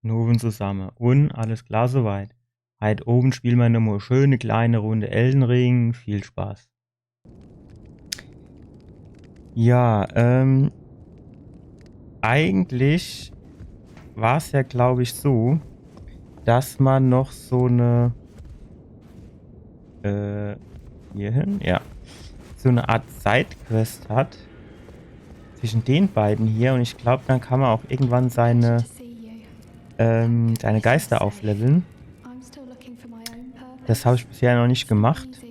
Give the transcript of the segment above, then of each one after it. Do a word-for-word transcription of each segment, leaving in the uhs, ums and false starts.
Nowend zusamme. Un alles klar soweit. Heit Owend spiele mer nochmol schöne kleine Runde Elden Ring. Viel Spaß. Ja, ähm, eigentlich war's ja, glaub ich, so, dass man noch so ne, äh, hier hin, ja, so ne Art Sidequest hat zwischen den beiden hier und ich glaub, dann kann man auch irgendwann seine, ähm, seine Geister aufleveln. Das hab ich bisher noch nicht gemacht. You're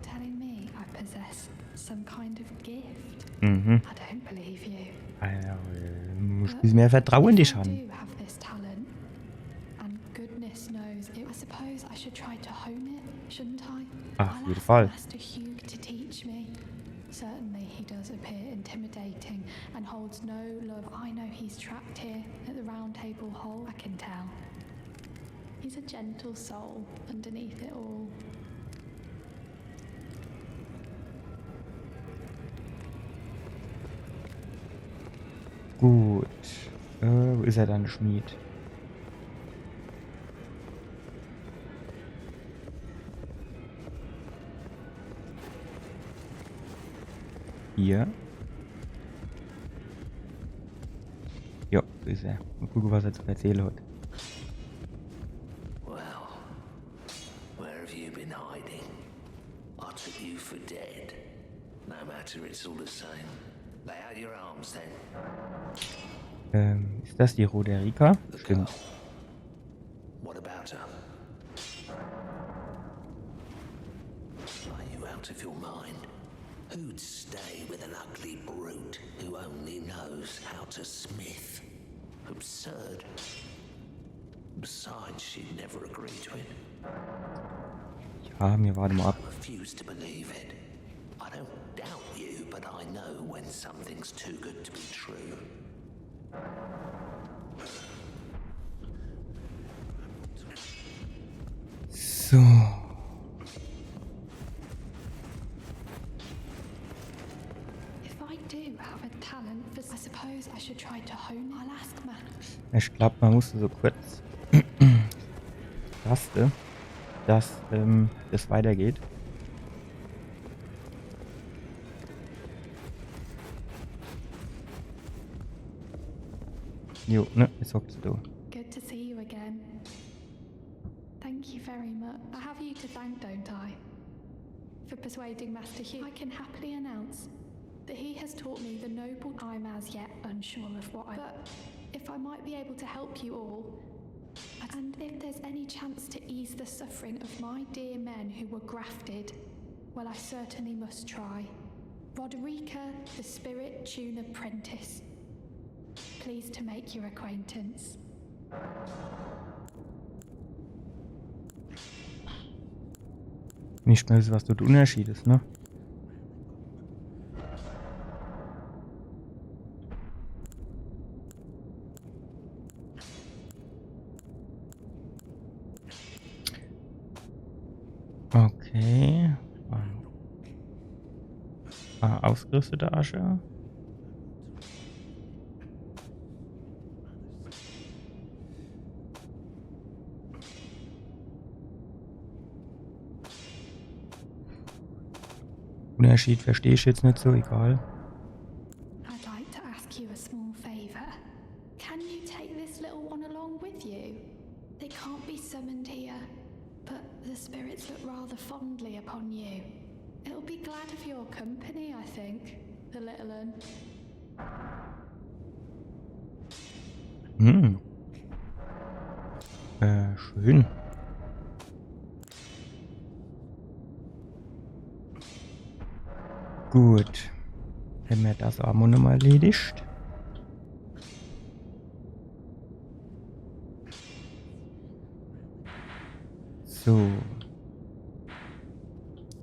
telling me I possess some kind of gift? Mhm. I don't believe you. Alter, du musst ein bisschen mehr Vertrauen in dich haben. If I do have this talent, and goodness knows it, I suppose I should try to hone it, shouldn't I? Ah, auf jeden Fall. I'll ask Master Hewg to teach me. Certainly he does appear intimidating and holds no love. I know he's trapped here at the Round Table Hold. I can tell. He's a gentle soul underneath it all. Gut. Äh, wo is er dann, Schmied? Hier. Jo, so is er. Mol gucke, was er zu erzähle hat. Well, where have you been hiding? I took you for dead. No matter, it's all the same. Lay out your arms then. Ähm, is das die Roderika? Stimmt. What about her? Are you out of your mind? Who'd stay with an ugly brute who only knows how to smith? Absurd. Besides, she'd never agree to it. Ja, mir warte mol ab. I refuse to believe it. I don't doubt you, but I know when something's too good to be true. So. If I do have a talent for, I suppose I should try to hone it. I'll ask Matt. Ich glaub, man musste so kurz Taste, dass, ähm, es weitergeht. Jo, ne, jetzt hockt se do. Good to see you again. Thank you very much. I have you to thank, don't I? For persuading Master Hewg. I can happily announce that he has taught me the noble. I'm as yet unsure of what I, but if I might be able to help you all, and if there's any chance to ease the suffering of my dear men who were grafted, well, I certainly must try. Roderika, the Spirit Tune Apprentice. Pleased to make your acquaintance. Nicht mehr, was dort Unterschied is, ne? Okay. Ah, ausgerüstete Asche. Unterschied versteh ich jetzt net so, egal. I'd like to ask you a small favor. Can you take this little one along with you? They can't be summoned here, but the spirits look rather fondly upon you. It'll be glad of your company, I think, the little one. Hm. Äh, schön. Gut. Hämmer das aa mol nochmol erledigt. So.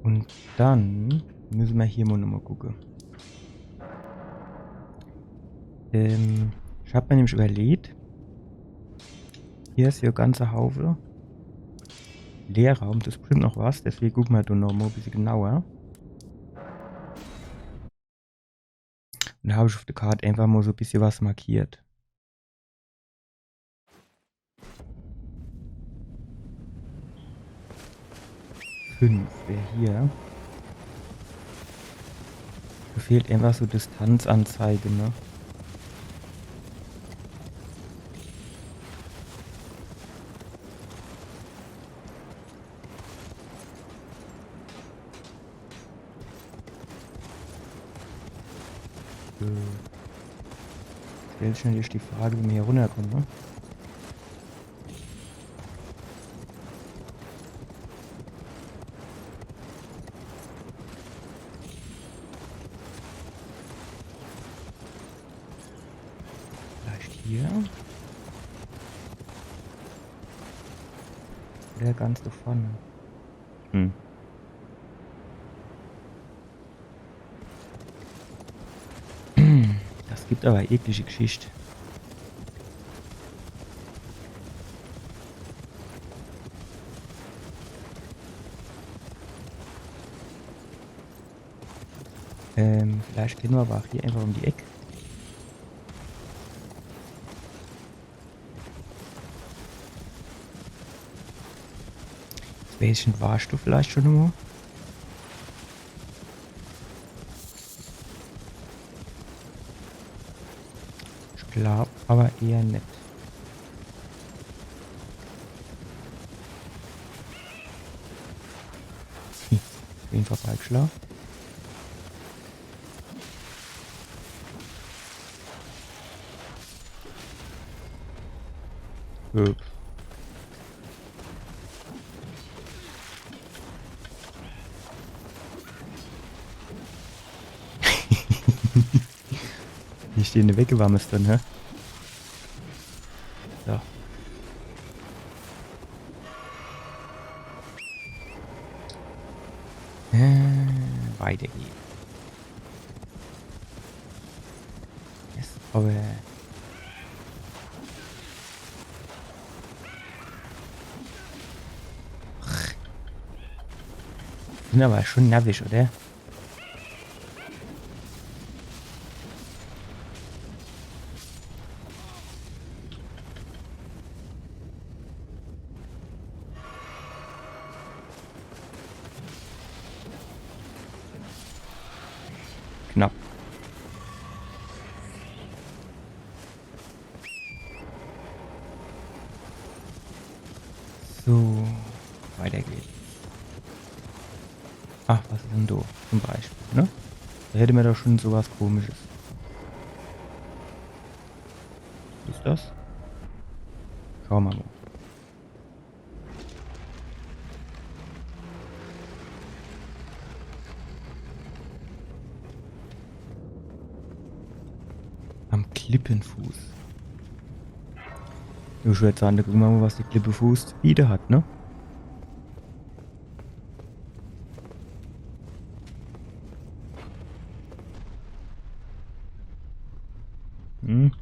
Un dann müsse mer hier mol nochmol gucke. Ähm, ich hab mer nämlich überleet, hier is jo ganze Haufe Leerraum, do is bestimmt noch was, deswege gucke mer do nochmol e bissje genauer. Und do hab ich uff de Kart einfach mol so e bissje was markiert. Fünf wär hier. Do fehlt einfach so Distanzanzeige, ne? Äh. Stellt sich natürlich die Frage, wie mer hier runnerkommen, ne? Vielleicht hier. Oder ganz do vorne. Hm. Das gibt awwer eklische Geschicht. Ähm, vielleicht gehn mer awwer ach hier einfach um die Eck. Jetzt weeß ich net, warsch du vielleicht schun emol? Ich glaab awwer eher net. Hm, uff jeden Fall vorbeigeschlaa. Ups. Hier steht e Weckewarmes drin, hä? So. Äh, weiter geht's. Yes, awwer. Sin awwer schun nervisch, oder? Knapp. So, weiter geht's. Ach, was is dann do? Zum Beispiel, ne? Do hätte mer doch schun so was Komisches. Was is das? Schaue mer mol. Am Klippenfuß. Ich würd sage, do gucke mer mol, was de Klippenfuß zu biete hat, ne? Hm.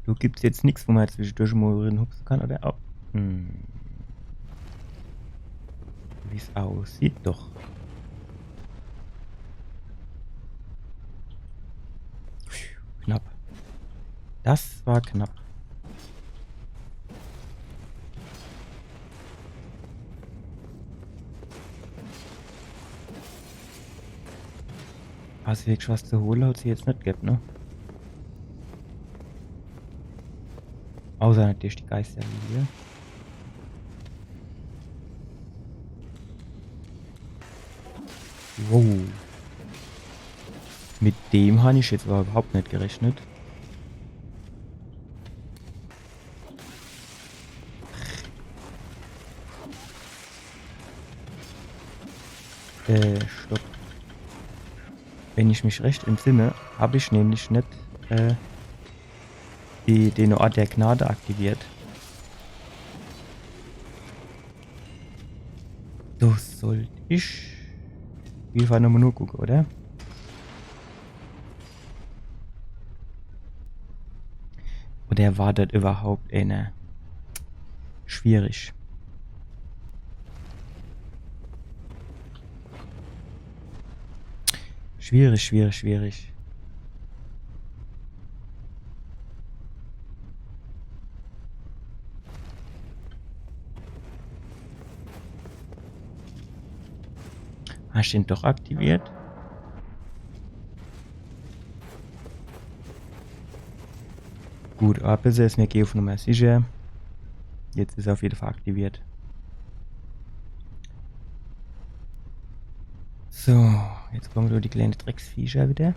Do gibt's jetzt nix, wo mer zwischedurch mol rin hupse kann, oder? Oh. Hm. Wie's aussieht, doch. Knapp. Das war knapp. Also wirklich was zu hole hat's hier jetzt net gebb, ne? Außer natürlich die Geisterlilie. Wow. Mit dem han ich jetzt awwer üwwerhaupt net gerechnet. Äh, stopp. Wenn ich mich recht entsinne, hab ich nämlich net, äh, die, den Ort der Gnade aktiviert. Do sollt ich uff jeden Fall nochmol nogucke, oder? Oder war das überhaupt eine? Schwierig. Schwierig, schwierig, schwierig. Hast du den doch aktiviert? Gut, awwer besser is, mir gehn uff Nummer sicher. Jetzt is er uff jeden Fall aktiviert. So, jetzt kommen do die kleine Drecksviecher wieder.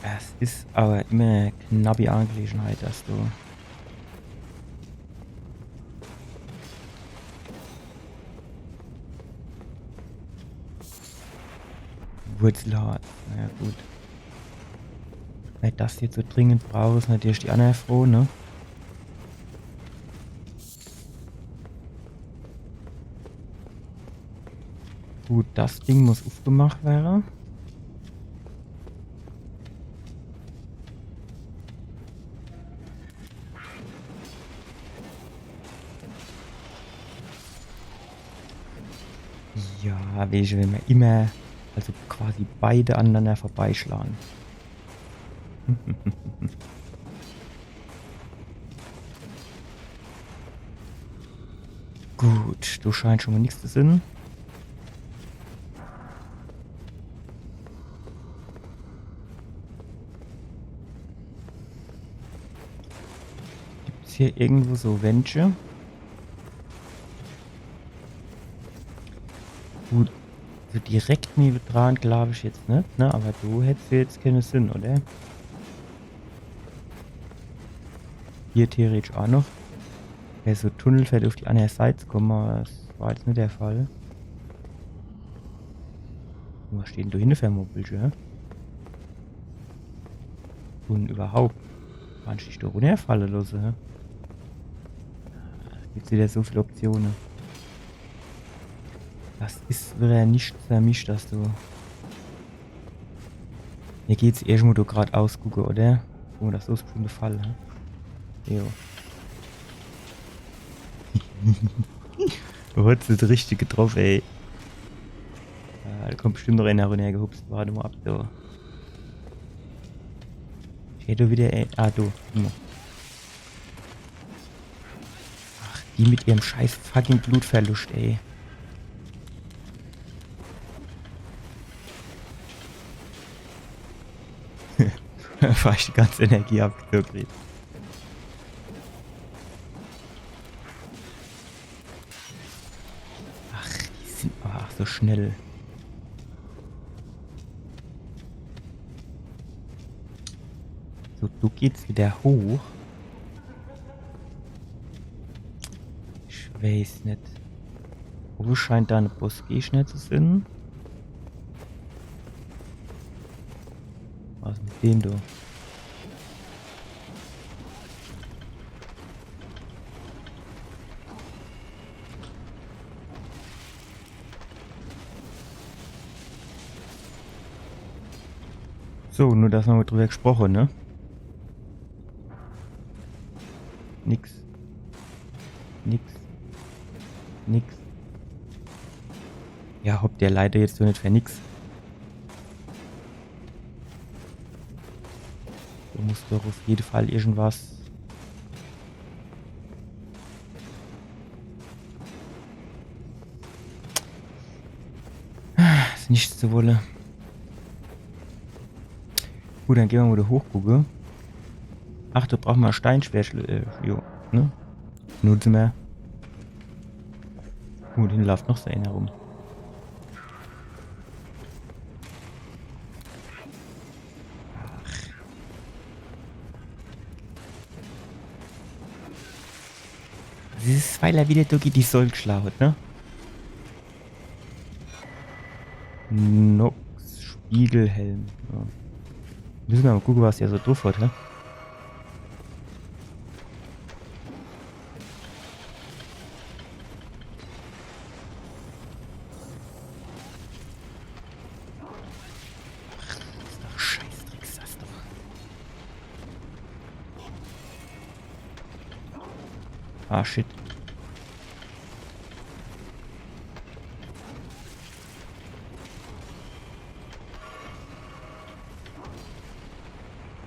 Es is awwer immer e knappi Angelegenheit, dass du Wurzelharz. Na ja, gut. Wenn ich das jetzt so dringend brauch, is natürlich die anner Froo, ne? Gut, das Ding muss uffgemacht werre. Ja, weesche, wenn mer immer, also quasi beide anenanner vorbeischlage. Gut, do scheint schon mol nix zu sin. Gibt's hier irgendwo so Wändche? Gut, so direkt newedran glaab ich jetzt net, ne? Awwer do hätt's jetzt kenne Sinn, oder? Hier theoretisch aa noch. Ja, so Tunnel fährt uff die anner Seit zu komme, awwer das war jetzt net der Fall. Was steht denn do hinne für e Mobilche, hä? Un überhaupt, kann ich dich do runnerfalle losse, hä? Gibt's wieder so viel Optione. Das is wieder nix für mich, das do. Mir geht's irgendwo do grad ausgucke, oder? Oh, das is bestimmt e Fall, hä? Jo. Du hast das Richtige getroff, ey. Ja, do kommt bestimmt noch ener runnergehupst. Wart mol ab, do. Ich hätt wieder, ey. Ah, du. Guck mol. Ach, die mit ihrem scheiß fucking Blutverluscht, ey. War ich die ganze Energie abgedrückt. Ach, die sin awwer ach so schnell. So, do geht's wieder hoch. Ich weeß net. Wo scheint do e Bossgegner zu sin? Was mit dem do? So, nur dass mer mol drüber gesproche, ne? Nix. Nix. Nix. Ja, hopp, der leidet jetzt so net für nix. Do muss doch uff jeden Fall irgendwas. Is nix zu wolle. Gut, dann gehn mer mol do hoch, gucke. Ach, do brauche mer Steinschwertschlö-, äh, jo, ne? Nutze mer. Gut, do laaft noch so ener rum. Ach. Das is, weil er wieder durch die Säul geschlage hat, ne? Nox Spiegelhelm. Ja. Müsse mer mol gucke, was der so druff hat, hä? Ach, das is doch Scheißdreck, das doch. Ah, shit.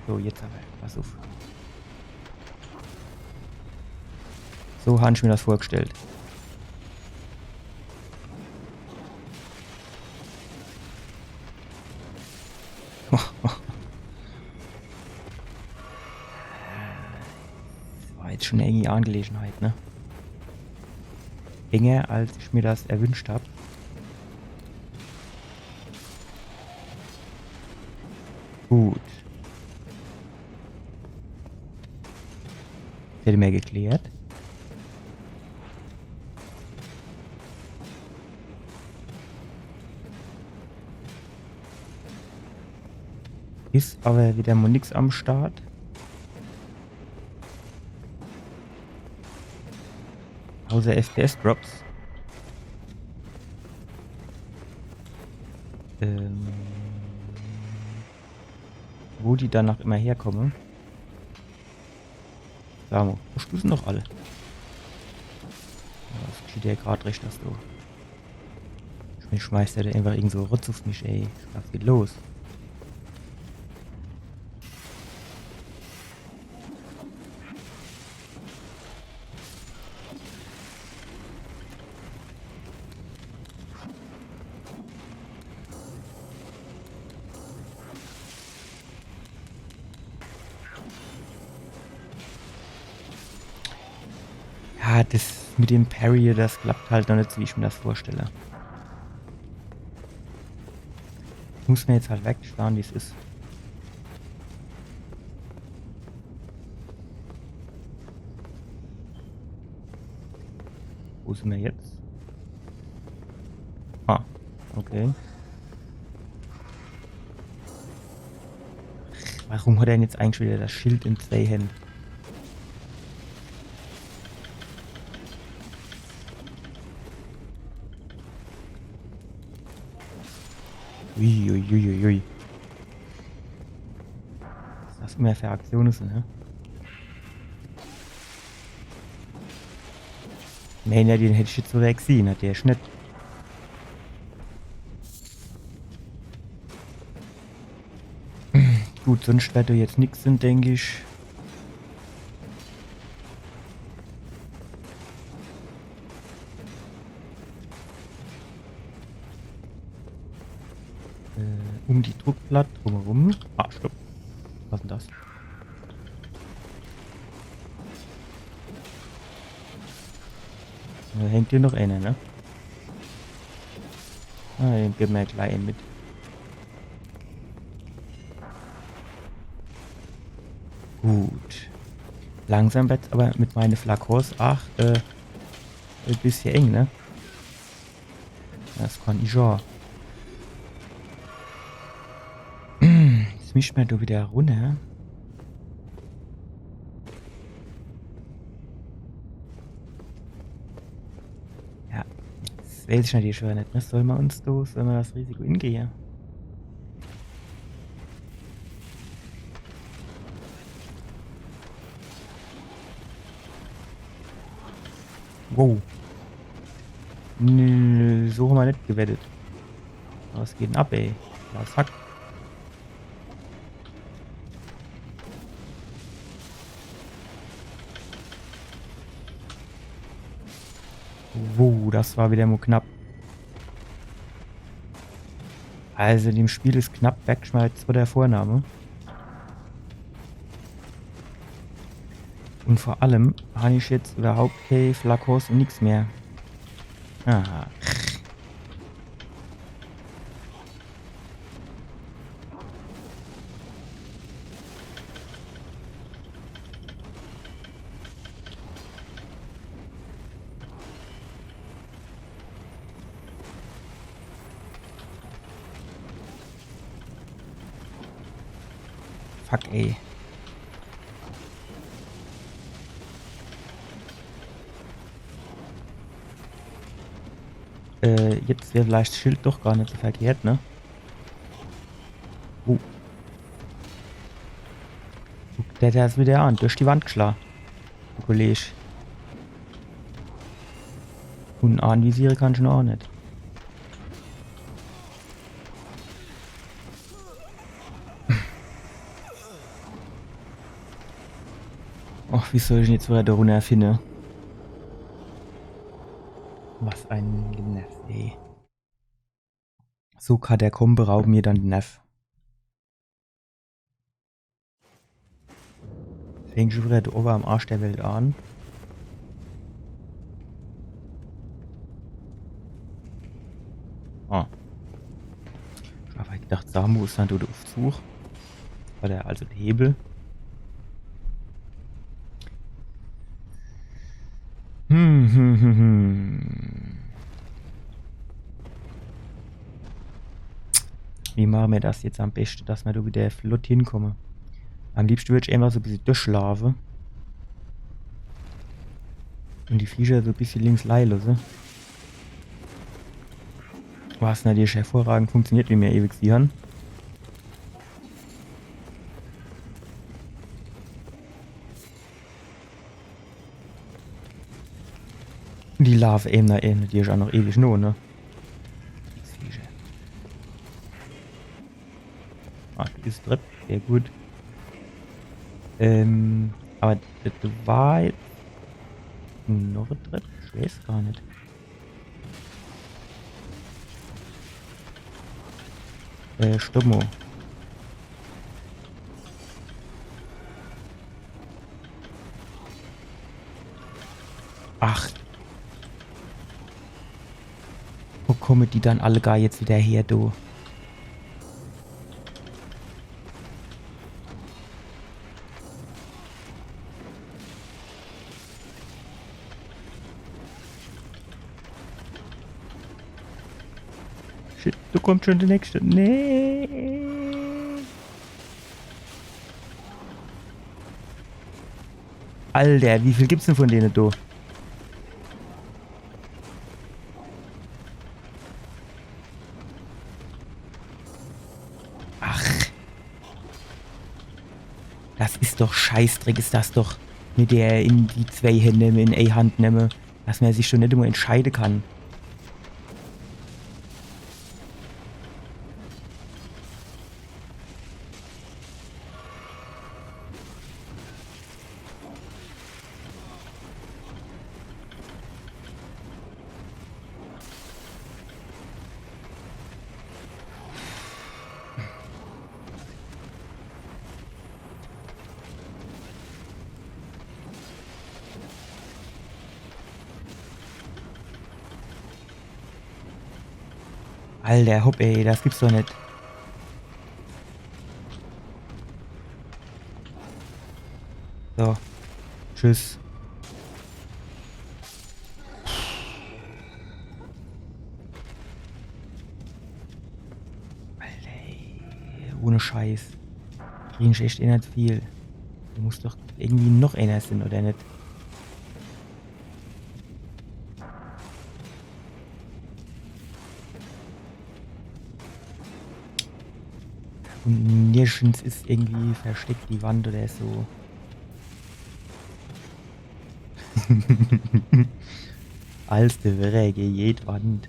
So, jetzt awwer. Pass uff. So han ich mir das vorgestellt. Das war jetzt schun e enge Angelegenheit, ne? Enger, als ich mir das erwünscht hab. Gut. Das hätte mer geklärt. Is awwer widder mo nix am Start. Außer F P S-Drops. Ähm, wo die dann noch immer herkomme. Sa mo, wo stehn se noch alle? Ja, das geschieht jo grad recht, dass du. Mir schmeißt der do einfach irgend so Rotz uff mich, ey. Was geht los? Ja, das mit dem Parry, das klappt halt noch net so, wie ich mir das vorstelle. Ich muss mir jetzt halt wegstarren, wie's is. Wo sin mer jetzt? Ah, okay. Warum hat er denn jetzt eigentlich wieder das Schild in zwei Händen? Uiuiuiui. Was das immer für Aktionen sind, ne? Nee, nee, den hätt ich jetzt so gesehen, hat der Schnitt. Gut, sonst werd do jetzt nix sin, denk ich. Äh, um die Druckplatt drumherum. Ah, stopp. Was denn das? Do hängt hier noch einer, ne? Ah, den geben mer gleich mit. Gut. Langsam werd's aber mit meine Flakons ach, äh, e bissje eng, ne? Das kann ich ja. Jetzt mischt mer do wieder runner. Ja, das weiß ich natürlich schon net, ne? Soll mer uns do, soll mer das Risiko ingehe? Wow. Nö, so hammer net gewettet. Was geht denn ab, ey? Was hackt? Wow, das war wieder mo knapp. Also dem Spiel is knapp weggeschmeißt vor der Vorname. Und vor allem han ich jetzt überhaupt kee Flakons und nix mehr. Aha. Fuck, ey. Äh, jetzt wär vielleicht das Schild doch gar net so verkehrt, ne? Oh. Guck der das wieder an. Durch die Wand geschlagen. De Kollege. Und anvisiere kann ich noch net. Och, wie soll ich en jetzt widder do runner finne? Was e Nerv, ey. So Katakombe rauben mir dann de Nerv. Fängt schun widder do owwe am Arsch der Welt an. Ah. Ich hab halt gedacht, Samu is dann do de Uffzuch. Oder also de Hebel. Hm, hm, hm, hm. Wie mache mer das jetzt am beschte, dass mer do widder flott hinkomme? Am liebschte würd ich einfach so e bissje durchlaafe. Un die Viecher so e bissje links leie losse. Was natürlich hervorragend funktioniert, wie mer ewig gesiehn hann. Die laafe ewe, ewe natürlich aa noch ewig no, ne? Ah, do is e Trepp. Sehr gut. Ähm, awwer das war jetzt noch e Trepp? Ich weeß gar net. Äh, stopp mol. Ach. Wo komme die dann all gar jetzt widder her, du? Shit, do kommt schun de nächschte. Nee. Alter, wie viel gibt's dann vun dene do? Ach. Das is doch Scheißdreck, is das doch. Mit der in die zwee Händ nemme, in e Hand nemme, dass mer sich schun net emol entscheide kann. Alter, hopp, ey, das gibt's doch net. So. Tschüss. Alter, ey, ohne Scheiß. Krieg ich echt eh net viel. Do muss doch irgendwie noch ener sin, oder net? Un nirgends is irgendwie versteckt die Wand oder so. Als de Werre, jed Wand.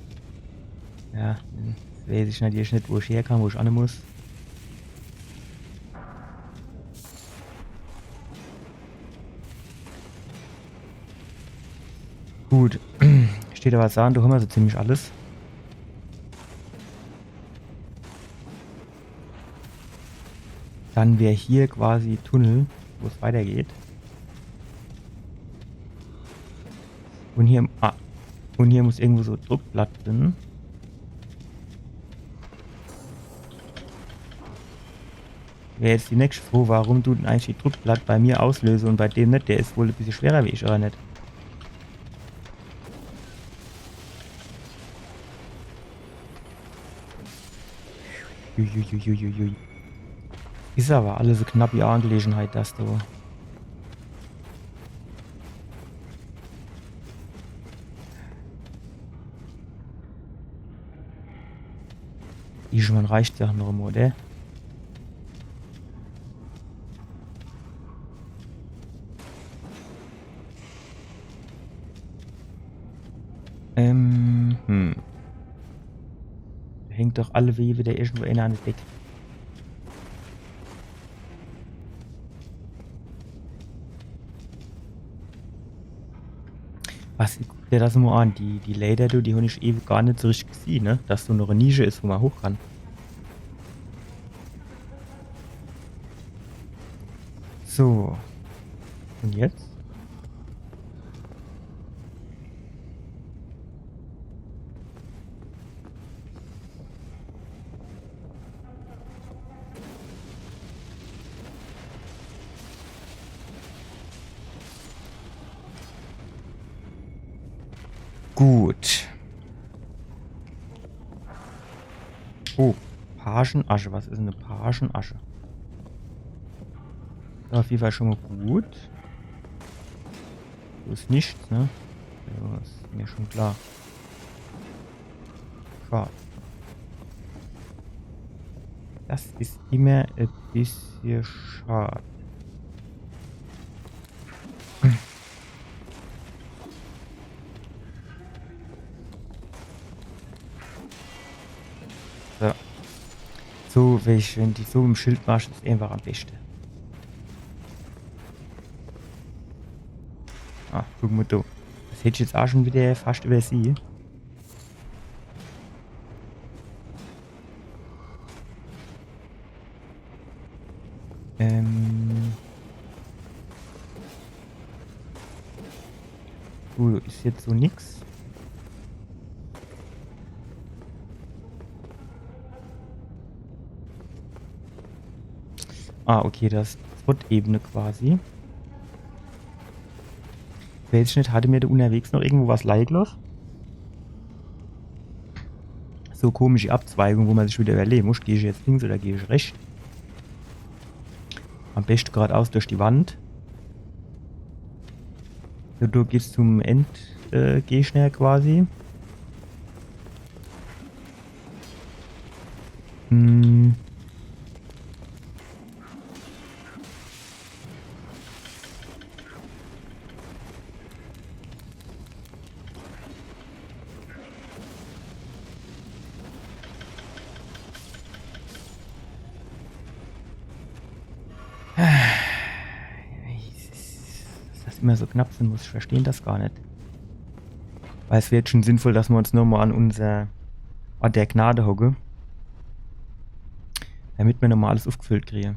Ja, jetzt weeß ich natürlich net, wo ich herkomm, wo ich anne muss. Gut. Steht awwer was an, do hammer so ziemlich alles. Dann wär hier quasi Tunnel, wo's weitergeht. Un hier, ah, un hier muss irgendwo so Druckplatt drin. Wär jetzt die nächste Frage, warum dut dann eigentlich die Druckplatt bei mir auslöse un bei dem net? Der is wohl e bissje schwerer wie ich, oder net? Uiuiuiui. Is awwer alles e knappi Angelegenheit, das do. Irgendwann reicht's jo noch emol, oder? Ähm, hm. Do hängt doch alleweil widder irgendwo ener an de Deck. Was, guck der das mo an, die, die Läder, du, die hon ich ewe gar net so richtig gesieh, ne? Dass do noch e Nische is, wo ma hoch kann. So. Un jetzt? Gut. Oh, Pagenasche. Was is 'n e Pagenasche? Ja, uff jede Fall schon mo gut. Do is nix, ne? Ja, is mir schon klar. Schad. Das is immer e bissje schad. So. So, wenn ich, wenn die so im Schild machsch, is einfach am beschte. Ah, guck mo do. Das hätt ich jetzt ach schon wieder fascht iwwersieh. Ähm. Gut, is jetzt so nix. Ah, okay, das Footebene quasi. Weiß ich net, hatte mir do unnerwegs noch irgendwo was leie geloss? So komische Abzweigung, wo ma sich wieder iwwerlege muss, geh ich jetzt links oder geh ich rechts? Am beschte gradaus durch die Wand. So, do geht's zum End, äh, Gegner quasi. Hm. Dass das immer so knapp sin muss, ich versteh das gar net. Weil es wär schon sinnvoll, dass ma uns nochmo an unser Ort der Gnade hocke. Damit ma nochmo alles uffgefüllt kriege.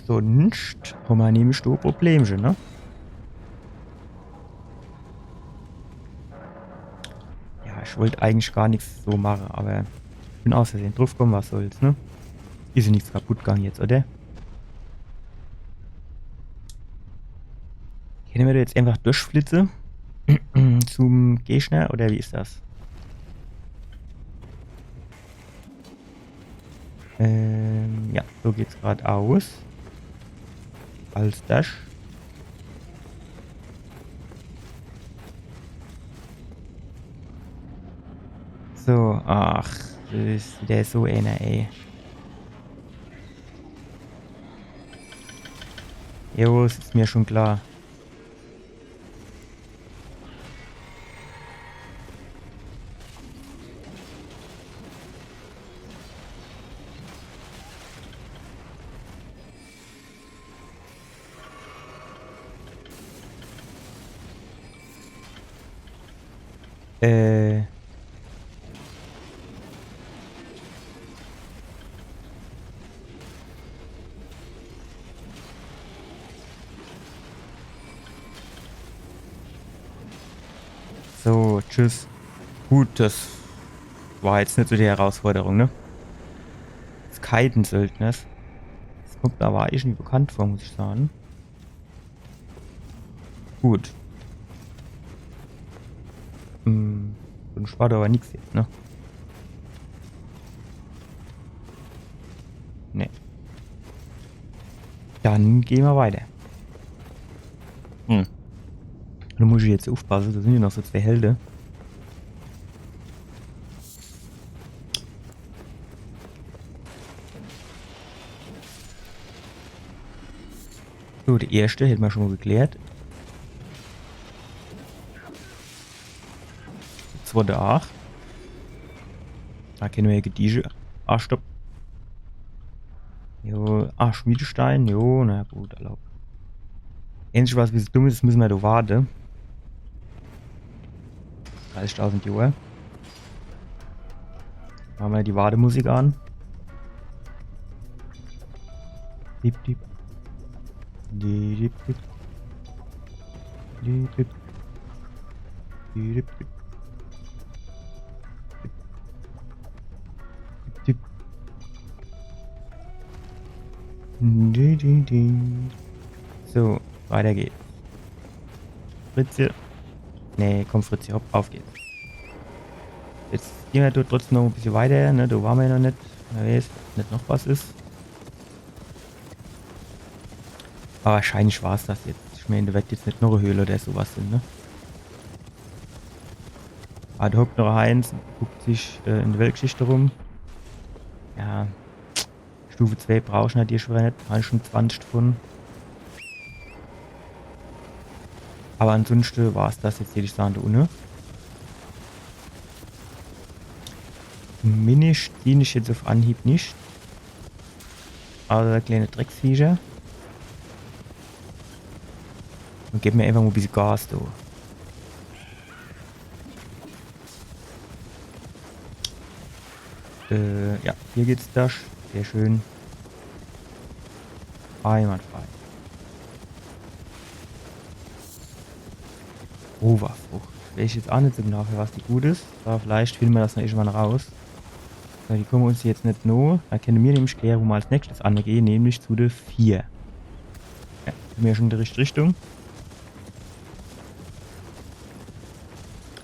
Sunscht hon ma nämlich do Problemche, ne? Ja, ich wollt eigentlich gar nix so mache, awwer ich bin aus Versehe druffkomme, was soll's, ne? Is jo nix kaputt gang jetzt, oder? Kenne ma do jetzt einfach durchflitze? Zum Gegner, oder wie is das? Ähm, ja, so geht's gradaus. Als das. So, ach, das is wieder so ener, ey. Jo, es is mir schon klar. Äh. So, tschüss. Gut, das war jetzt net so die Herausforderung, ne? Des Kaiden-Söldners. Des kommt mer awwer irgendwie bekannt vor, muss ich sage. Gut. Hm, sunscht war do awwer nix jetzt, ne? Nee. Dann gehn mer weiter. Hm. Do muss ich jetzt uffpasse, do sin jo noch so zwee Helde. So, die erschte hätte mer schon mol geklärt. Die zwette aach. Do kenne mer jo gediege. Ah, stopp. Jo, ah, Schmiedestein, jo, na gut, erlaubt. Ähnzich was, wie dumm is, müsse mer do warte. Dreißigtausend Johr. Mache mer die Wartemusik an. Dip, dip. Di, dip, dip. Di, dip. Di, dip, dip. Dip, dip. Di, di, di. So, weiter geht's. Fritzje. Nee, komm, Fritzje, hopp, auf geht's. Jetzt gehn mer do trotzdem noch e bissje weiter, ne? Do ware mer jo noch net. Wer weeß, ob net noch was is. Awwer wahrscheinlich war's das jetzt. Ich mään, do werd jetzt net noch e Höhl oder so was sin, ne? Awwer do hockt noch eens, guckt sich äh, in de Weltgeschicht rum. Ja. Stufe zwei brauch ich natürlich schun net. Hab ich schun zwanzig devun. Awwer ansunschte war's das jetzt, würd ich saan, do unne. Mini sieh ich jetzt uff Anhieb net. Awwer kleine Drecksviecher. Un geb mer äfach mol e bissje Gas, du. Äh, ja, hier geht's das. Sehr schön. Einwandfrei. Rohwaffe. Weeß ich jetzt aa net so genau, für was die gut is. Awwer vielleicht finne mer das noch irgendwann raus. So, die kumme uns jetzt net no. Do kenne mer nämlich kläre, wo mer als nächschtes anegehn, nämlich zu de vier. Ja, sin mer schun in de richtige Richtung.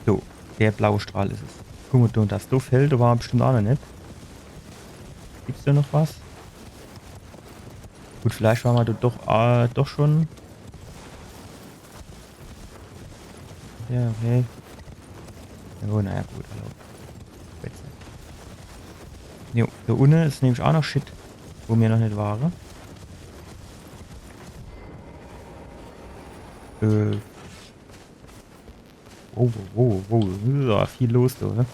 So, der blaue Strahl is es. Guck mol, do, das do Feld, do ware mer bestimmt aa noch net. Gibt's do noch was? Gut, vielleicht ware mer do doch, äh, doch schun. Ja, okay. Oh, naja, gut, hallo. Spitze. Jo, do unne is nämlich aa noch Shit, wo mer noch net ware. Äh. Wow, wow, wow, wow. Do is awwer viel los, du, ne? Uff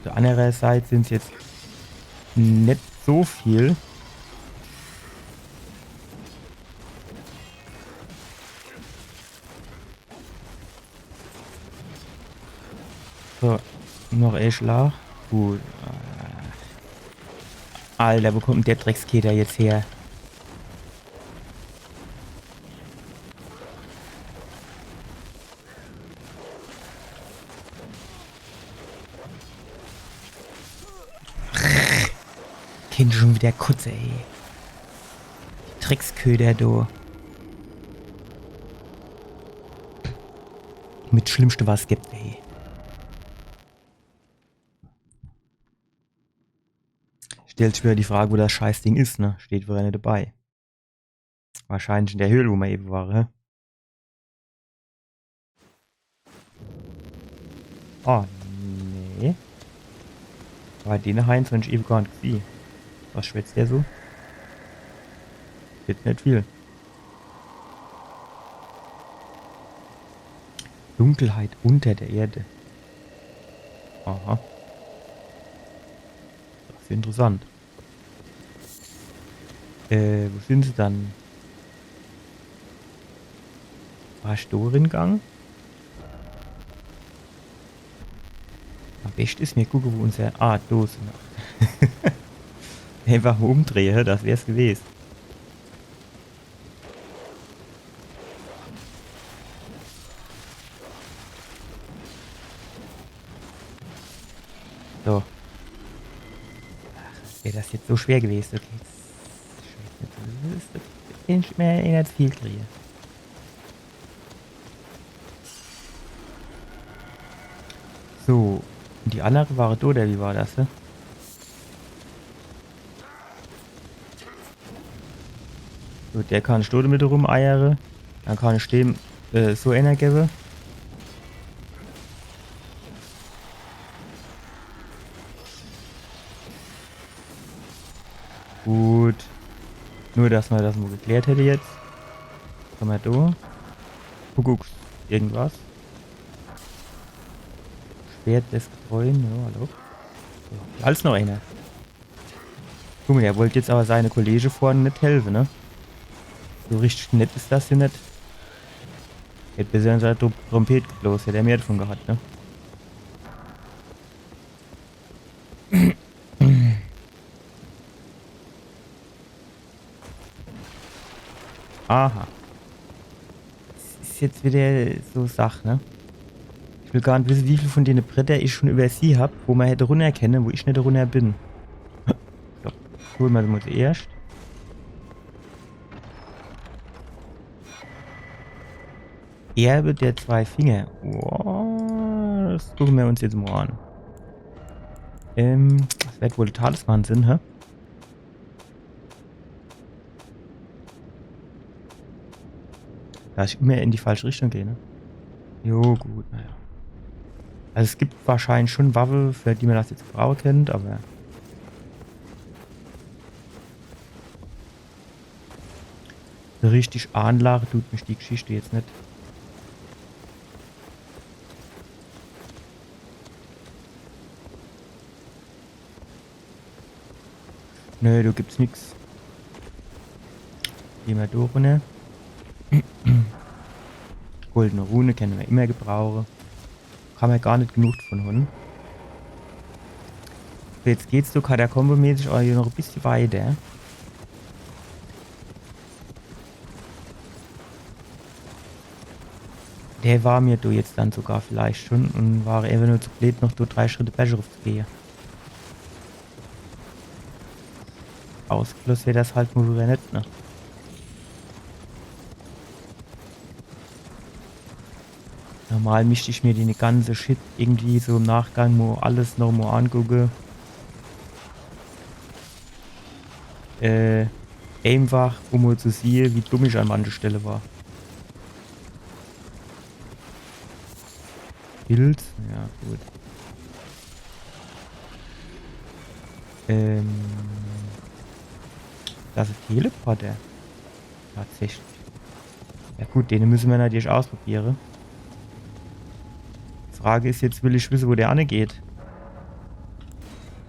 de anner Seit sin's jetzt net so viel. So, noch e Schlag. Gut. Alter, wo kummt dann der Drecksketer jetzt her? Kennt schun widder kotze, ey. Die Drecksköter, du. Mit Schlimmschte, was gibt, ey. Stellt sich widder die Frage, wo das Scheißding is, ne? Steht widder net debei. Wahrscheinlich in der Höhl, wo mer ewe ware, hä? Ah, nee. Awwer den Heinz hab ich ewe gar net gesiehn. Was schwätzt der so? Jetzt net viel. Dunkelheit unter der Erde. Aha. Das is interessant. Äh, wo sin se dann? War ich do ringang? Am beschte is, mir gucke, wo unser... Ah, do sin mer. Einfach mol umdrehe, das wär's gewese. So. Ach, wär das jetzt so schwer gewese. Okay, jetzt scheiße, das is, das kenn ich mer eh net viel kriege. So, die annere ware do, oder wie war das, hä? So, der kann do mit rumeiere. Dann kann ich dem, äh, so ener gewwe. Gut. Nur, dass mer das mol geklärt hätte jetzt. Komm mol do. Kuckucks, irgendwas. Schwert des Getreuen, ja, hallo. So, als noch eener. Guck mol, der wollt jetzt awwer seine Kollege vorne net helfe, ne? So richtig nett is das jo net. Hätt besser in seine Trom-, Trompet geblos, hätt er mehr davon gehat, ne? Aha. Das is jetzt wieder so Sach, ne? Ich will gar net wisse, wie viel von dene Bretter ich schon iwwersieh hab, wo mer hätt runner kenne, wo ich net runner bin. So, hole mer mol zuerscht. Erbe der zwei Finger. Boah, das gucke mer uns jetzt mol an. Ähm, das werd wohl de Talisman sin, hä? Dass ich immer in die falsche Richtung geh, ne? Jo, gut, naja. Also es gibt wahrscheinlich schon Waffe, für die mer das jetzt brauche kennt, awwer so richtig anlache tut mich die Geschichte jetzt net. Nö, do gibt's nix. Geh mer durch, ne? Goldene Rune kenne mer immer gebrauche. Kann mer gar net genug davon hunn. So, jetzt geht's so katakombemäßig awwer hier noch e bissje weiter. Der war mer do jetzt dann sogar vielleicht schon un war ewe nur zu bleed, noch do drei Schritte besser uffzugehe. Ausgeschloss wär das halt mol wieder net, ne? Normal misst ich mer den ganze Shit irgendwie so im Nachgang mol alles noch mol angucke. Äh, eenfach, um mol zu siehe, wie dumm ich an manche Stelle war. Pilz? Ja, gut. Ähm, das is Teleporter. Tatsächlich. Ja gut, dene müsse mer natürlich ausprobiere. Frage is jetzt, will ich wisse, wo der anne geht.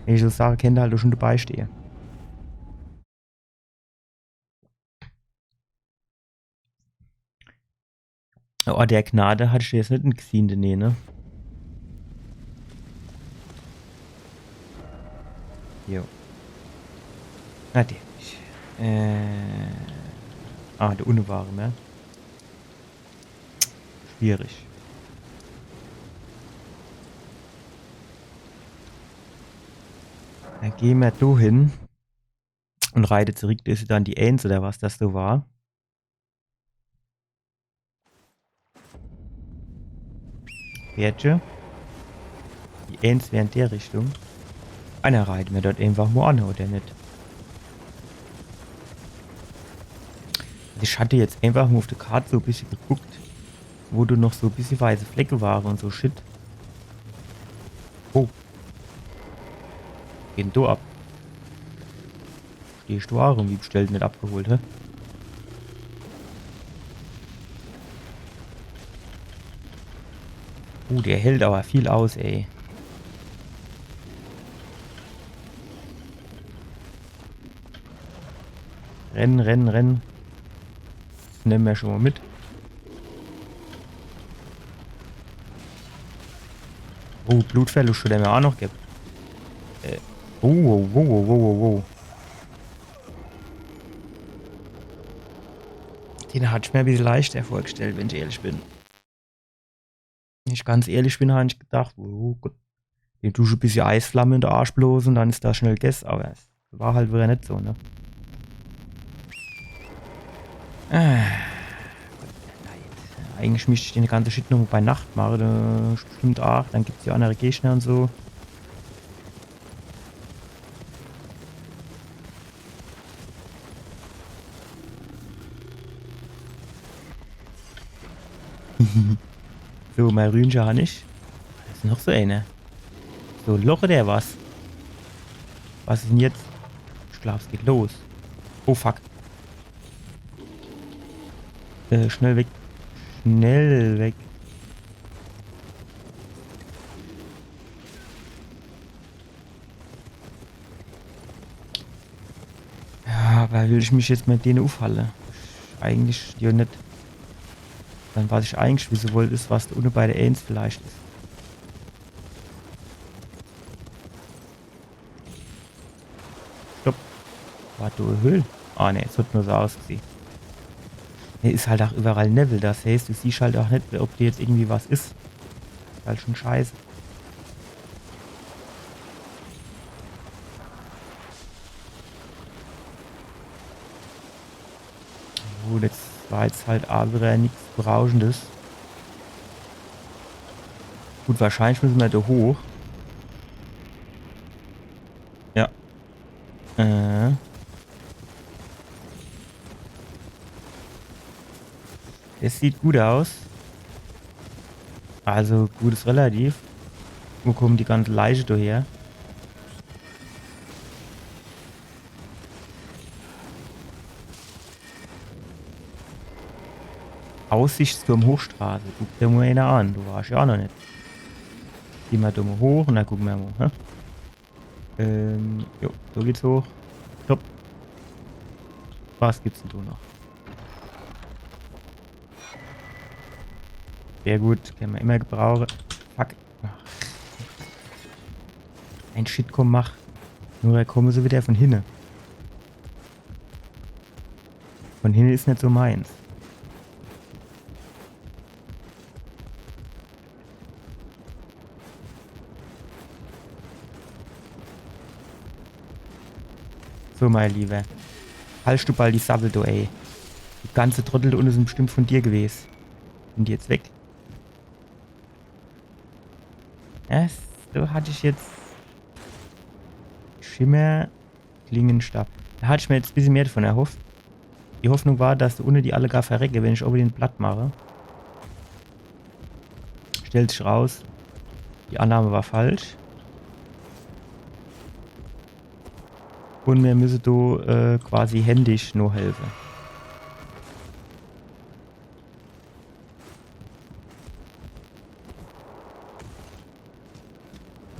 Wenn ich so sage, kennt halt schon dabei stehe. Oh, der Gnade hat ich jetzt net in Gsinde, nee, ne? Jo. Na, der net. Äh. Ah, der unne war, ne? Schwierig. Dann geh mer do hin. Un reite zurück, das is dann die Eins oder was das so war. Pferdche. Die Eins wär in der Richtung. Ah, dann reite mer dort eenfach mol an, oder net? Also ich hatte jetzt eenfach mol uff de Kart so e bissje geguckt, wo do noch so e bissje weiße Flecke ware un so Shit. Oh. Geht denn do ab? Stehst du aa rum wie bestellt, net abgeholt, hä? Uh, der hält awwer viel aus, ey. Renn, renn, renn. Nemme mer schon mol mit. Oh, Blutverlust, der mer aa noch gibt. Äh, oh, oh, oh. Den hat ich mer e bissje leichter vorgestellt, wenn ich ehrlich bin. Wenn ich ganz ehrlich bin, hab ich gedacht, oh Gott, dem dusche e bissje Eisflamme in de Arsch blose un dann is das schnell gess, awwer es war halt widder net so, ne? Ah, Gott, leid. Eigentlich misst ich den ganze Shit nur bei Nacht mache, do is bestimmt aach, dann gibt's jo annere Gegner un so. So, mei Rünche han ich. Do is noch so eener. So, Loch oder was? Was is denn jetzt? Ich glaab, es geht los. Oh, fuck. Äh, schnell weg. Schnell weg. Do will ich mich jetzt mit dene ufhalle. Eigentlich jo net. Dann, was ich eigentlich wisse wollt, is, was do unne bei de Eens vielleicht is. Stopp. War do e Höhl? Ah, ne, es hat nur so ausgesieh. Hier is halt ach iwwerall Newwel, das heeßt, du siehsch halt ach net, ob do jetzt irgendwie was is. Is halt schon scheiße. Gut, jetzt war jetzt halt ach widder nix Berauschendes. Gut, wahrscheinlich misse mer do hoch. Ja. Äh. Es sieht gut aus. Also, gut is relativ. Wo kommen die ganze Leiche do her? Aussichtsturm Hochstraße. Guck der mo eener an. Du warsch jo ach noch net. Geh mer do mo hoch un dann gucke mer mo, hä? Ähm, jo, so geht's hoch. Top. Was gibt's denn do noch? Sehr gut, kenne mer immer gebrauche. Fuck. Ach. Ein Shit, komm, mach. Nur do komme se widder von hinne. Von hinne is net so meins. So, mein Lieber. Halsch du bald die Sabbel, du, ey. Die ganze Trottel do unne sin bestimmt von dir gewes. Sin die jetzt weg? Ja, do hatt ich jetzt Schimmer. Klingenstab. Do hatt ich mer jetzt e bissje mehr davon erhofft. Die Hoffnung war, dass do unne die alle gar verrecke, wenn ich owwe den platt mache. Stellt sich raus, die Annahme war falsch. Un mir müsse do, äh, quasi händisch nohelfe.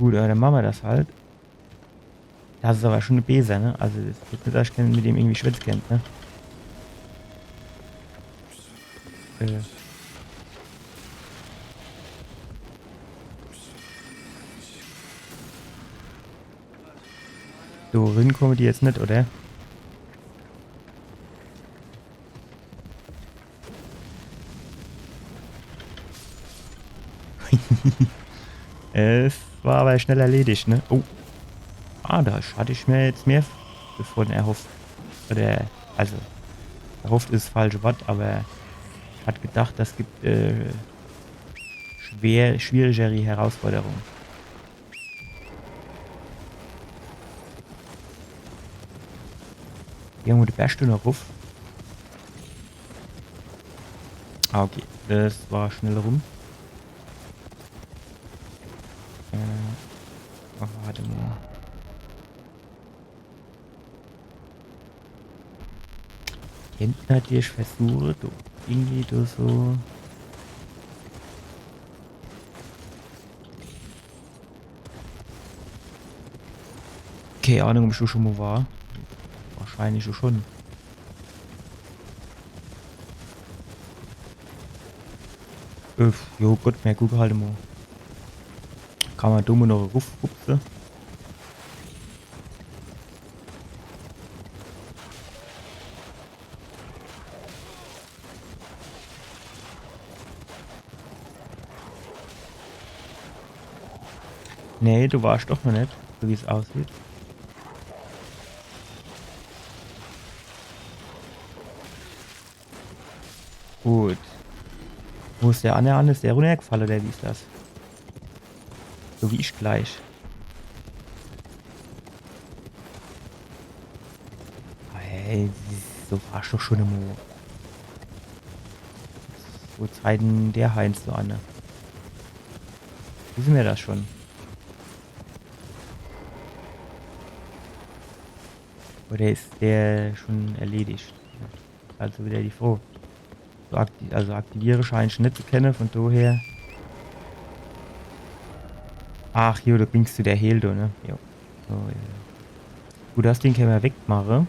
Gut, äh, dann mache mer das halt. Das is awwer schon e Beeser, ne? Also, es wird net, dass ich mit dem irgendwie schwätze kennt, ne? Äh. So, rinkomme die jetzt net, oder? Es war awwer schnell erledigt, ne? Oh. Ah, do hatt ich mer jetzt mehr davon erhofft. Oder, also, erhofft is das falsche Wort, awwer ich hatt gedacht, das gibt, äh, schwer, schwierigere Herausforderunge. Irgendwo de Bersch do noch ruff. Ah, okay. Das war schnell rum. Äh, oh, wart mo. Kennt mer natürlich versuche, do irgendwie do so. Kee Ahnung, ob ich do schon mo war. Wahrscheinlich schon. Öff, jo Gott, mer gucke halt mo. Kann mer do mo noch ruffhupse? Nee, do war ich doch noch net, so wie's aussieht. Gut. Wo is der anner? Is der runnergefall oder wie is das? So wie ich gleich. Hey, so war ich doch schon immer. Wo zeigt dann der Heinz so anne? Wisse mer das schon? Oder is der schon erledigt? Also wieder die Froo. So akti-, also aktiviere scheint ich net zu kenne, von doher. Ach jo, do bringsch du der Heel do, ne? Jo. So, ja. Gut, das Ding kenne mer wegmache.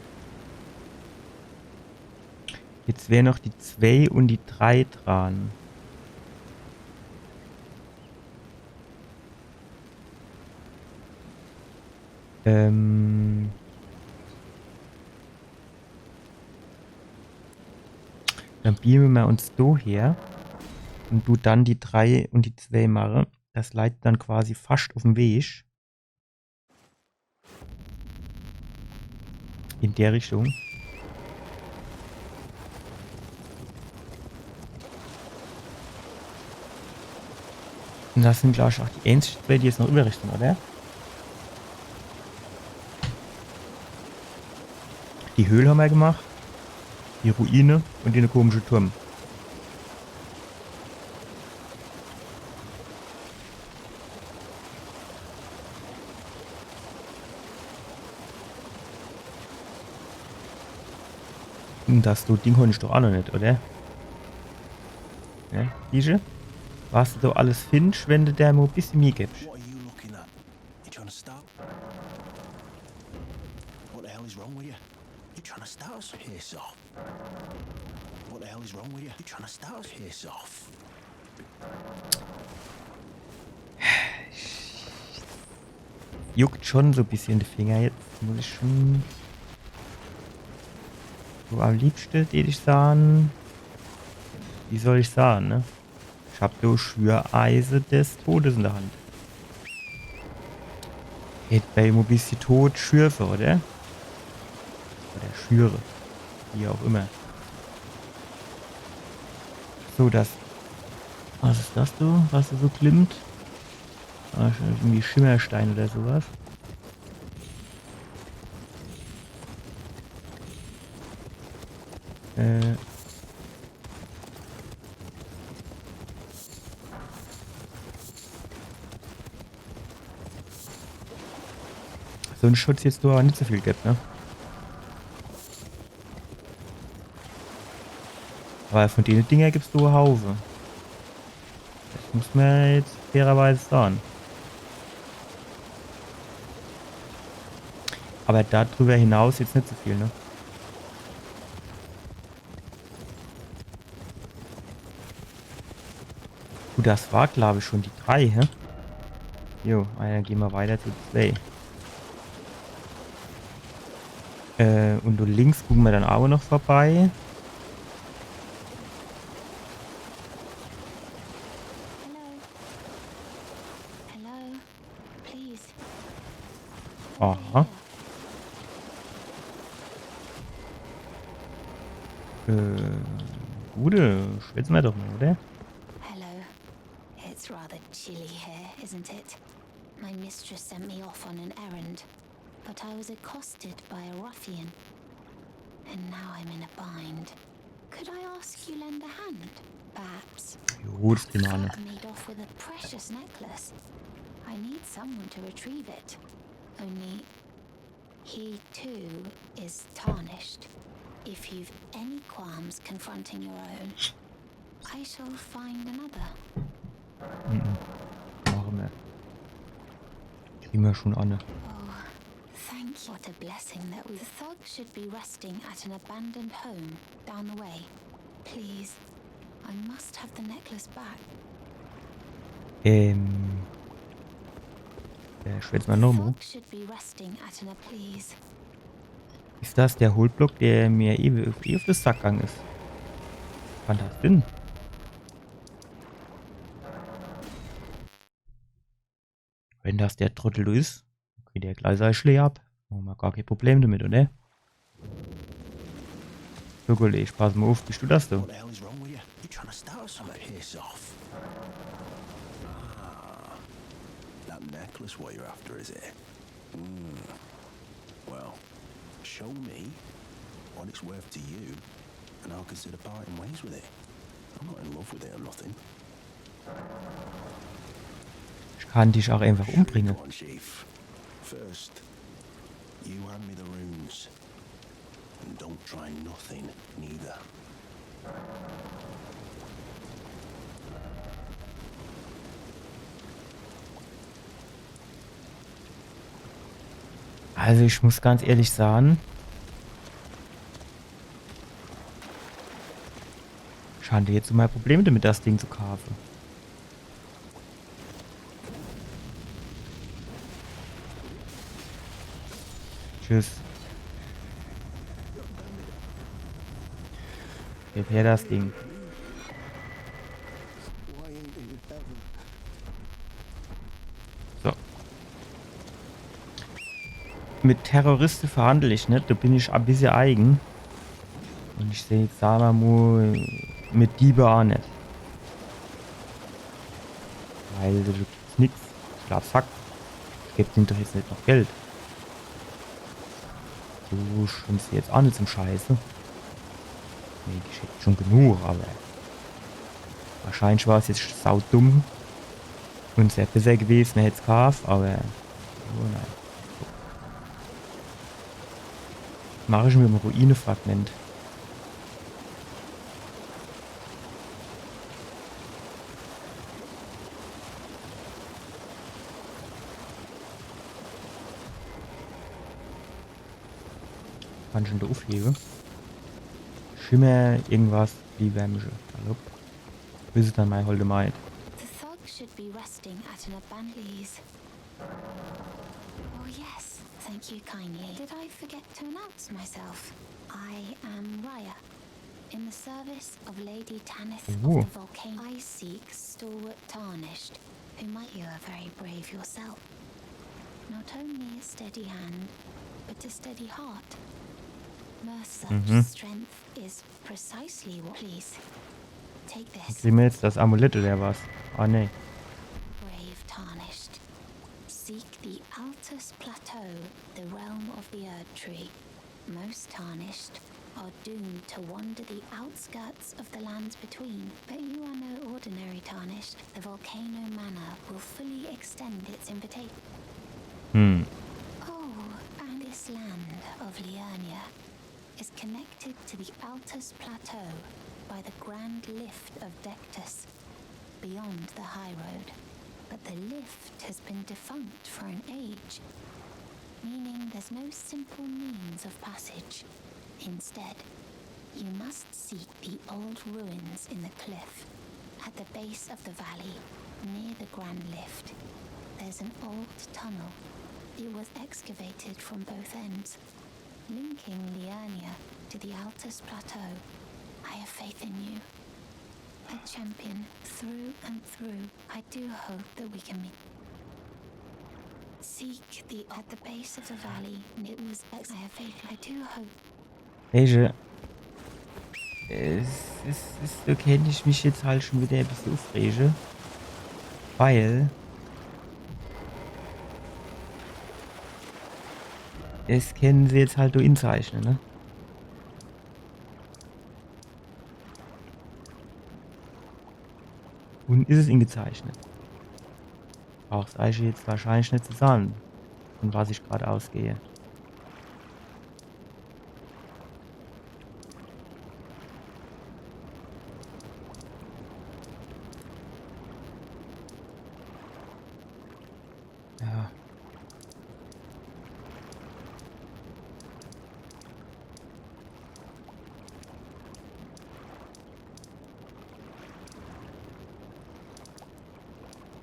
Jetzt wär noch die zwei und die drei dran. Ähm. Dann beame mer uns do her und du dann die drei und die zwei mache. Das leit dann quasi fascht uffm Weg. In der Richtung. Und das sind, glaub ich, auch die einzige zwei, die jetzt noch übrig sind, oder? Die Höhl hammer gemacht. Die Ruine und den komische Turm. Hm, das do Ding hon ich doch auch noch net, oder? Ja, siehsche? Was du do alles findsch, wenn du der mo bissje Müh gebsch. What are you looking at? You trying to start? What the hell is wrong with you? You trying to start us? Piss off. What the hell is wrong with you? You trying to start us? Piss off. Juckt schon so bissje de Finger jetzt, muss ich schon. So am liebschte, tät ich sahn, wie soll ich sahn, ne? Ich hab do Schüreise des Todes in der Hand. Hätt bei mo bissje Tod Schürfe, oder? Oder Schüre. Wie auch immer. So, das. Was is das do? Was do so glimmt? Ah, schon irgendwie Schimmerstein oder sowas. Äh. So en Schutz jetzt do aber net so viel gibt, ne? Aber von dene Dinger gibt's do Haufe. Das muss mer jetzt fairerweise sahn. Aber da drüber hinaus jetzt net so viel, ne? Gut, das war, glaub ich, schon die drei, hä? Jo, ah, dann gehn mer weiter zu zwei. Äh, und do links gucke mer dann auch noch vorbei. Hello. Hello. Please. Aha. Äh, Gude, schwätze mer doch mal, oder? Hello. It's rather chilly here, isn't it? My mistress sent me off on an errand, but I was accosted by a ruffian, and now I'm in a bind. Could I ask you lend a hand, perhaps? Jo, das kriegen wir hin. Made off with a precious necklace. I need someone to retrieve it. Only he too is tarnished. If you've any qualms confronting your own, I shall find another. Mhm. Mache mer. Kriegen wir schon hin. Oh, thank you. What a blessing that we. The thug should be resting at an abandoned home down the way. Please, I must have the necklace back. Ähm. Ja, schwätze mer nochmo. Thug should be resting at an. Please. Is das der Hohlblock, der mir eh, eh uff de Sack gang is? Kann das sinn? Wenn das der Trottel is, kriegt der gleich sei Schlee ab. Hawwe mer gar kee Problem damit, oder? So, Kollege, pass mo uff, bisch du das do? What the hell is wrong with you? You trying to start something? Piss off. Ah, that necklace what you're after, is it? Mm. Well, show me what it's worth to you, and I'll consider parting ways with it. I'm not in love with it or nothing. Ich kann dich auch einfach umbringen. Sure, go on, Chief. First, you hand me the runes. And don't try nothing, neither. Also ich muss ganz ehrlich sagen, Ich hatte jetzt immer Probleme damit, das Ding zu kaufen. Tschüss. Gib her das Ding. So. Mit Terroristen verhandel ich net, do bin ich e bissje eigen. Un ich seh jetzt, sa mer mo, mit Diebe aa net. Weil do gibt's nix. Ich glaab, fuck. Ich geb dene doch jetzt net noch Geld. Du schwimmst jetzt aa net zum Scheiße. Nee, die schickt schon genug, aber wahrscheinlich war's jetzt saudumm. Un es wär besser gewese, mer hätt's gekaaft, aber. Oh nein. Mach ich mit dem Ruinefragment. Kann ich en do uffhebe? Schimmer, irgendwas, die Wärmische. Hallo? Bis dann, mei holde Maid. The thug should be resting at an abandoned. Oh yes, thank you kindly. Did I forget to announce myself? I am Rya, in the service of Lady Tanith of the Volcano. I seek stalwart Tarnished, who might, you are very brave yourself. Not only a steady hand, but a steady heart. Mercer's strength is precisely what. Please, take this. Kriegen wir jetzt das Amulett oder was? Ah, nee. Brave Tarnished. Seek the Altus Plateau, the realm of the Erdtree. Most Tarnished are doomed to wander the outskirts of the Lands Between, but you are no ordinary Tarnished. The Volcano Manor will fully extend its invitation. Hmm. Oh, and this land of Liurnia is connected to the Altus Plateau by the Grand Lift of Dectus, beyond the high road. But the lift has been defunct for an age, meaning there's no simple means of passage. Instead, you must seek the old ruins in the cliff, at the base of the valley, near the Grand Lift. There's an old tunnel. It was excavated from both ends, linking Liurnia to the Altus Plateau. I have faith in you. A champion through and through. I do hope that we can meet. Seek the, at the base of the valley. It was ex-, I have faith. I do hope. Welche? Es is, is, do kennt ich mich jetzt halt schon wieder e bissje uffrege. Weil. Das kennen se jetzt halt nur inzeichnen, ne? Un is es ingezeichnet? Brauch's eigentlich jetzt wahrscheinlich net zu sage, von was ich grad ausgehe. Ja.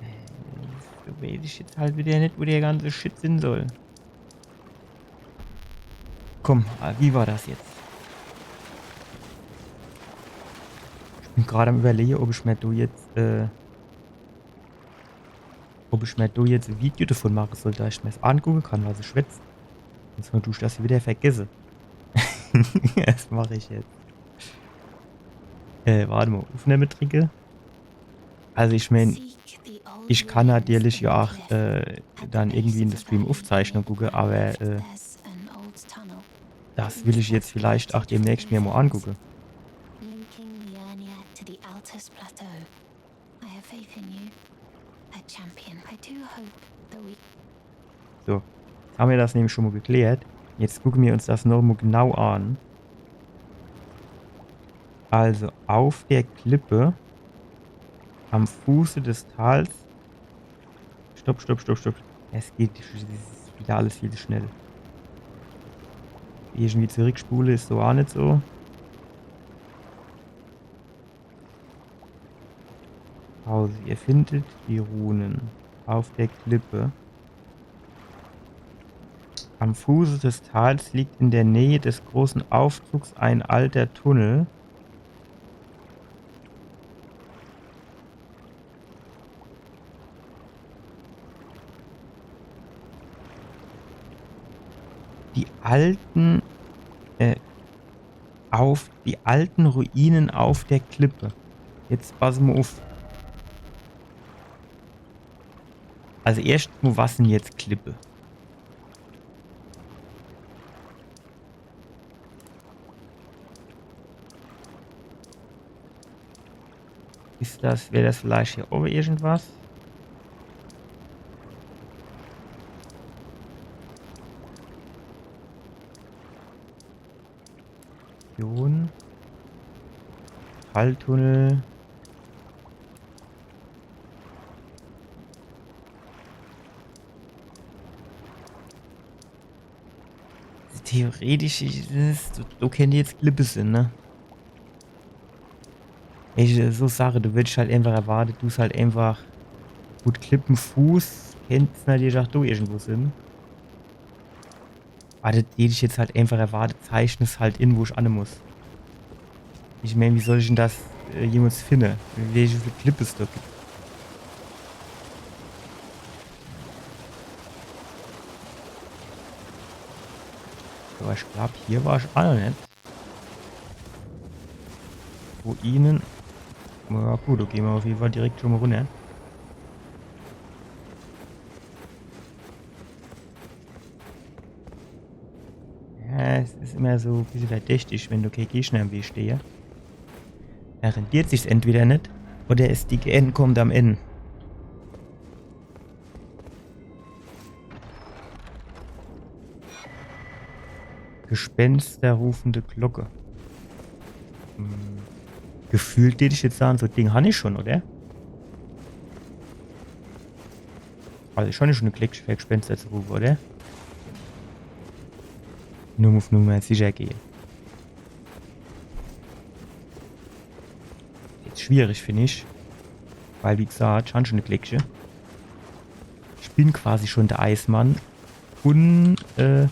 Äh, do weeß ich jetzt halt wieder net, wo der ganze Shit sin soll. Komm, ah, wie war das jetzt? Ich bin grad am Überlege, ob ich mir do jetzt, äh, ob ich mir do jetzt e Video davon mache soll, dass ich mir's angucke kann, was ich schwätz. Sonst du ich das wieder vergesse. Das mach ich jetzt. Äh, warte mal, Aufnahme drücke. Also ich mein, ich kann natürlich ja auch, äh, dann irgendwie in de Stream-Aufzeichnung gucke, aber, äh, das will ich jetzt vielleicht auch demnächst mir mal angucke. Linking Liurnia to the Altus Plateau. I have faith in you. A champion. I do hope that we. So, jetzt haben wir das nämlich schon mal geklärt. Jetzt gucken wir uns das noch mal genau an. Also, auf der Klippe, am Fuße des Tals. Stopp, stopp, stopp, stopp. Es geht, das ist wieder alles viel zu schnell. Irgendwie zurückspule ist so auch nicht so. Pause. Ihr findet die Runen auf der Klippe. Am Fuße des Tals liegt in der Nähe des großen Aufzugs ein alter Tunnel. Die alten, äh, auf, die alten Ruinen auf der Klippe. Jetzt pass mo uff. Also erscht mo, was sin jetzt Klippe? Is das, wär das vielleicht hier owwe irgendwas? Region. Falltunnel. Theoretisch is es, so, so kennte jetzt Klippe sin, ne? Ich, so Sache, du würdsch halt einfach erwarte, du bist halt einfach gut Klippe, Fuß, kennt natürlich ach do irgendwo sin. Awwer do hätt ich jetzt halt einfach erwarte, zeichne's halt in, wo ich anne muss. Ich mein, wie soll ich dann das, äh, jemals finne? Wie, wie viel Klippe es do gibt. Awwer ich glaab, hier war ich ach noch net. Ruinen. Ja gut, do gehn mer uff jeden Fall direkt schun mo runner. Ja, es is immer so e bissel verdächtig, wenn do kee Gegner im Weg stehe. Do rentiert sich's entweder net, oder es, die Gegner kumme am Enn. Gespensterrufende Glocke. Hm. Gefühlt deet ich jetzt sage, so e Ding han ich schun, oder? Also ich han schun e Glick für Gespenster zu rufe, oder? Nur uff Nummer sicher gehe. Jetzt schwierig, find ich. Weil, wie gesagt, ich han schun e Glickche. Ich bin quasi schun de Eismann. Un, äh,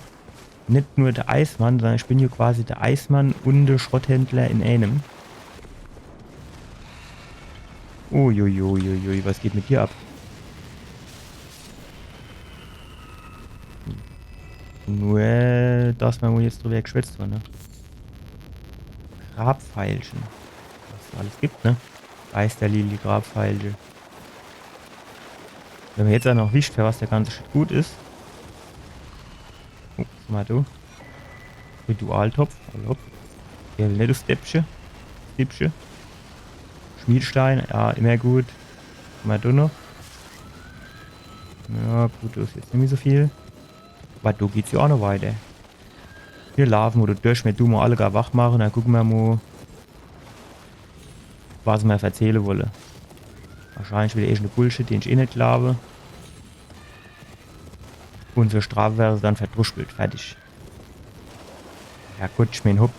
net nur de Eismann, sondern ich bin jo quasi de Eismann un de Schrotthändler in eenem. Uiuiuiui, was geht mit dir ab? Nur, dass mer mo jetzt driwwer geschwätzt hot, ne? Grabveilchen. Was es alles gibt, ne? Geisterlilie, Grabveilche. Wenn mer jetzt ach noch wisst, für was de ganze Shit gut is. Oh, was hammer do? Ritualtopf, hallo. Ja, net das Deppche. Deppche. Schmiedstein, ja, immer gut. Was hammer do noch? Ja, gut, das is jetzt net mehr so viel. Awwer do geht's jo ach noch weiter. Mir laafe mo do durch, mir dun mo alle gar wach mache, dann gucke mer mo, was mer verzähle wolle. Wahrscheinlich widder irgend e Bullshit, den ich eh net glaawe. Un zur Strafe werre se dann verdruschpelt, fertig. Ja gut, ich mein, hopp,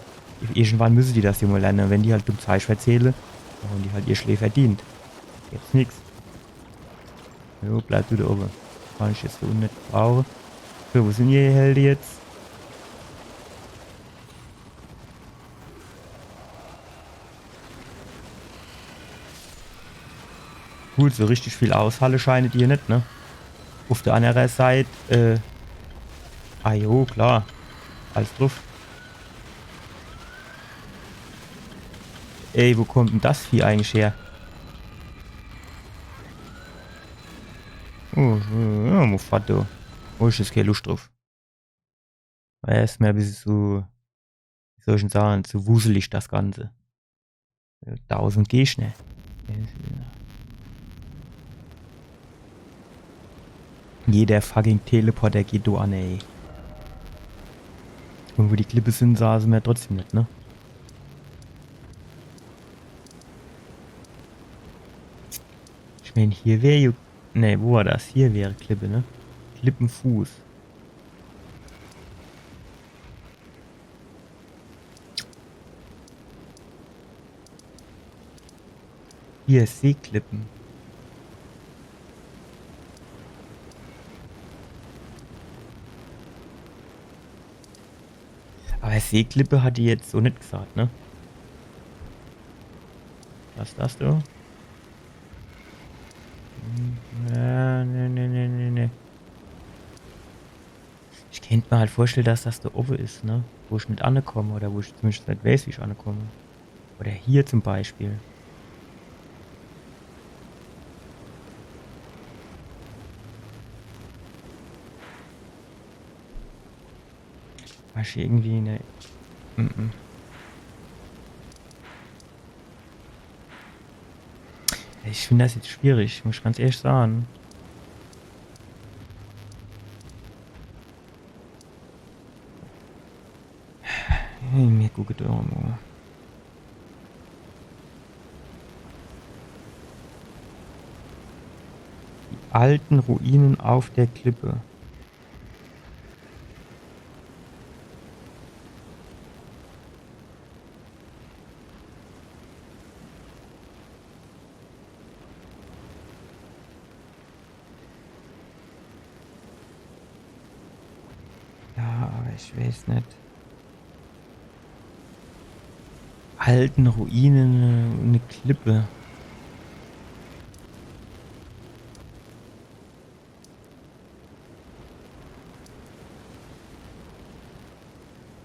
irgendwann müsse die das jo mo lerne. Wenn die halt dumm Zeich verzähle, dann han die halt ihr Schlee verdient. Gibt's nix. Jo, bleib du do owwe. Kann ich jetzt do unne net brauche. So, wo sin die Helde jetzt? Gut, so richtig viel aushalle scheine die net, ne? Uff de anner Seit, äh, ah jo, klar. Alles druff. Ey, wo kommt dann das Vieh eigentlich her? Oh, ja, Muffato. Oh, ich hab kee Luscht druff. Weil er is mer e bissel zu, wie soll ich dann sage, zu wuselig, das Ganze. Tausend Gegner. Jeder fucking Teleporter geht do an, ey. Un wo die Klippe sin, sahn se mer trotzdem net, ne? Ich mein, hier wär jo, ne, wo war das? Hier wär Klippe, ne? Klippenfuß. Hier, Seeklippen. Als Seeklippe hat die jetzt so net gesagt, ne? Was sagst du? Hm, ja, nee, nee, nee, nee, nee. Ich kennt mer halt vorstelle, dass das do owwe is, ne? Wo ich net anekomme oder wo ich zumindest net weiß, wie ich anekomme. Oder hier zum Beispiel. War ich hier irgendwie in der. Mm-mm. Ich find das jetzt schwierig, muss ich ganz ehrlich sagen. Hey, mir guckt irgendwo. Die alten Ruinen auf der Klippe. Ja, aber ich weiß net. Alten Ruinen, eine Klippe.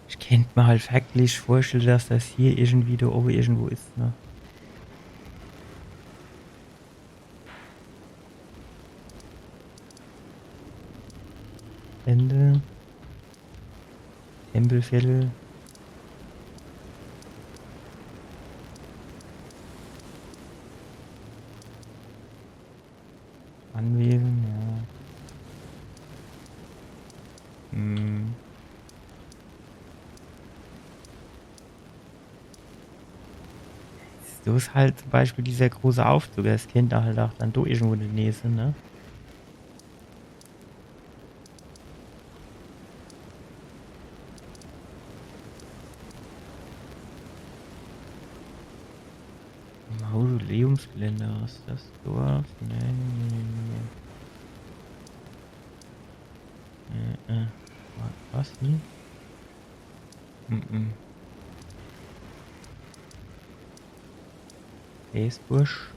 Ich kennt mer halt wirklich vorstelle, dass das hier irgendwie do owwe irgendwo is, ne? Ende. Tempelviertel. Anwesen, ja. Hm. So is halt zum Beispiel dieser große Aufzug, das kennt halt auch dann do irgendwo in der Nähe sein, ne? Mausoleumsgelände, was is das? Dorf? Nee, nee, nee, nee. Äh, äh. Wa-, was? Hm? Mhm. Eisbusch.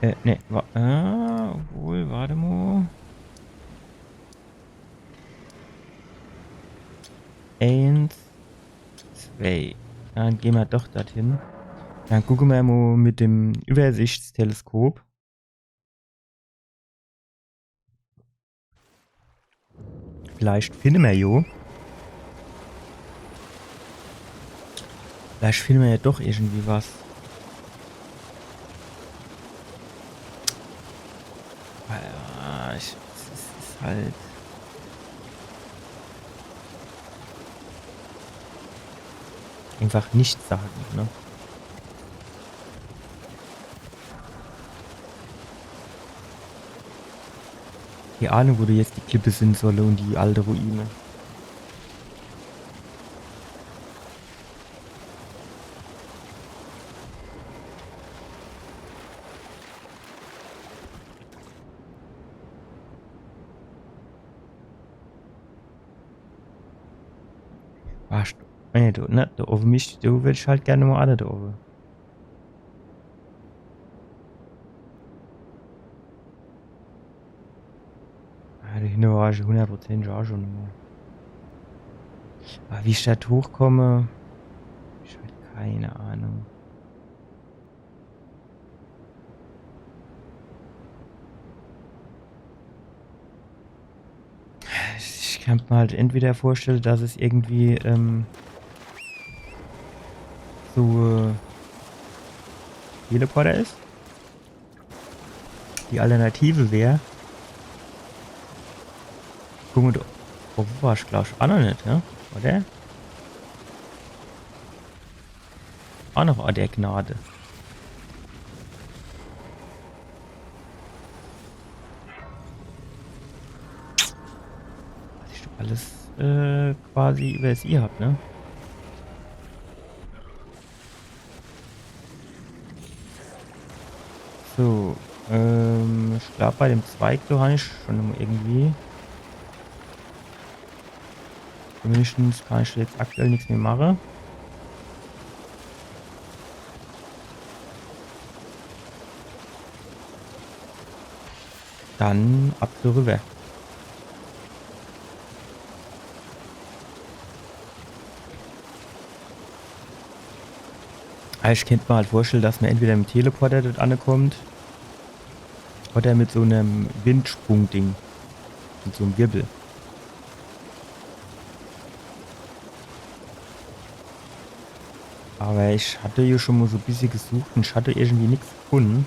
Äh, nee, wa-, äh, obwohl, warte mal. Eins, zwei. Dann gehen wir doch dorthin. Dann gucken wir mal mit dem Übersichtsteleskop. Vielleicht finden wir jo. Vielleicht finden wir ja doch irgendwie was. Ja, ich, es ist halt einfach nichtssagend, ne? Keine Ahnung, wo do jetzt die Klippe sein solle und die alte Ruine. Warst du? Nee, du, ne, do oben, ich, du willst halt gerne mal alle do oben. Ja, do hinne war ich hundert Prozent ja schon immer. Aber wie ich do hochkomme, ich hab keine Ahnung. Ich kann mir halt entweder vorstellen, dass es irgendwie, ähm, so, äh, Teleporter ist. Die Alternative wär, guck mal, do oben war ich, glaub ich, auch noch nicht, ja? Oder? Auch noch Ort der Gnade. Was ich doch alles äh, quasi übers I hab, ne? So, ähm, ich glaub, bei dem Zweig, do han ich schon immer irgendwie. Zumindest kann ich jetzt aktuell nix mehr mache. Dann ab do rüber. Also ich kennt mer halt vorstelle, dass mer entweder mit dem Teleporter dort ankommt oder mit so nem Windsprung-Ding. Mit so nem Wirbel. Aber ich hat jo schon mo so bissje gesucht un ich hat irgendwie nix gefunne.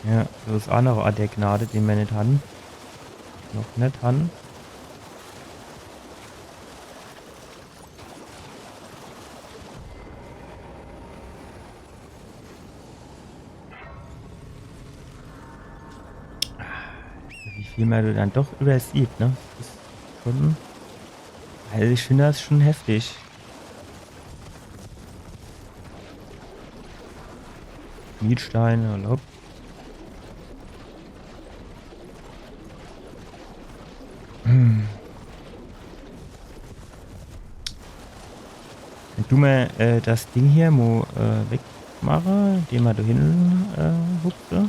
Ja, das is ach noch e Ort der Gnade, den mer net han. Noch net han. Wie viel mer dann doch übersieht, ne? Das is schon, also ich find das schon heftig. Schmiedstein, hallo. Hm. Wenn du mer, äh, das Ding hier mo, äh, wegmache, den mer do hin, äh, hupse.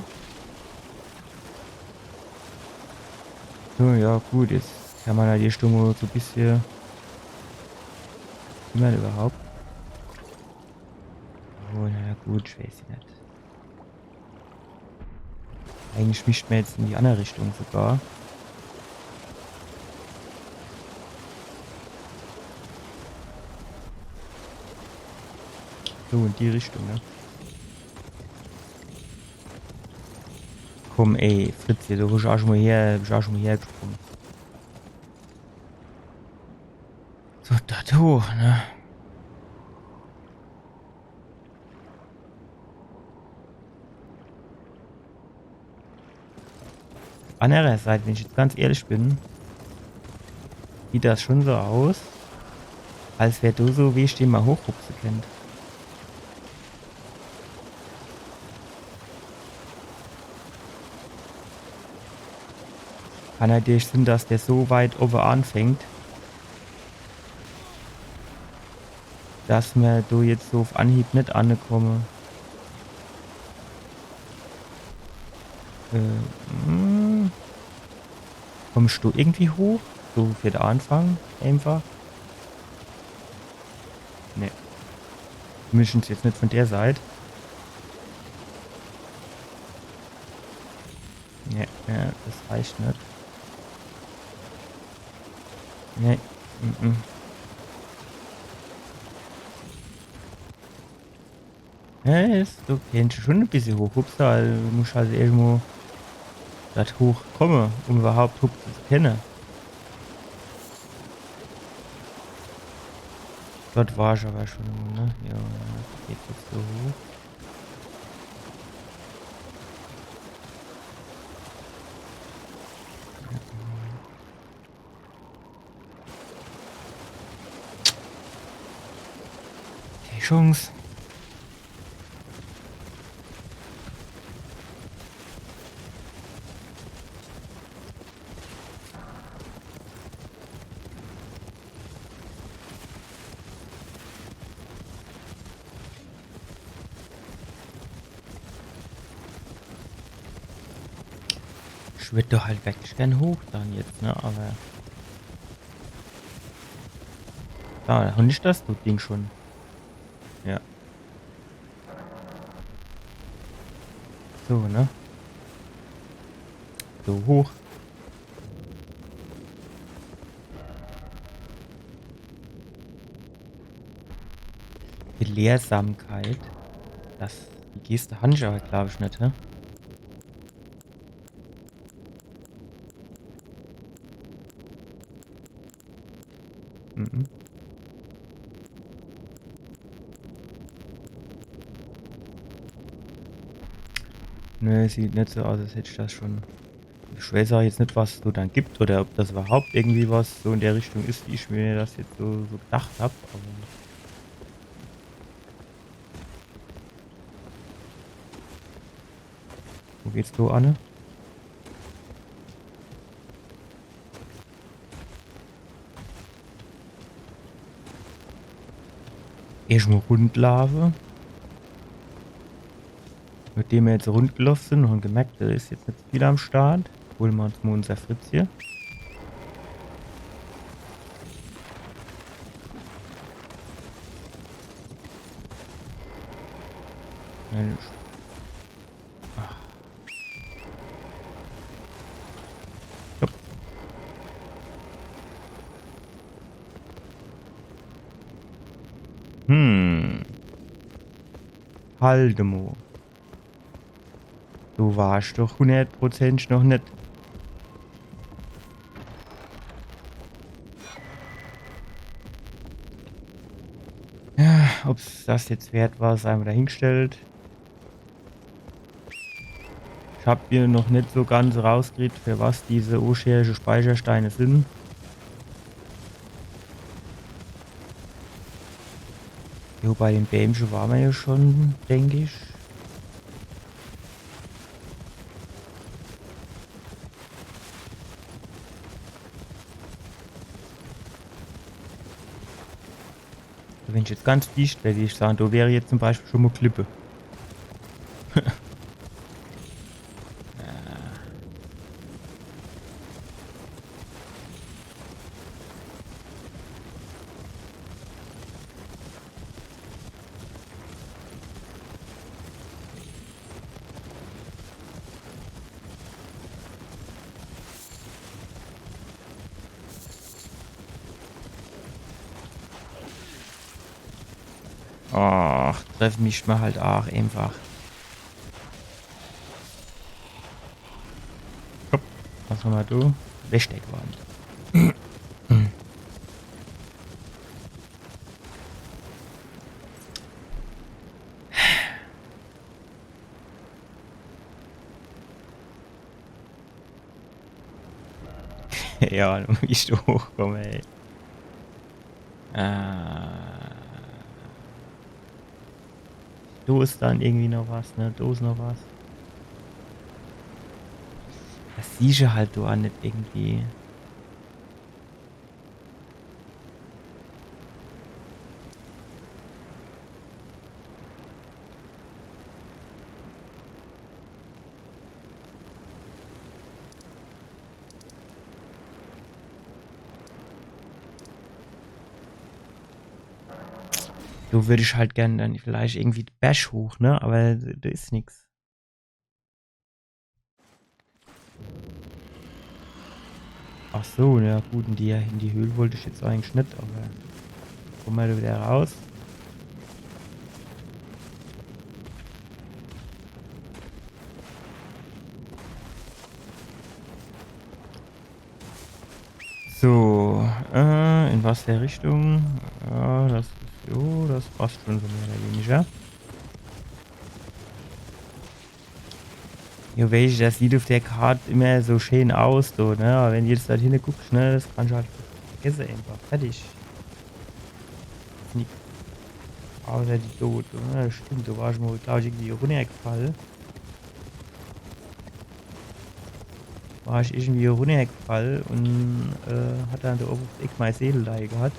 So, ja, gut, jetzt kann mer halt die Stimmung so bissje. Wie mer überhaupt? Oh, na ja, gut, ich weiß net. Eigentlich misst mer jetzt in die andere Richtung sogar. So, in die Richtung, ne? Komm, ey, Fritz, du bisch ach schon mo her, bisch ach schon mo hergesprunge. So, do hoch, ne? Andererseits, wenn ich jetzt ganz ehrlich bin, sieht das schon so aus, als wär do so, wie ich den mo hochhupse kennt. Kann natürlich sinn, dass der so weit owwe anfängt, dass mer do jetzt so uff Anhieb net ankomme. Äh, hm. Kommsch du irgendwie hoch? So für de Anfang einfach? Nee. Zumindest jetzt net von der Seit. Nee, nee, das reicht net. Nee. Mm -mm. Ja, is, du kennscht schon e bissje hochhupse, also du muscht also erscht mo dort hochkomme, um überhaupt hupse zu kenne. Dort war ich aber schon, ne? Ja, geht jetzt so hoch. Keine Chance. Ich würd doch halt wirklich gern hoch dann jetzt, ne? Aber. Da, und nicht das Ding schon. Ja. So, ne? So hoch. Gelehrsamkeit. Das, die Geste han ich aber, glaub ich, net, hä? Mhm. Nö, sieht net so aus, als hätt ich das schon Ich weiß auch jetzt net, was es so dann gibt oder ob das überhaupt irgendwie was so in der Richtung is, wie ich mir das jetzt so, so gedacht hab. Aber wo geht's do anne? Erscht mo rundlaafe. Nachdem mer jetzt rundgeloff sin un gemerkt, do is jetzt net viel am Start, hole mer uns mo unser Fritz hier. Mensch. Ach. Jupp. Hm. Halt mo. Du warsch doch hundert Prozent noch net. Ja, ob's das jetzt wert war, sei mo dahingestellt. Ich hab hier noch net so ganz rausgekriegt, für was diese oscherische Speichersteine sin. Jo, bei dem Bämche ware mer ja schon, denk ich. Wenn ich jetzt ganz dicht wär, würd ich sage, do wär jetzt zum Beispiel schon mo Klippe. Ach, treff mich mo halt aach einfach. Hopp, was hammer do? Besteck war net. Ja, do muss ich hochkomme, ey. Äh, do is dann irgendwie noch was, ne? Do is noch was. Das siehsch halt do aach net irgendwie. Do würd ich halt gern dann vielleicht irgendwie de Berg hoch, ne? Aber do is nix. Ach so, ja gut, in die, in die Höhl wollt ich jetzt eigentlich net, aber komme mer do wieder raus. So, äh, in was für Richtung? Ja, das is, jo, das passt schon so mehr oder weniger. Jo, weesch, das sieht uff der Kart immer so schee aus, so, ne? Aber wenn du jetzt do hinne gucksch, ne, das kannsch halt vergesse einfach. Fertig. Is nix. Außer die Tod, ne? Stimmt, do war ich mo, glaab ich, irgendwie runnergefall. War ich irgendwie runnergefall un, äh, hat dann do owwe uff Eck mei Seele do gehat.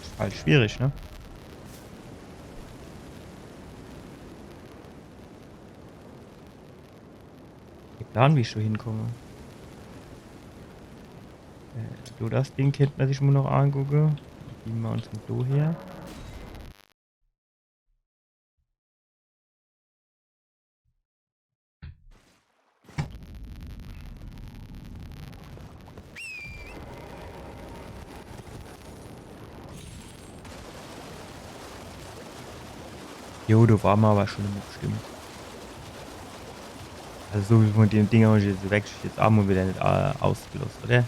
Is halt schwierig, ne? Kä Plan, wie ich do hinkomme. Äh, do das Ding kennt mer sich mo noch angucke. Gehn mer uns mo do her. Jo, do war mer aber schon immer bestimmt. Also so wie von den Dinger jetzt weg, jetzt aa mo wieder net, äh, ausgelost, oder?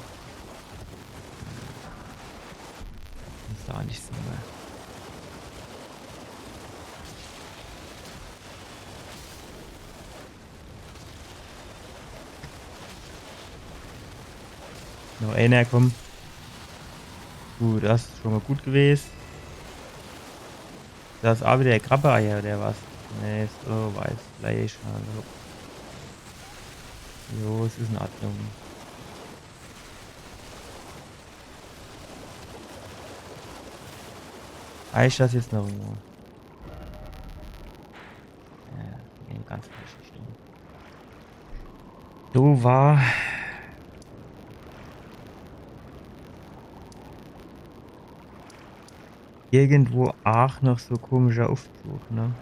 Noch eener, komm. Gut, das is schon mal gut gewes. Das is aa wieder Krabbeeier oder was? Nee, is so weiß Fleisch. Also. Jo, es is in Ordnung. Reicht das jetzt noch irgendwo? Ja, in ganz falsche Richtung. Do war irgendwo aach noch so komischer Uffzug, ne?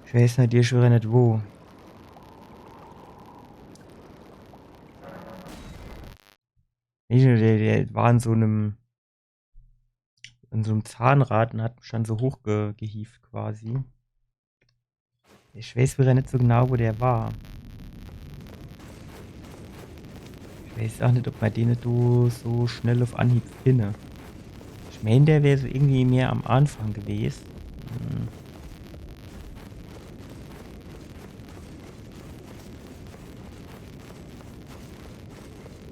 Ich weiß natürlich schon net wo. Nee, der, der war in so nem, in so nem Zahnrad un hat mich dann so hochge-, gehievt quasi. Ich weiß wieder net so genau, wo der war. Ich weiß aach net, ob mer den do so schnell uff Anhieb finne. Ich mein, der wär so irgendwie mehr am Anfang gewes. Hm.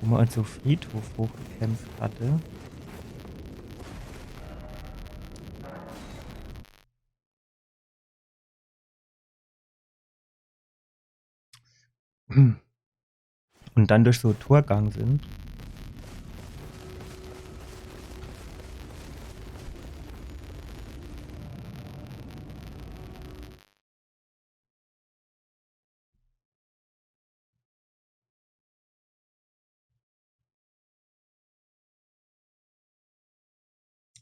Wo mer uns so Friedhof hochgekämpft hatte. Un dann durch so Tor gang sin.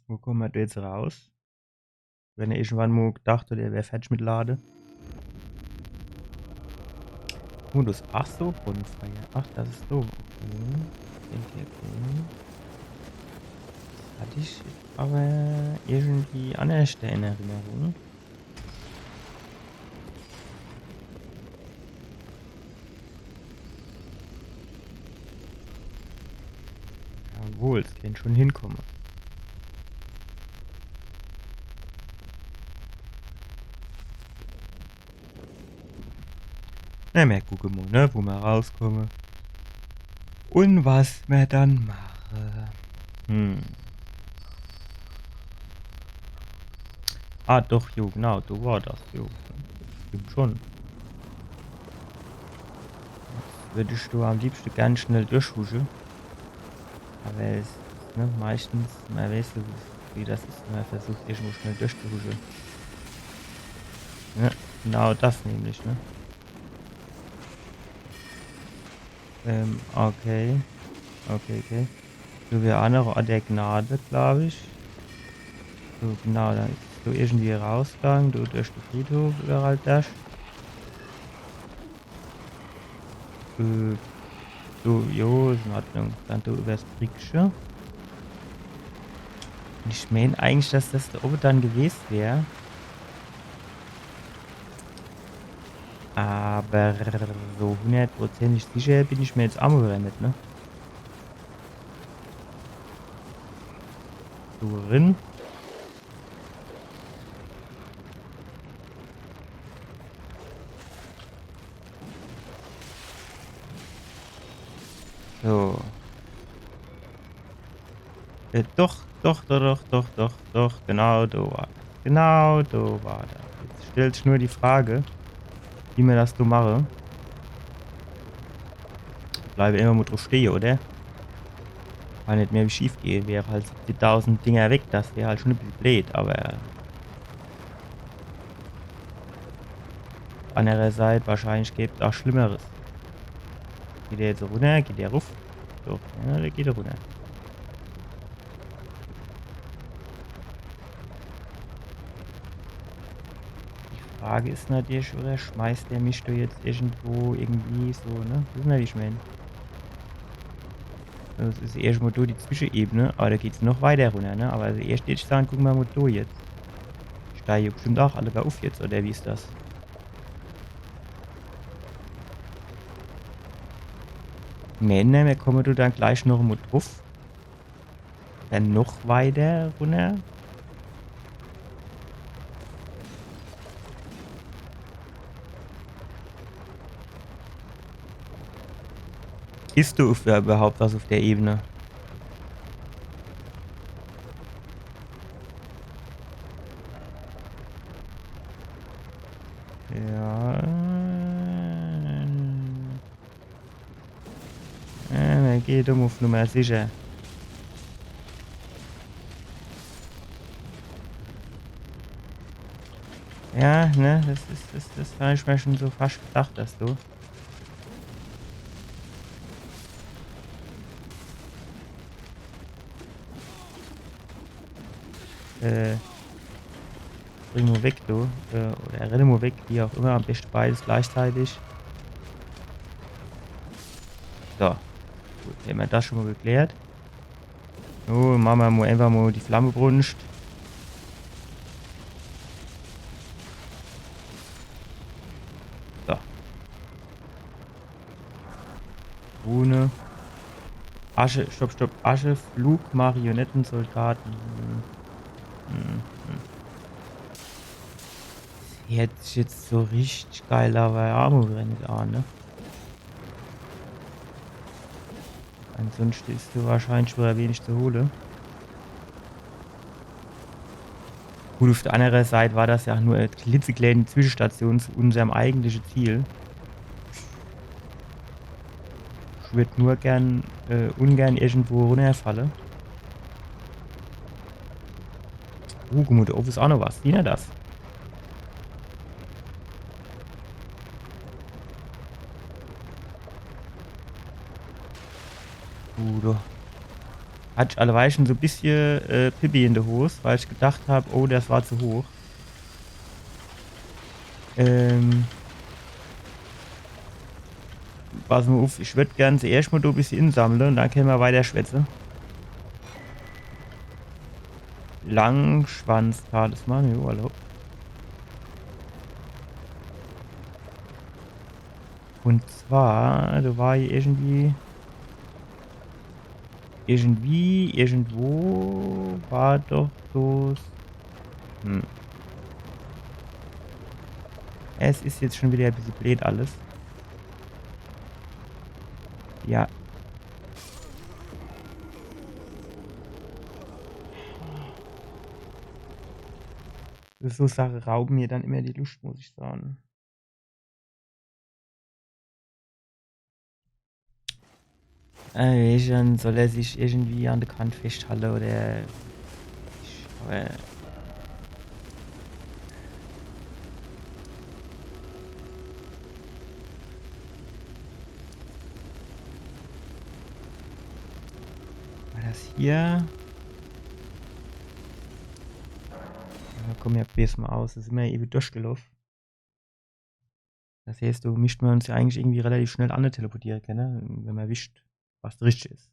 Wo komme mer do jetzt raus? Wenn ich irgendwann mo gedacht hat, er wär fertig mit Lade. Oh, das, ach so, Bonfire. Ach, das is so. Okay. Okay, okay, okay. Das hatt ich awwer irgendwie annerscht in Erinnerung. Jawohl, es kann schon hinkomme. Na, mer gucke mo, ne, wo mer rauskomme. Un was mer dann mache. Hm. Ah, doch, jo, genau, do war das, jo. Stimmt schon. Jetzt würd ich do am liebschte ganz schnell durchhusche. Awwer es, ne, meistens, mer weiß, wie das is, wenn mer versucht, irgendwo schnell durchzuhusche. Ja, genau das nämlich, ne? Ähm, okay. Okay, okay. Do wär aa noch Ort der Gnade, glaub ich. So, genau, dann is do irgendwie rausgang, do durch de Friedhof, iwwerall das. Äh, so, jo, is in Ordnung. Dann do iwwers Brickche. Un ich mein eigentlich, dass das do owwe dann gewes wär. Awwer so hunnertprozentig sicher bin ich mer jetzt aa mo widder net, ne? So, rin. So. Äh, doch, doch, doch, genau do war das. Genau do war das. Jetzt stellt sich nur die Frage, wie mer das do mache. Bleibe immer mo druff stehe, oder? Kann net mehr wie schief gehe. Wär halt siebzigtausend Dinger weg, das wär halt schon e bissel bleed, awwer Annererseit, wahrscheinlich gibt's aa Schlimmeres. Geht der jetzt runner? Geht der ruff? Doch, ja, der geht runner. Die Frage is natürlich, oder schmeißt der mich do jetzt irgendwo irgendwie so, ne? Wissen wir, wie ich mein? Das is erscht mo do die Zwischenebene, awwer do geht's noch weiter runner, ne? Awwer also erscht würd ich sage, gucke mer mo do jetzt. Steige bestimmt aa alle gar uff jetzt, oder wie is das? Nee, nee, mir komme do dann gleich noch mo druff. Dann noch weiter runner. Siehst du üw-, überhaupt was auf der Ebene? Ja. Äh, mer geht um auf Nummer sicher. Ja, ne, das is, das, das hab ich mir schon so fast gedacht, dass du. Äh, spring mo weg, du. Äh, oder renne mo weg, wie auch immer. Am besten beides gleichzeitig. So. Gut, hämmer das schon mo geklärt. So, mache mer mo einfach mo die Flammebrunst. So. Rune. Asche, stopp, stopp. Asche, Flug, Marionettensoldaten. Hm. Hm, hm. Hört sich jetzt so richtig geil, aber Armor rennt an, ne? Ansonsten is do wahrscheinlich wieder wenig zu hole. Gut, auf der anderen Seite war das ja nur eine klitzekleine Zwischenstation zu unserem eigentlichen Ziel. Ich würd nur gern, äh, ungern irgendwo runterfalle. Uh, guck mo, do owwe is auch noch was. Siehner das? Uh, do. Hat ich alleweil schon so e bissche, äh, Pipi in de Hos, weil ich gedacht hab, oh, das war zu hoch. Ähm, pass mo uff, ich würd gern zuerscht mo do e bissche insammle und dann kenne mer weiter schwätze. Langschwanz-Talisman, jo, hallo. Und zwar, do war hier irgendwie, irgendwie, irgendwo war doch das. Hm. Es is jetzt schon wieder e bissche bleed alles. Ja. So Sache rauben mir dann immer die Lust, muss ich sagen. Äh, dann soll er sich irgendwie an der Kant festhalle oder. Ich, aber war das hier? Ja, komm, ja, probier's mo aus. Das is immer ewig durchgelaufen. Das heißt, do mischt mer uns ja eigentlich irgendwie relativ schnell anne teleportiere kenne, wenn mer wisst, was das Richtige is.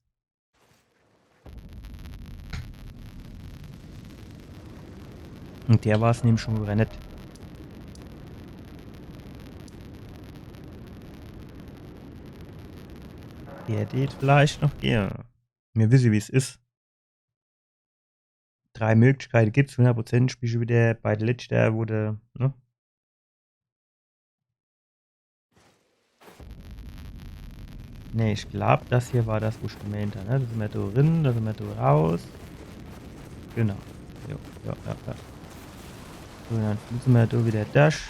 Und der war's nämlich schon wieder net. Der tät vielleicht noch gehe. Mir wisse, wie's is. Drei Möglichkeite gibt's, hundert Prozent, spiel schon wieder bei de letschte, wo de, ne? Ne, ich glaub, das hier war das, wo ich gemeint hab, ne? Do sin mer do drin, do sin mer do raus. Genau. Jo, ja, ja, ja. So, dann müsse mer do wieder dash.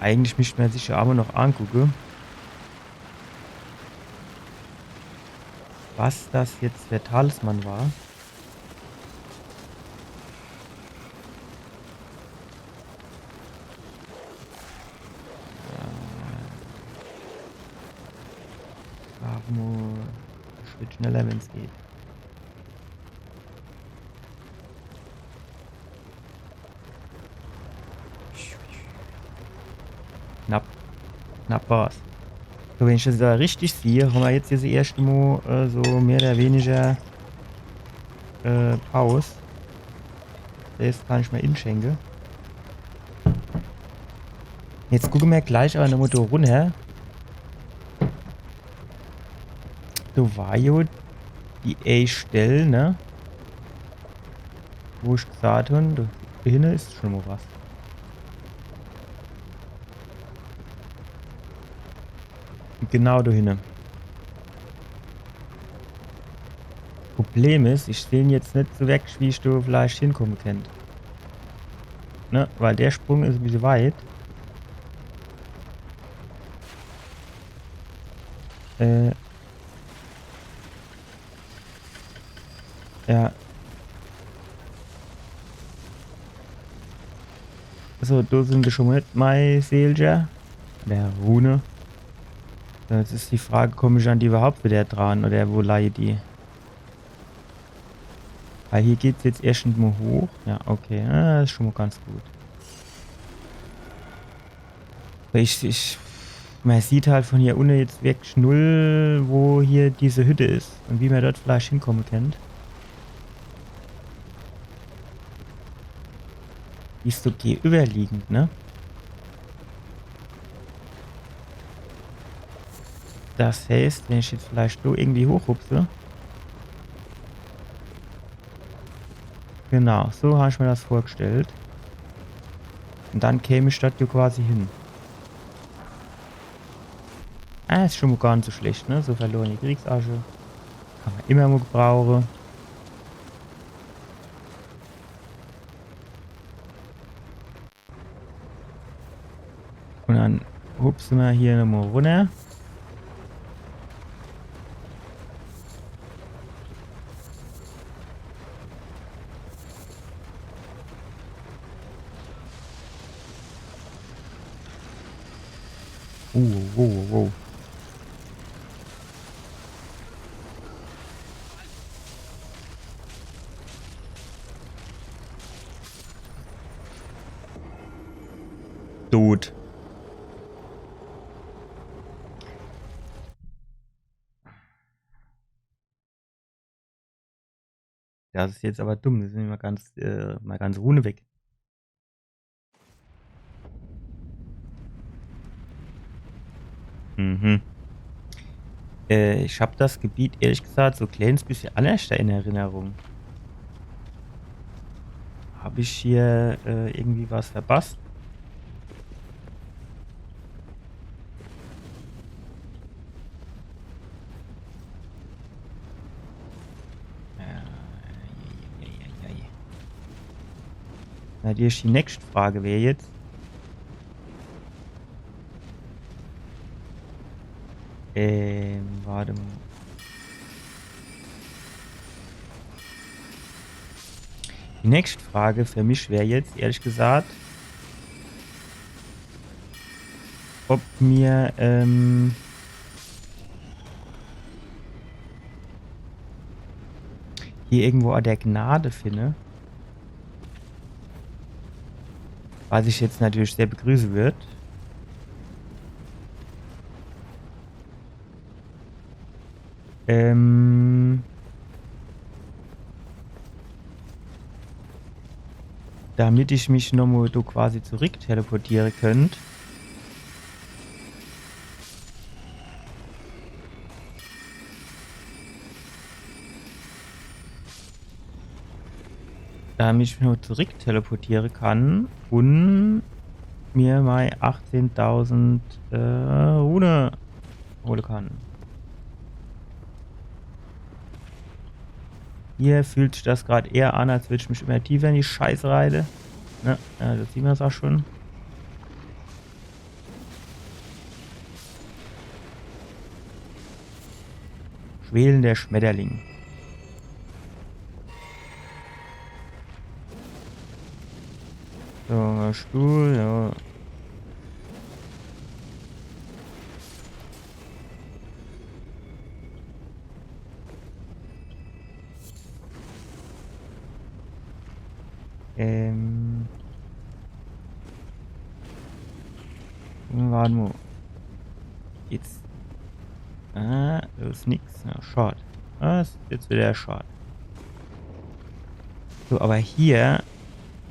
Eigentlich misst mer sich ja awwer noch angucke, was das jetzt für Talisman war. Äh, Armo, ich würd schneller, wenn's geht. Knapp. Knapp war's. So, wenn ich das da richtig sehe, haben wir jetzt diese erste Mo, äh, so mehr oder weniger, äh, Pause. Das kann ich mir inschenke. Jetzt gucke mir gleich aber nochmal da runter. Da war ja die A Stelle, ne? Wo ich gesagt hab, da hinne is schon mal was. Genau do hinne. Problem is, ich seh jetzt net so wirklich, wie ich do vielleicht hinkomme kennt. Ne? Weil der Sprung is e bissje weit. Äh. Ja. So, do sin se schun mol net, mei Seelcher. Der Rune. So, jetzt is die Frage, komm ich an die iwwerhaupt widder dran oder wo leie die? Weil hier geht's jetzt erscht mol hoch. Ja, okay. Ja, is schun mol ganz gut. Aber ich, ich, mer sieht halt vun hier unne jetzt wirklich null, wo hier diese Hütte is un wie mer dort vielleicht hinkomme kennt. Die is so gegenüberliegend, ne? Das heißt, wenn ich jetzt vielleicht so irgendwie hochhupse. Genau, so hab ich mir das vorgestellt. Un dann käm ich dort jo quasi hin. Ah, is schun mol gar net so schlecht, ne? So verlorene Kriegsasche. Kann mer immer mol gebrauche. Un dann hupse mer hier nochmol runner. Oh, oh, oh, oh. Dude. Das is jetzt aber dumm. Do sin mei ganz, äh, mei ganze Rune weg. Mhm. Äh, ich hab das Gebiet ehrlich gesagt so e kleines bissje annerschter in Erinnerung. Hab ich hier, äh, irgendwie was verpasst? Äh, ei, ei, ei, ei. Natürlich die nächste Frage wär jetzt. Ähm, warte mol. Die nächste Frage für mich wär jetzt, ehrlich gesagt, ob mir, ähm, hier irgendwo Ort der Gnade finde. Was ich jetzt natürlich sehr begrüße würd. Ähm, damit ich mich nochmol do quasi zurück teleportiere könnt. Damit ich mich nochmol zurück teleportiere kann un mir mei achtzehntausend, äh, Rune hole kann. Hier fühlt sich das grad eher an, als würd ich mich immer tiefer in die Scheiße reite. Ja, ja, das sieht mer's auch schon. Schwelender Schmetterling. So, mol Stuhl, ja. Ähm. Warte mol. Jetzt. Ah, do is nix. Ja, schad. Das is jetzt wieder schad. So, aber hier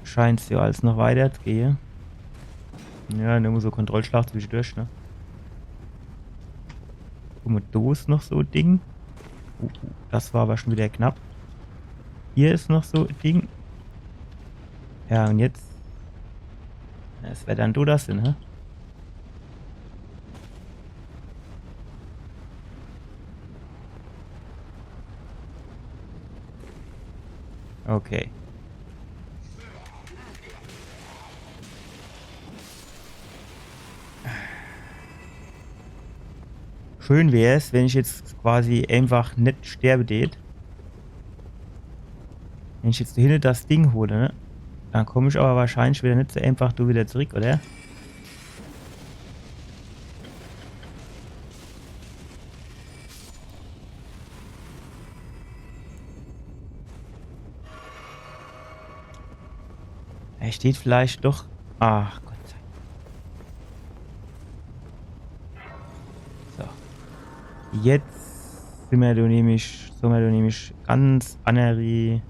scheint's ja alles noch weiter zu gehe. Ja, nur so Kontrollschlag zwischendurch, ne? Guck mol, do is noch so e Ding. Uh, uh, das war aber schon wieder knapp. Hier is noch so e Ding. Ja, un jetzt. Das wär dann do das, ne? Okay. Schön wär's, wenn ich jetzt quasi einfach net sterbe tät. Wenn ich jetzt do hinne das Ding hole, ne? Dann komm ich aber wahrscheinlich wieder net so einfach do wieder zurück, oder? Er steht vielleicht doch. Ach Gott sei Dank. So. Jetzt sin mer do nämlich, sin mer do nämlich ganz annere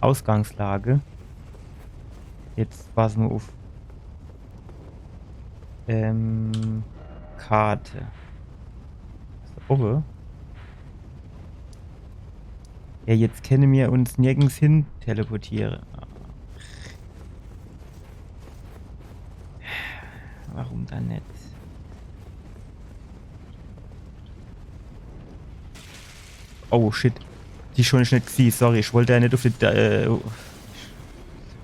Ausgangslage. Jetzt pass mo uff. Ähm, Karte. Is do owwe? Ja, jetzt kenne mer uns nirgends hin teleportiere. Warum dann net? Oh shit. Die schon net gesiehn. Sorry, ich wollt ja net uff die. Äh,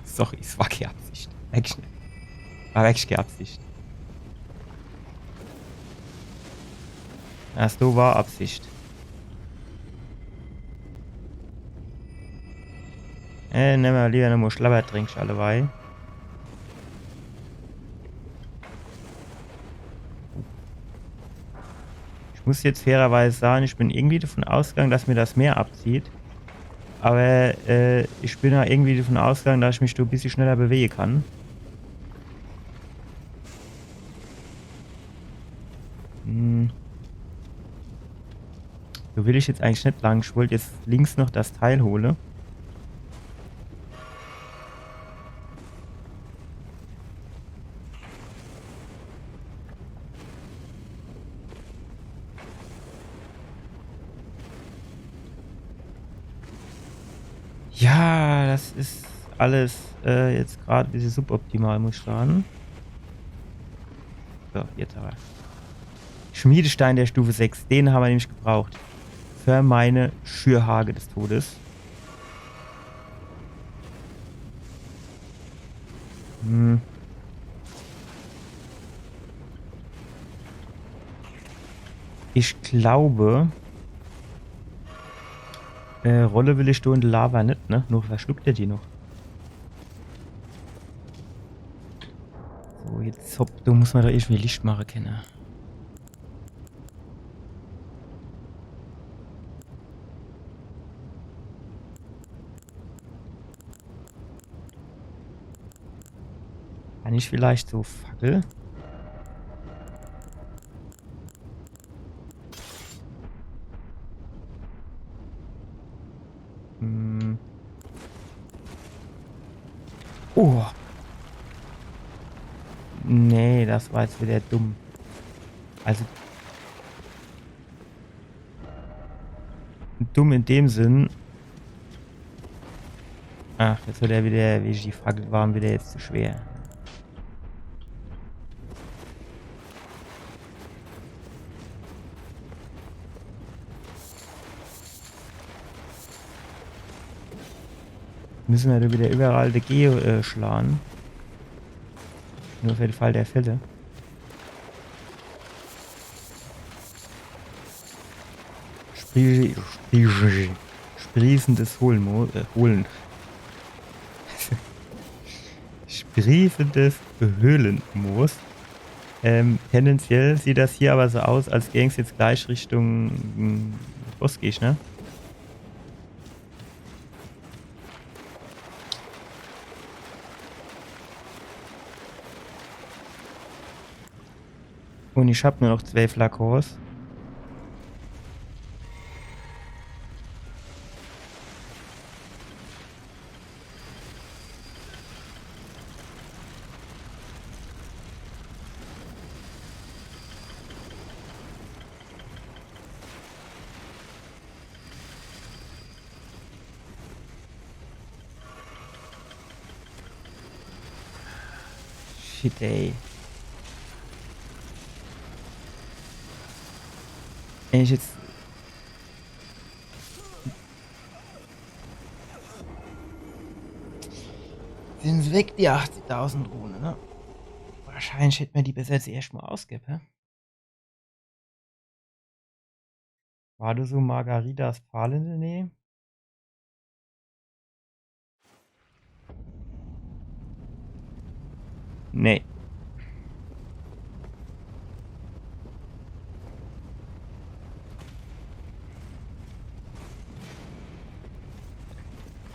sorry, es war kee Absicht. Wirklich net. War wirklich kee Absicht. Das do war Absicht. Äh, nemme mer lieber nomo Schlabbertränk allewei. Ich muss jetzt fairerweise sage, ich bin irgendwie davon ausgegange, dass mir das mehr abzieht. Aber, äh, ich bin do irgendwie davon ausgegange, dass ich mich do e bissje schneller bewege kann. Hm. Do will ich jetzt eigentlich net lang. Ich wollt jetzt links noch das Teil hole. Ja, das is alles, äh, jetzt grad e bissje suboptimal, muss ich sage. So, jetzt aber. Schmiedestein der Stufe sechs, den ham mer nämlich gebraucht. Für meine Schürhage des Todes. Hm. Ich glaube, äh, rolle will ich do in de Lava net, ne? Nur verschluckt er die noch. So, jetzt hopp, do muss mer doch irgendwie Licht mache kenne. Kann ich vielleicht so Fackel? Hm. Oh. Nee, das war jetzt wieder dumm. Also, dumm in dem Sinn. Ach, jetzt wird er wieder, wie die Fackel waren, wieder jetzt zu schwer. Müssen wir wieder überall dagegen, äh, schlagen. Nur für den Fall der Fälle. Sprie-, sprie-, sprießendes Hohlenmo-, äh, Hohlen-, sprießendes Höhlenmoos. Ähm, tendenziell sieht das hier aber so aus, als gäng's jetzt gleich Richtung, mm, Bossgegner. Und ich hab nur noch zwei Flakons. Shit, ey. Wenn ich jetzt Sin se weg, die achtzigtausend Rune, ne? Wahrscheinlich hätt mer die besser zuerscht mol ausgebb, hä? War do so Margaritas Pfahl in de Näh? Nee.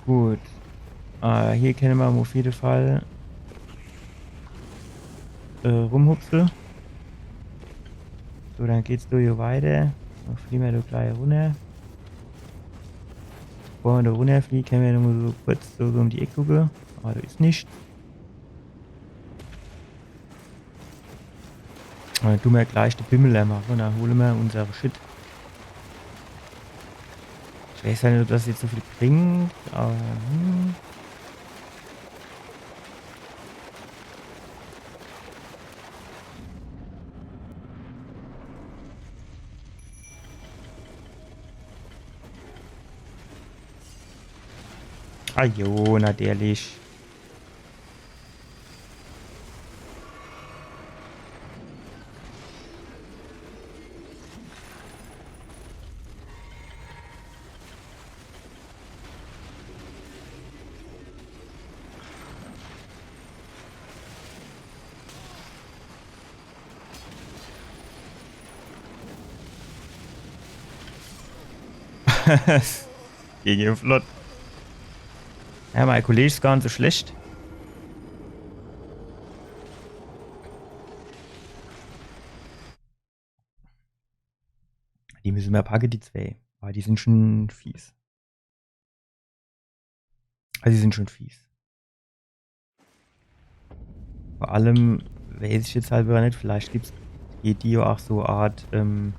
Gut. Äh, hier kenne mer uff jede Fall, äh, rumhupse. So, dann geht's do hier weiter. Dann fliege mer do gleich runner. Bevor mer do runnerfliege, kenne mer nochmol so kurz so, so um die Eck gucke. Awwer do is nix. Dann du mer gleich de Bimmel mache un dann hole mer unser Shit. Ich weiß jo net, ob das jetzt so viel bringt, awwer, hm. Ah jo, natürlich. Ging jo flott. Ja, mei Kolleg is gar net so schlecht. Die misse mer packe, die zwee. Awwer die sin schun fies. Also die sin schun fies. Vor allem weiß ich jetzt halt widder net, vielleicht gibt's, geht die jo ach so Art, ähm,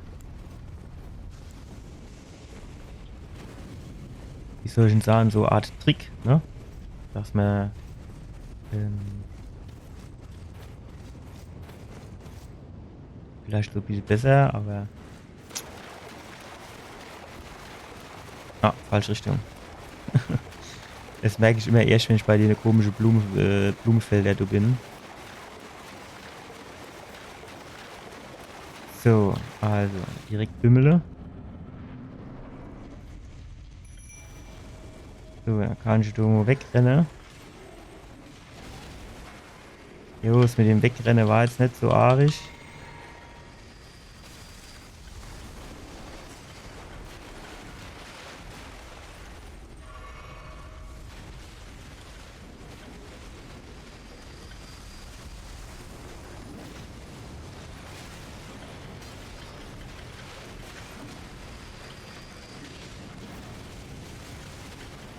wie soll ich dann sage, so Art Trick, ne? Dass mer, ähm, vielleicht so e bissel besser, awwer Ah, falsch Richtung. Das merk ich immer erscht, wenn ich bei dene komische Blume, äh, Blumefelder do bin. So, also, direkt bimmele. So, dann kann ich do mo wegrenne. Jo, das mit dem Wegrenne war jetzt net so arisch.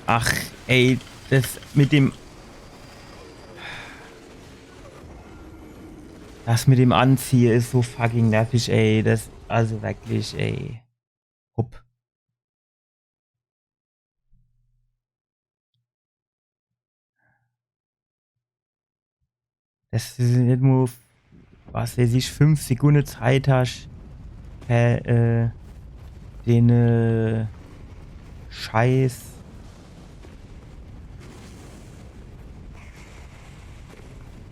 Ach, ey, das mit dem Das mit dem Anziehe is so fucking nervig, ey. Das, also wirklich, ey. Hopp. Das sin net mo, was weiß ich, fünf Sekunde Zeit hasch, hä, äh, den, äh, Scheiß.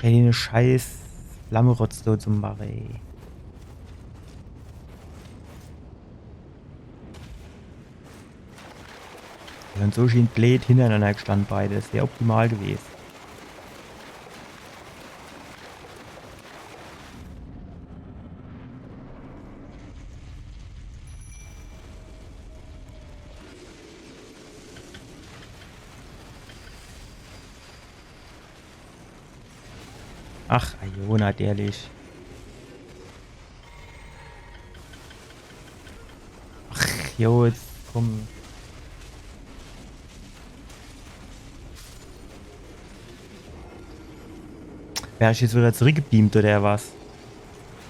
Ja, den Scheiß Flammerotz do zum Barre. Die sin so schön bleed hinnerenanner gestanne, beide. Das wär optimal gewese. Ach, Iona, ehrlich. Ach, jo, jetzt komm. Wer is jetzt widder zurückgebeamt, oder was?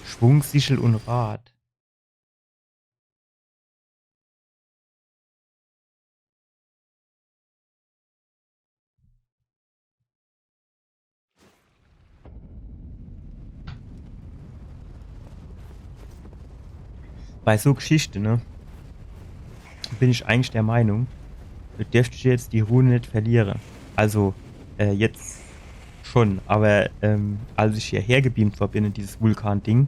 Schwungsichel und Rad. Bei so Geschichte, ne, bin ich eigentlich der Meinung, du dürftest jetzt die Rune net verliere. Also, äh, jetzt Schon, aber ähm, als ich hierher gebeamt worden bin in dieses Vulkan-Ding,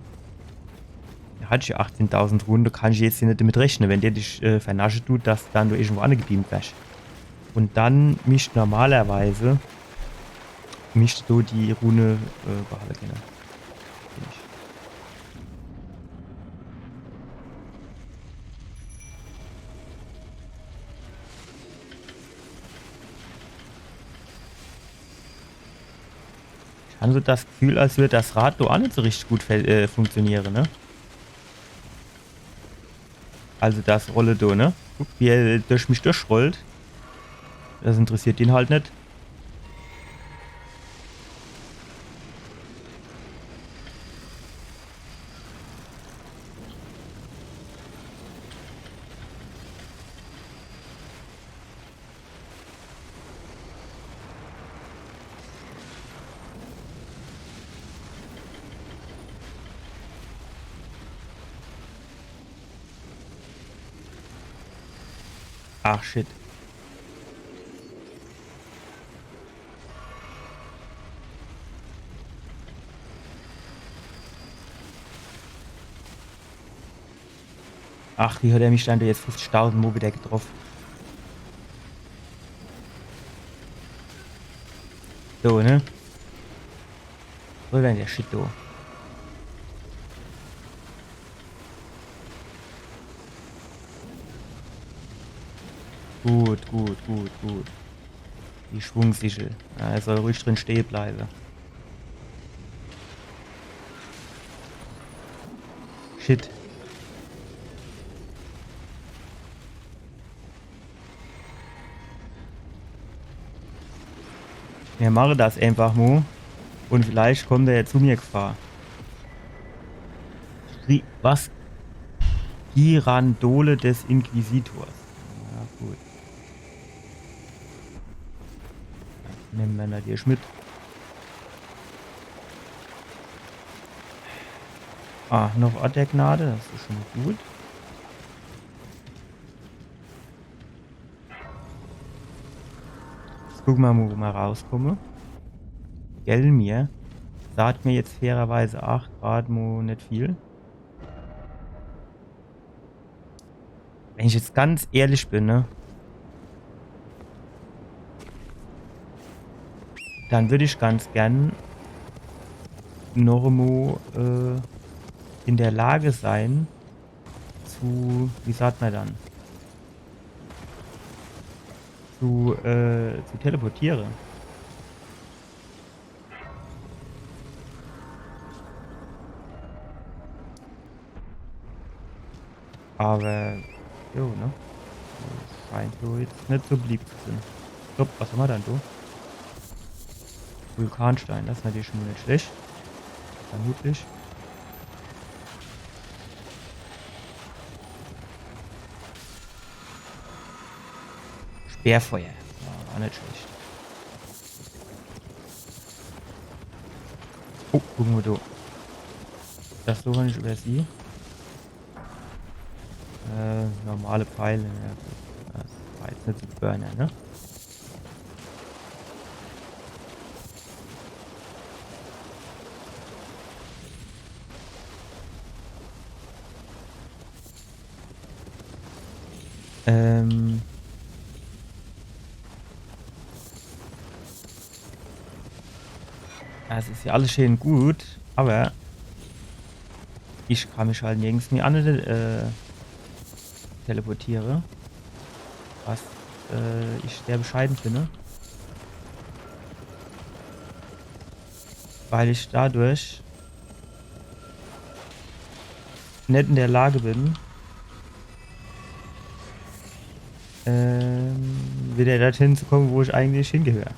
do hatt ich jo achtzehntausend Rune, do kann ich jetzt hier net damit rechne, wenn der dich äh, vernasche dut, dass dann du irgendwo angebeamt wersch. Und dann misst normalerweise, misst du die Rune äh, behalle kenne. Find ich. Ich hab so das Gefühl, als würd das Rad do aa net so richtig gut fe- äh, funktioniere, ne? Also das Rolle do, ne? Guck, wie er durch mich durchrollt. Das interessiert den halt net. Ach, shit. Ach, wie hat er mich dann do jetzt fünfzigtausend Mol wieder getroff? So, ne? Wo wär dann der Shit do? Gut, gut, gut, gut. Die Schwungsichel. Ja, er soll ruhig drin stehe bleibe. Shit. Mir mache das einfach mo. Und vielleicht kommt er ja zu mir gefahr. Ri- Was? Girandole des Inquisitors. Ja, gut. Nemme mer natürlich mit. Ah, noch Ort der Gnade, das is schon mo gut. Jetzt gucke mer mo, wo mer rauskomme. Gelmir sagt mir jetzt fairerweise ach grad mo net viel. Wenn ich jetzt ganz ehrlich bin, ne, dann würd ich ganz gern noch mo äh, in der Lage sein, zu, wie sagt mer dann, zu, äh, zu teleportiere. Aber, jo, ne? Scheint so jetzt net so beliebt zu sein. Stopp, was hammer dann do? Vulkanstein, das is natürlich schon mo net schlecht. Vermutlich. Sperrfeuer. Ja, war net schlecht. Oh, guck mo do. Das so kann ich übersieh. Äh, normale Pfeile, ja gut. Das war jetzt net so Burner, ne? Ähm. Ja, es is ja alles schön gut, aber ich kann mich halt nirgends mehr an, äh, teleportiere. Was, äh, ich sehr bescheiden finde. Weil ich dadurch net in der Lage bin, ähm, wieder dorthin zu kommen, wo ich eigentlich hingehöre.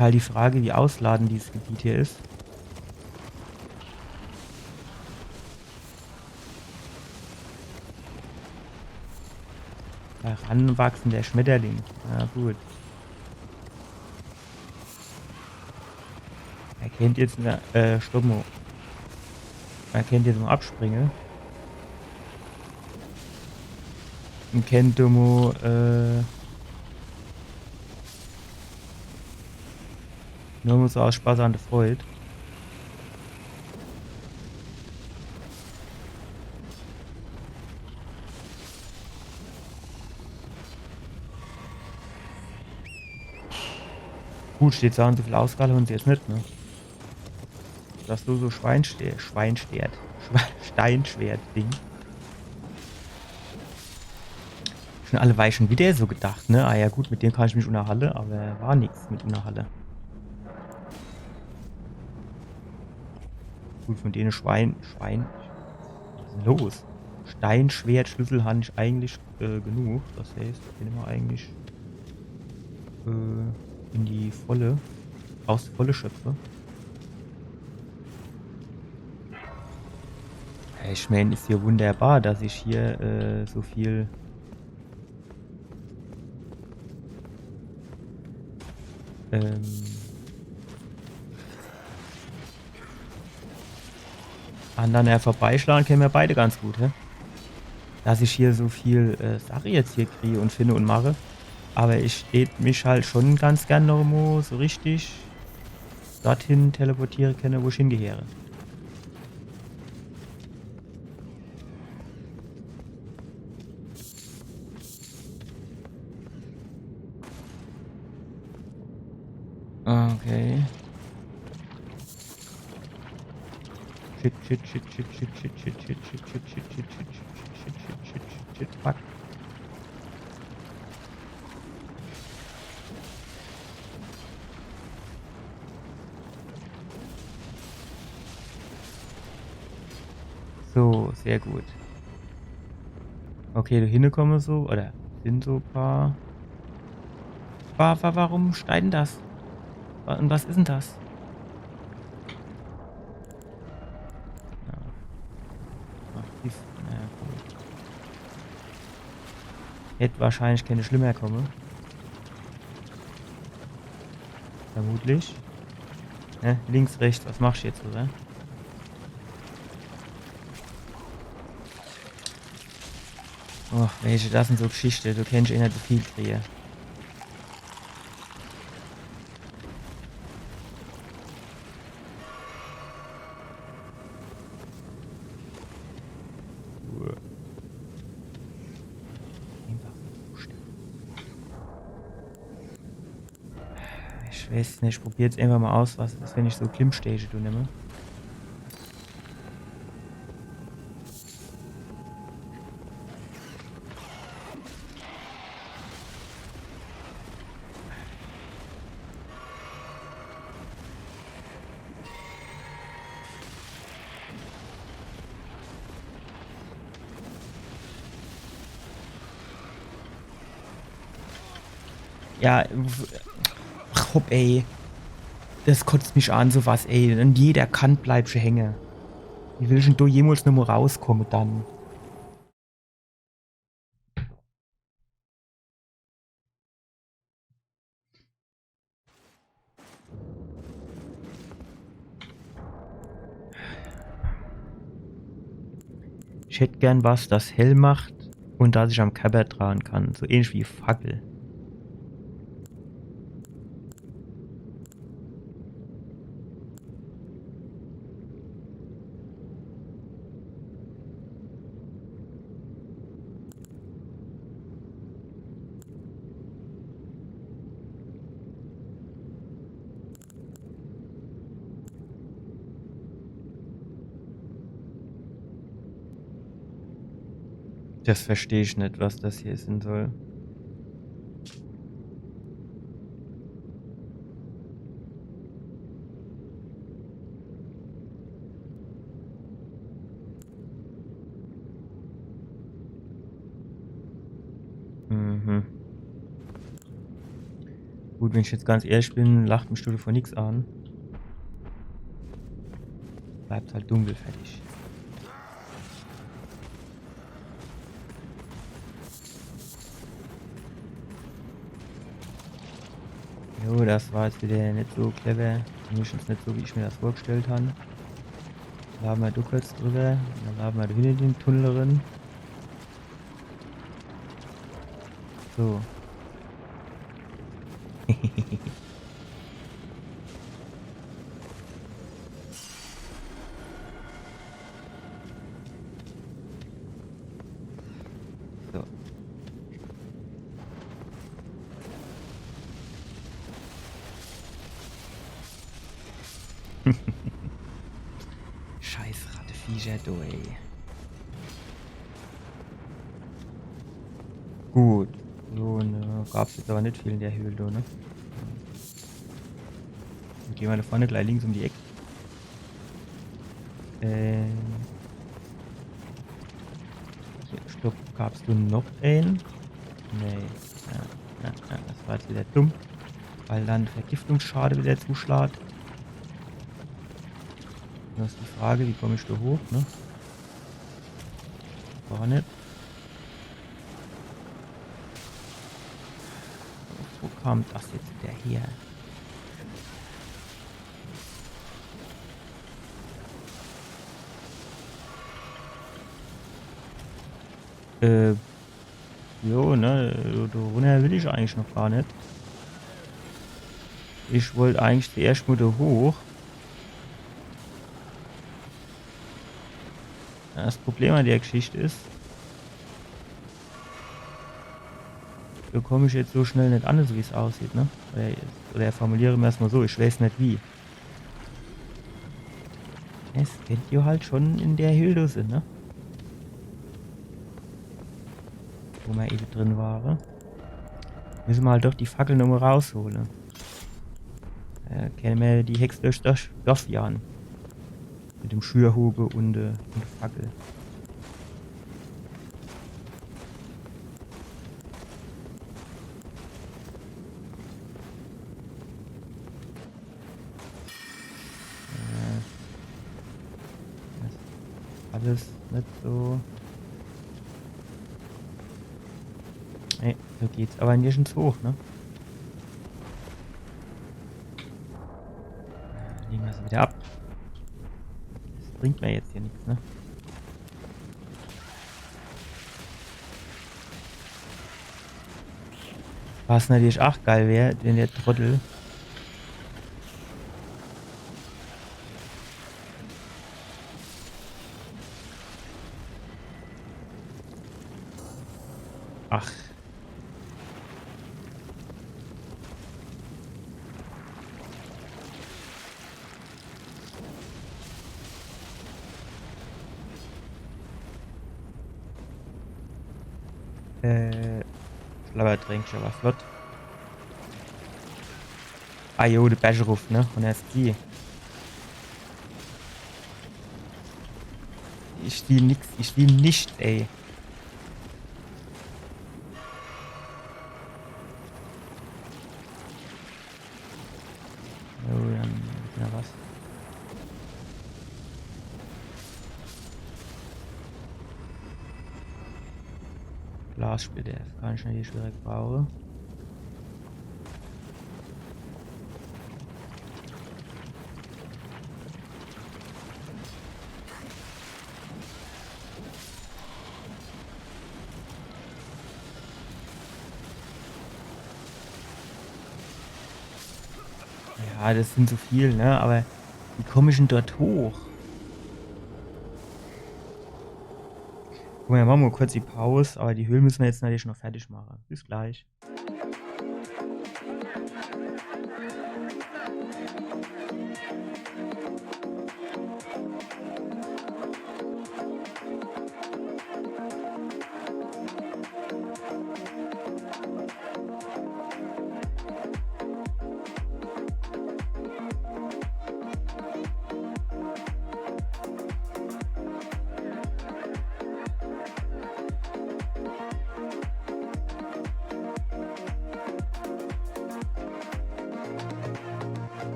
Halt die Frage, wie ausladend dieses Gebiet hier is. Heranwachsender Schmetterling. Na gut. Er kennt jetzt, na, äh, stopp mo. Er kennt jetzt mo abspringe. Un kennt mo, äh, nur mo so aus Spaß an de Freud. Gut, steht sagen, so viel ausgehalte hun se jetzt net, ne? Das do so Schweinste-, Schweinsteert. Schwe-, Steinschwert-Ding. Schon alleweil schon wieder so gedacht, ne? Ah ja gut, mit dem kann ich mich unnerhalle, aber war nix mit unnerhalle. Gut, von dene Schwein-, Schwein-, was is denn los? Steinschwertschlüssel han ich eigentlich, äh, genug. Das heißt, ich bin immer eigentlich, äh, in die Volle, aus Volle schöpfe. Ja, ich mein, is jo wunderbar, dass ich hier, äh, so viel, ähm, ananner vorbeischlage kenne mer beide ganz gut, hä? Dass ich hier so viel, äh, Sache jetzt hier krie un finde un mache. Aber ich tät mich halt schon ganz gern noch mo so richtig dorthin teleportiere kenne, wo ich hingeheere. Okay. Shit, shit, shit, shit, fuck. So, sehr gut. Okay, do hinne komme so, oder sin so paar. Wa-, wa-, warum steigt denn das? Wa-, un was is denn das? Ja. Ach, die F-, naja, komm. Hätt wahrscheinlich kenne schlimmer komme. Vermutlich. Ne? Links, rechts, was machst du jetzt, oder? Och, welche, das sin so Geschichte, do kennscht eh net so viel krie. Ich weiß net, ich probier jetzt einfach mo aus, was is, wenn ich so Glimmstäbe do nemme. Ja, w-, ach, hopp, ey. Das kotzt mich an, so was, ey. An jeder Kant bleibsche hänge. Wie willsche dann do jemols nomo rauskomme dann? Ich hätt gern was, das hell macht un das ich am Kerper trage kann. So ähnlich wie Fackel. Das versteh ich net, was das hier sin soll. Mhm. Gut, wenn ich jetzt ganz ehrlich bin, lacht mich do vor nix an. Bleibt halt dunkel, fertig. Jo, das war jetzt wieder net so clever. Zumindest net so, wie ich mir das vorgestellt han. Laafe mer do kurz driwwer. Dann laafe mer do hinne in den Tunnel rin. So. So. Scheiß Ratteviecher, du, ey. Gut. So, ne, gab's jetzt aber net viel in der Höhl, du, ne? Dann gehn mer do vorne gleich links um die Eck. Ähm. Hier, stopp, gab's do noch een? Nee. Ja, ja, ja, das war jetzt wieder dumm. Weil dann Vergiftungsschade wieder zuschlaat. Das is die Frage, wie komm ich do hoch, ne? Gar net. Wo kam das jetzt wieder her? Äh, jo, ne, do, do runner will ich eigentlich noch gar net. Ich wollt eigentlich zuerscht mol do hoch. Ja, das Problem an der Geschichte is, do komm ich jetzt so schnell net an, so wie's aussieht, ne? Oder, oder formuliere mer's mol so, ich weiß net wie. Es könnt jo halt schon in der Höhl sin, ne? Wo mer ewe drin ware. Misse mer halt doch die Fackel nochmol raushole. Äh, kenne mer die Hex durchs Dorf, Dorf jage. Mit dem Schürhube und, äh, und Fackel. Äh, das is alles net so. Nee, do geht's aber nirgends hoch, ne? Lege mer's wieder ab. Das bringt mer jetzt hier nix, ne? Was natürlich ach geil wär, wenn der Trottel. Ach. Äh, Schlabbertränk, aber flott. Ah jo, de Berg ruff, ne? Und erst die. Ich will nix, ich will nix, ey. Jo, dann wieder was. Glassplitter, kann ich natürlich wieder brauche. Ja, das sin so viel, ne? Aber wie komm ich denn dort hoch? Guck mol, mache mer kurz die Paus, aber die Höhl misse mer jetzt natürlich noch fertig mache. Bis gleich.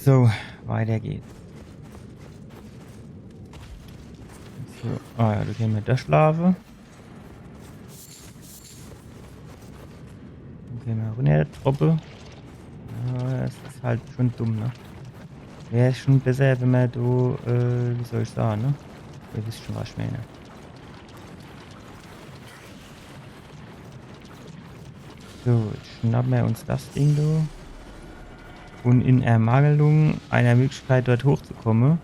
So, weiter geht's. So, ah ja, do kenne mer durchlaafe. Okay, mol runner, Truppe. Ja, des is halt schun dumm, ne? Wär schun besser, wenn mer do, äh, wie soll ich sage, ne? Ihr wisst schun, was ich mään. So, jetzt schnappe mer uns des Ding do. Un in Ermangelung ener Möglichkeit, dort hochzukomme,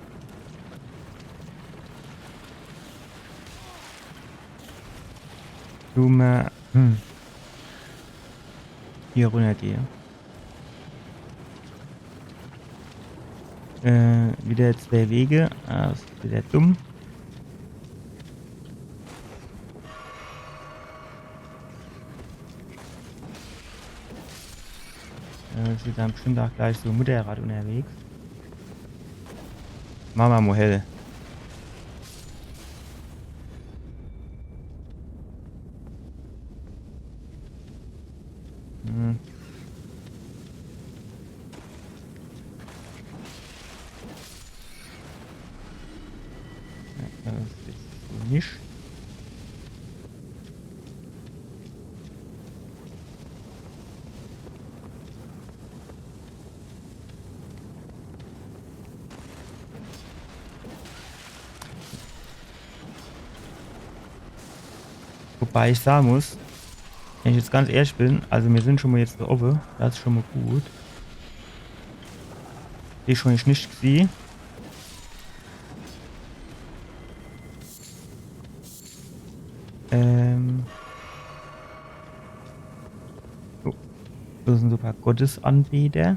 du mer, hm, hier runnergehe. Äh, widder zwää Wege. Ah, des is widder dumm. Äh, es is dann bestimmt aa gleich so e Mutterrad unnerwegs. Mama Mohel. Hm. Ja, des is so net. Wobei ich sage muss, wenn ich jetzt ganz ehrlich bin, also mir sin schun mol jetzt do owwe, des is schun mol gut. Die schun ich net gesieh. Ähm. Oh. Do sin so e paar Gottesanbeter.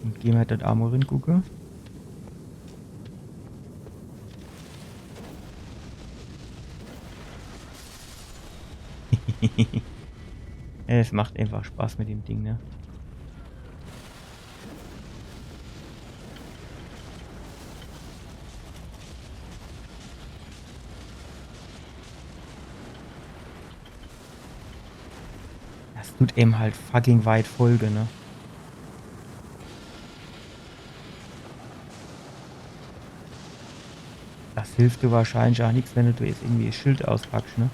Un gehn mer dort aa mol rin gucke. Es macht einfach Spaß mit dem Ding, ne? Des dut em halt fucking weit folge, ne? Des hilft der wahrscheinlich aa nix, wenn du jetzt irgendwie e Schild auspacksch, ne?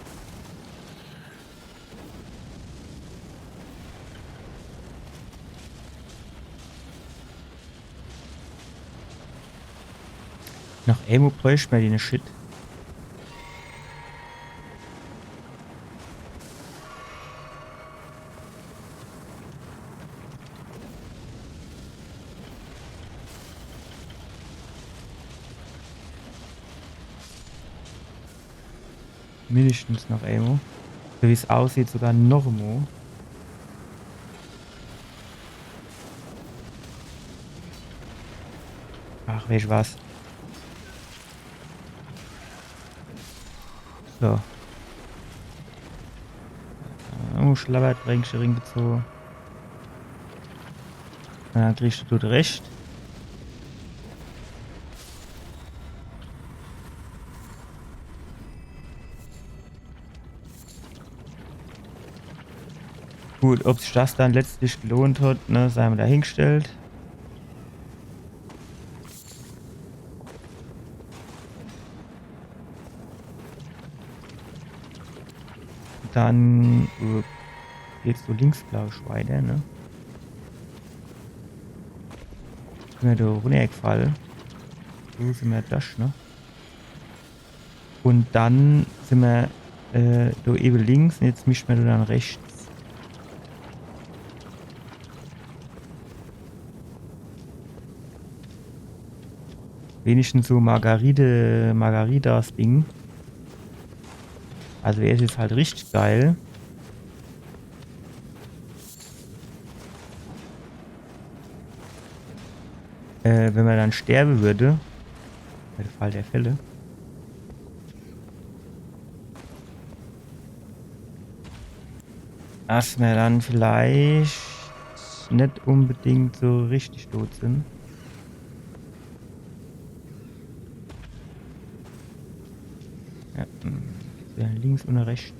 Noch emol bräucht mer den Shit. Mindestens noch emol. So wie's aussieht, sogar noch emol. Ach, weescht was? So. Oh, Schlabbertränkche ringgezoge. Ja, kriegsch du recht. Gut, ob sich das dann letztlich gelohnt hat, ne, sei mal dahingestellt. Dann äh, geht's so links, glaub ich, weiter, ne? Sin mer do runnergefall. So sin mer das, ne? Und dann sin mer äh, do ewe links und jetzt mischt mer do dann rechts. Wenigstens so Margaride, Margaritas Ding. Also er is jetzt halt richtig geil. Äh, wenn mer dann sterbe würde, bei de Fall der Fälle, dass mer dann vielleicht net unbedingt so richtig tot sin. Ja, hm, links und rechts.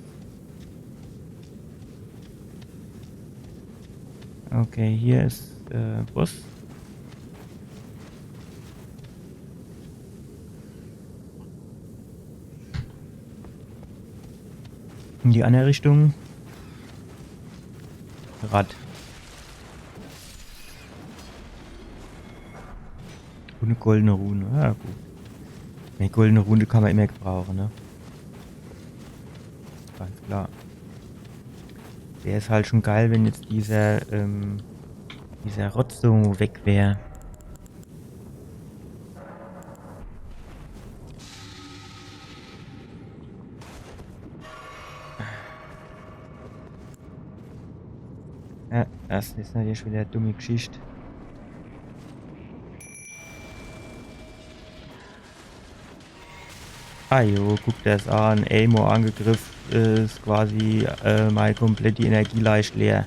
Okay, hier is äh, Boss. In die andere Richtung. Rad. Und e goldene Rune. Ja, gut. Die goldene Rune kann mer immer gebrauche, ne? Ganz klar. Der is halt schon geil, wenn jetzt dieser, ähm, dieser Rotz so weg wär. Ja, das is natürlich wieder e dumme Geschicht. Ah jo, guck der's an. Emo angegriff, is quasi äh, mei komplette Energieleischt leer.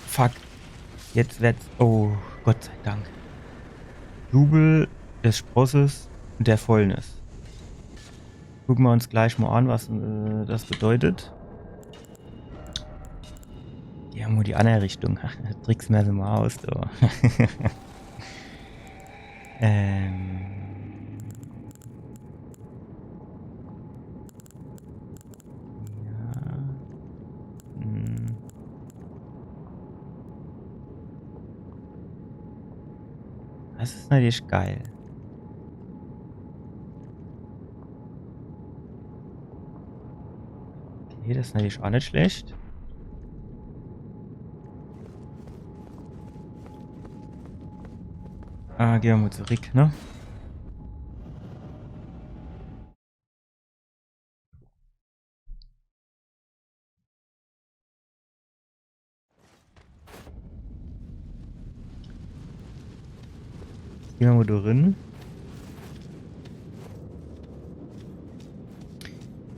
Fuck. Jetzt werd's. Oh, Gott sei Dank. Jubel des Sprosses und der Fäulnis. Gucke mer uns gleich mo an, was äh, das bedeutet. Geh mer mo die anner Richtung. Trickse mer se mo aus, du. ähm. Ja. Hm. Das is natürlich geil. Okay, das is natürlich auch net schlecht. Ah, geh mer mo zurück, ne? Geh mer mo do rin.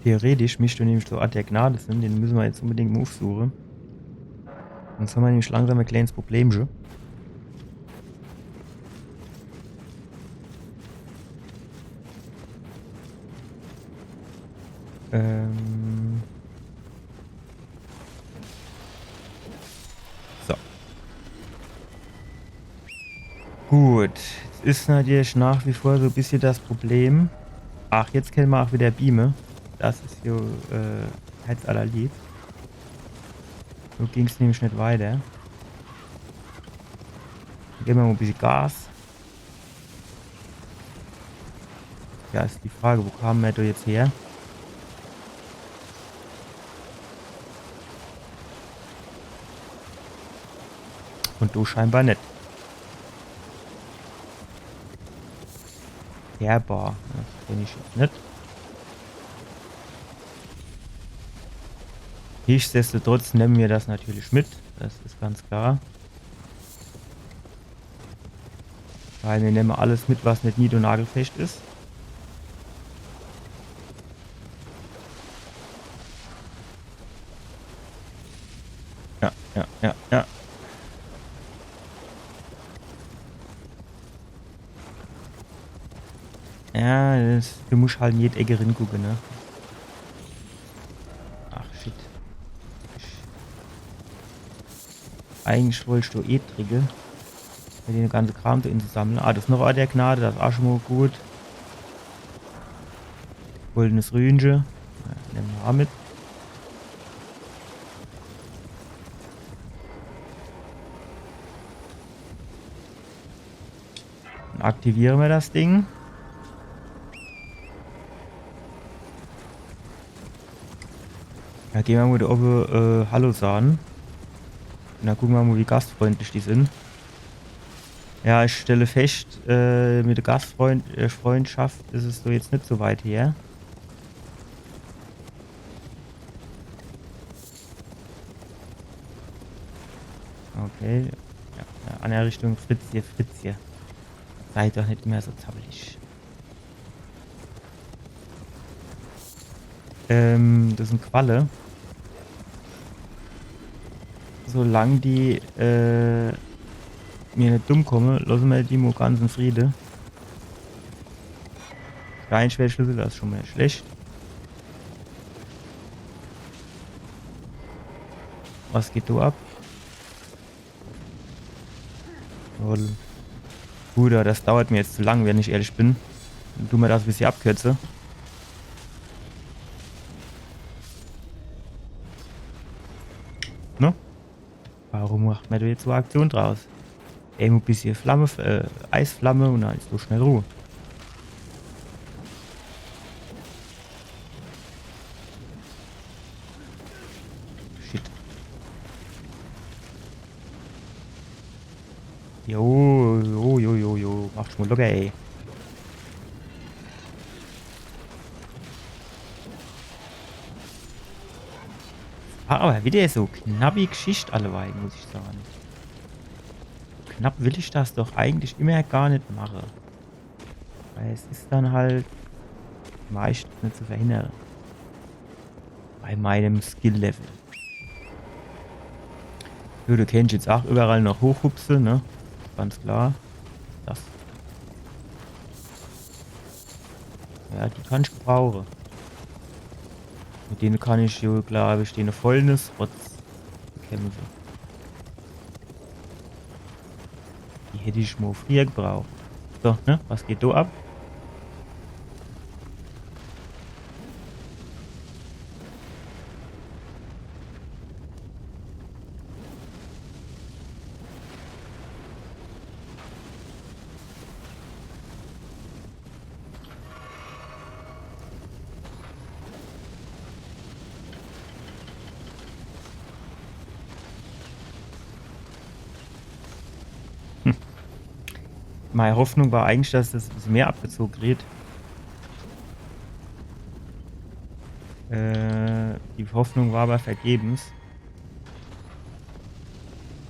Theoretisch misst do nämlich so Ort der Gnade sin, den müsse mer jetzt unbedingt mo ufsuche. Sonst hammer nämlich langsam e kleines Problemche. Ähm. So. Gut. Jetzt is natürlich nach wie vor so e bissje das Problem. Ach, jetzt kenne mer auch wieder beame. Das is jo äh, herzallerliebst. So ging's nämlich net weiter. Gebe mer mo e bissje Gas. Ja, is die Frage, wo kame mer do jetzt her? Und do scheinbar net. Ja, boah, das kenn ich jetzt net. Nichtsdestotrotz nemme mer das natürlich mit, das is ganz klar. Weil mir nemme alles mit, was net niet- und nagelfescht is. Ja, ja, ja, ja. Ja, das, du musch halt in jed Eck ringucke, ne? Ach, shit. Eigentlich wollt ich do eh trinke. Mit dem ganze Kram do inzusammle. Ah, das is noch e Ort der Gnade, das is ach schun mo gut. Goldenes Rünche. Ja, nemme mer ach mit. Dann aktiviere mer das Ding. Ja, geh mer mo do owwe, äh, Hallo sage. Un dann gucke mer mo, wie gastfreundlich die sin. Ja, ich stell fescht, äh, mit der Gastfreund-, äh, Freundschaft is es so jetzt net so weit her. Okay. Ja, ja, anner Richtung, Fritzje, Fritzje. Sei doch net mehr so zappelig. Ähm, das sin Qualle. Solang die, äh, mir net dumm komme, losse mer die mo ganz in Friede. Steinschwertschlüssel, das is schun mo net schlecht. Was geht do ab? Lol. Bruder, das dauert mir jetzt zu lang, wenn ich ehrlich bin. Du mer das e bissje abkürze. Ne? Warum macht mer do jetzt so e Aktion draus? Ey, mo bissje Flamme, äh, Eisflamme un dann is so schnell Ruh. Shit. Jo, jo, jo, jo, jo. Mach schun mo locker, ey. War awwer widder so knappi Gschicht alleweil, muss ich sage. Knapp will ich das doch eigentlich immer gar net mache. Weil es is dann halt meischtens net zu verhindere. Bei meinem Skill-Level. Jo, du kennsch jetzt ach iwwerall noch hochhupse, ne? Ganz klar. Das. Ja, die kann ich gebrauche. Mit dene kann ich jo, glaab ich, dene Fäulnisrotz bekämpfe. Die hätt ich mo frieher gebraucht. So, ne? Was geht do ab? Hm. Mei Hoffnung war eigentlich, dass das e bissje mehr abgezoge kriet. Äh, die Hoffnung war awwer vergebens.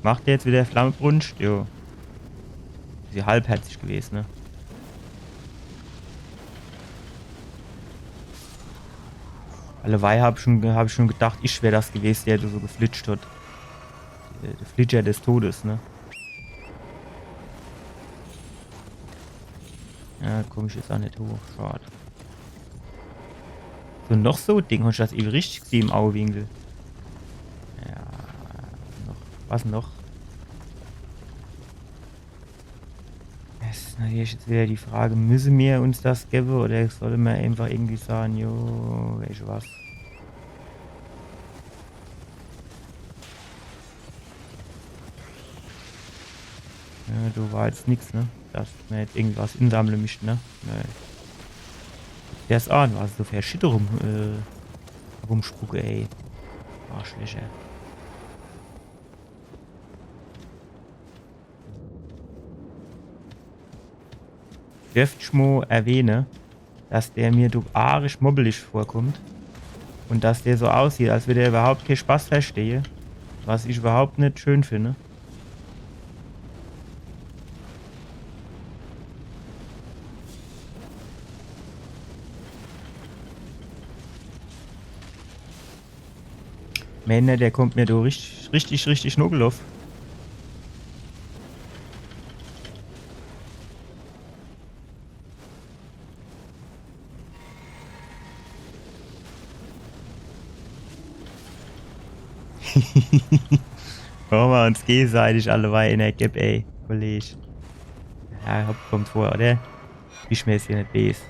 Macht der jetzt widder Flammebrunst? Jo. Is jo halbherzig gewest, ne? Alleweil hab schun, hab ich schun gedacht, ich wär das gewest, der do so geflitscht hat. Äh, der Flitscher des Todes, ne? Ja, komm ich jetzt ach net hoch. Schad. So, noch so e Ding. Hab ich das ewe richtig gesieh im Auewinkel? Ja, noch. Was noch? Es is natürlich jetzt widder die Frage, müsse mir uns das gewwe oder solle mir einfach irgendwie sage, jo, weescht was? Ja, do war jetzt nix, ne? Dass mir jetzt irgendwas insammle misste, ne? Nee. Der is ach, was so fer Shit rum, äh, rumspucke, ey. Arschlöcher. Dürft ich mo erwähne, dass der mir do arisch mobbelig vorkommt un dass der so aussieht, als würd er iwwerhaupt kee Spaß verstehe, was ich iwwerhaupt net schön finde. Männer, der kommt mir do richtig, richtig, richtig nogeloffe. Wo mer uns gegeseitig alleweil in der Gap, ey, Kollege. Ja, hopp, kommt vor, oder? Wie schmeißt ihr net Bs?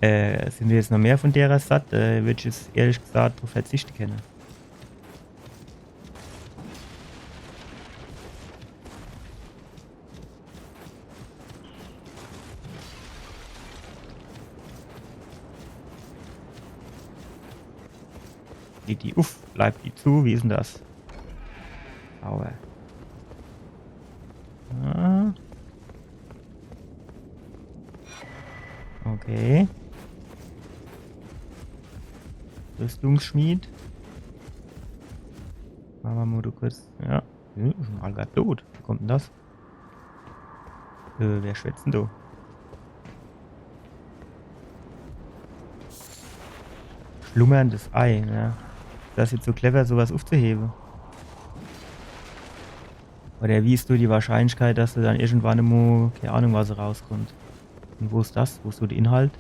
Äh, sin mir jetzt noch mehr von derer satt? Äh, würd ich jetzt ehrlich gesagt drauf verzichte kenne. Geht die, uff, bleibt die zu? Wie is denn das? Aua. Ah. Okay. Rüstungsschmied. Mache mer mol do kurz. Ja. Hm, schon all grad tot. Wie kommt denn das? Äh, wer schwätzt denn do? Schlummerndes Ei, ja. Is das jetzt so clever, sowas uffzuhebe? Oder wie is do die Wahrscheinlichkeit, dass do dann irgendwann emol, kei Ahnung, was rauskommt? Und wo is das? Wo is so der Inhalt?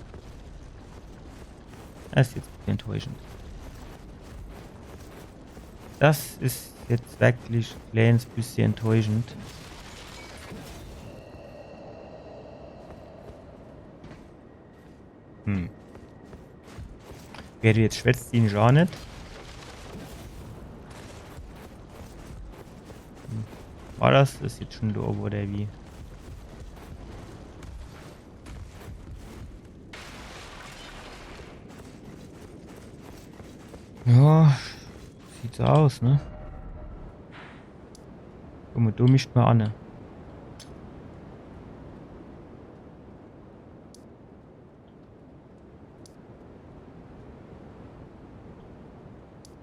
Das is jetzt enttäuschend. Das is jetzt wirklich e kleines bisschen enttäuschend. Hm. Wer do jetzt schwätzt, seh ich aa net. Hm. War das? Das is jetzt schon do owwe, oder wie? Ja, sieht so aus, ne? Guck mol, do mischt mer anne.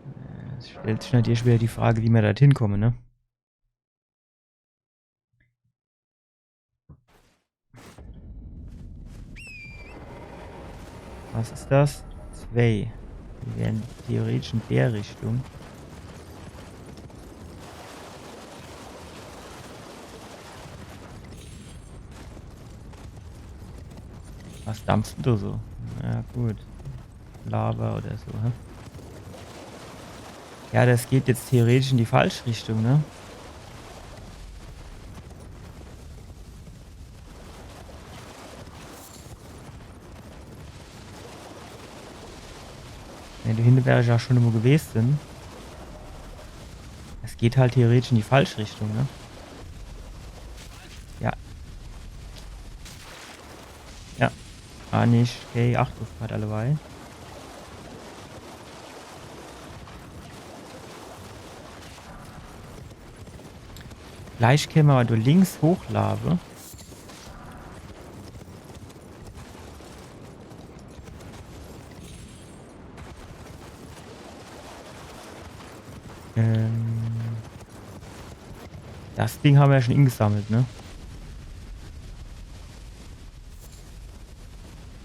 Äh, es stellt sich natürlich wieder die Frage, wie mer do hinkomme, ne? Was is das? Zwei. Die wären theoretisch in der Richtung. Was dampft denn do so? Ja, gut. Lava oder so, hä? Ja, das geht jetzt theoretisch in die falsche Richtung, ne? Ja, do hinne wär ich jo schon emol gewese. Das geht halt theoretisch in die falsche Richtung, ne? Ja. Ja. Ah, net. Okay, acht uff grad alleweil. Vielleicht kenne mer awwer do links hochlaafe. Ähm, das Ding ha mer jo schon ingesammelt, ne?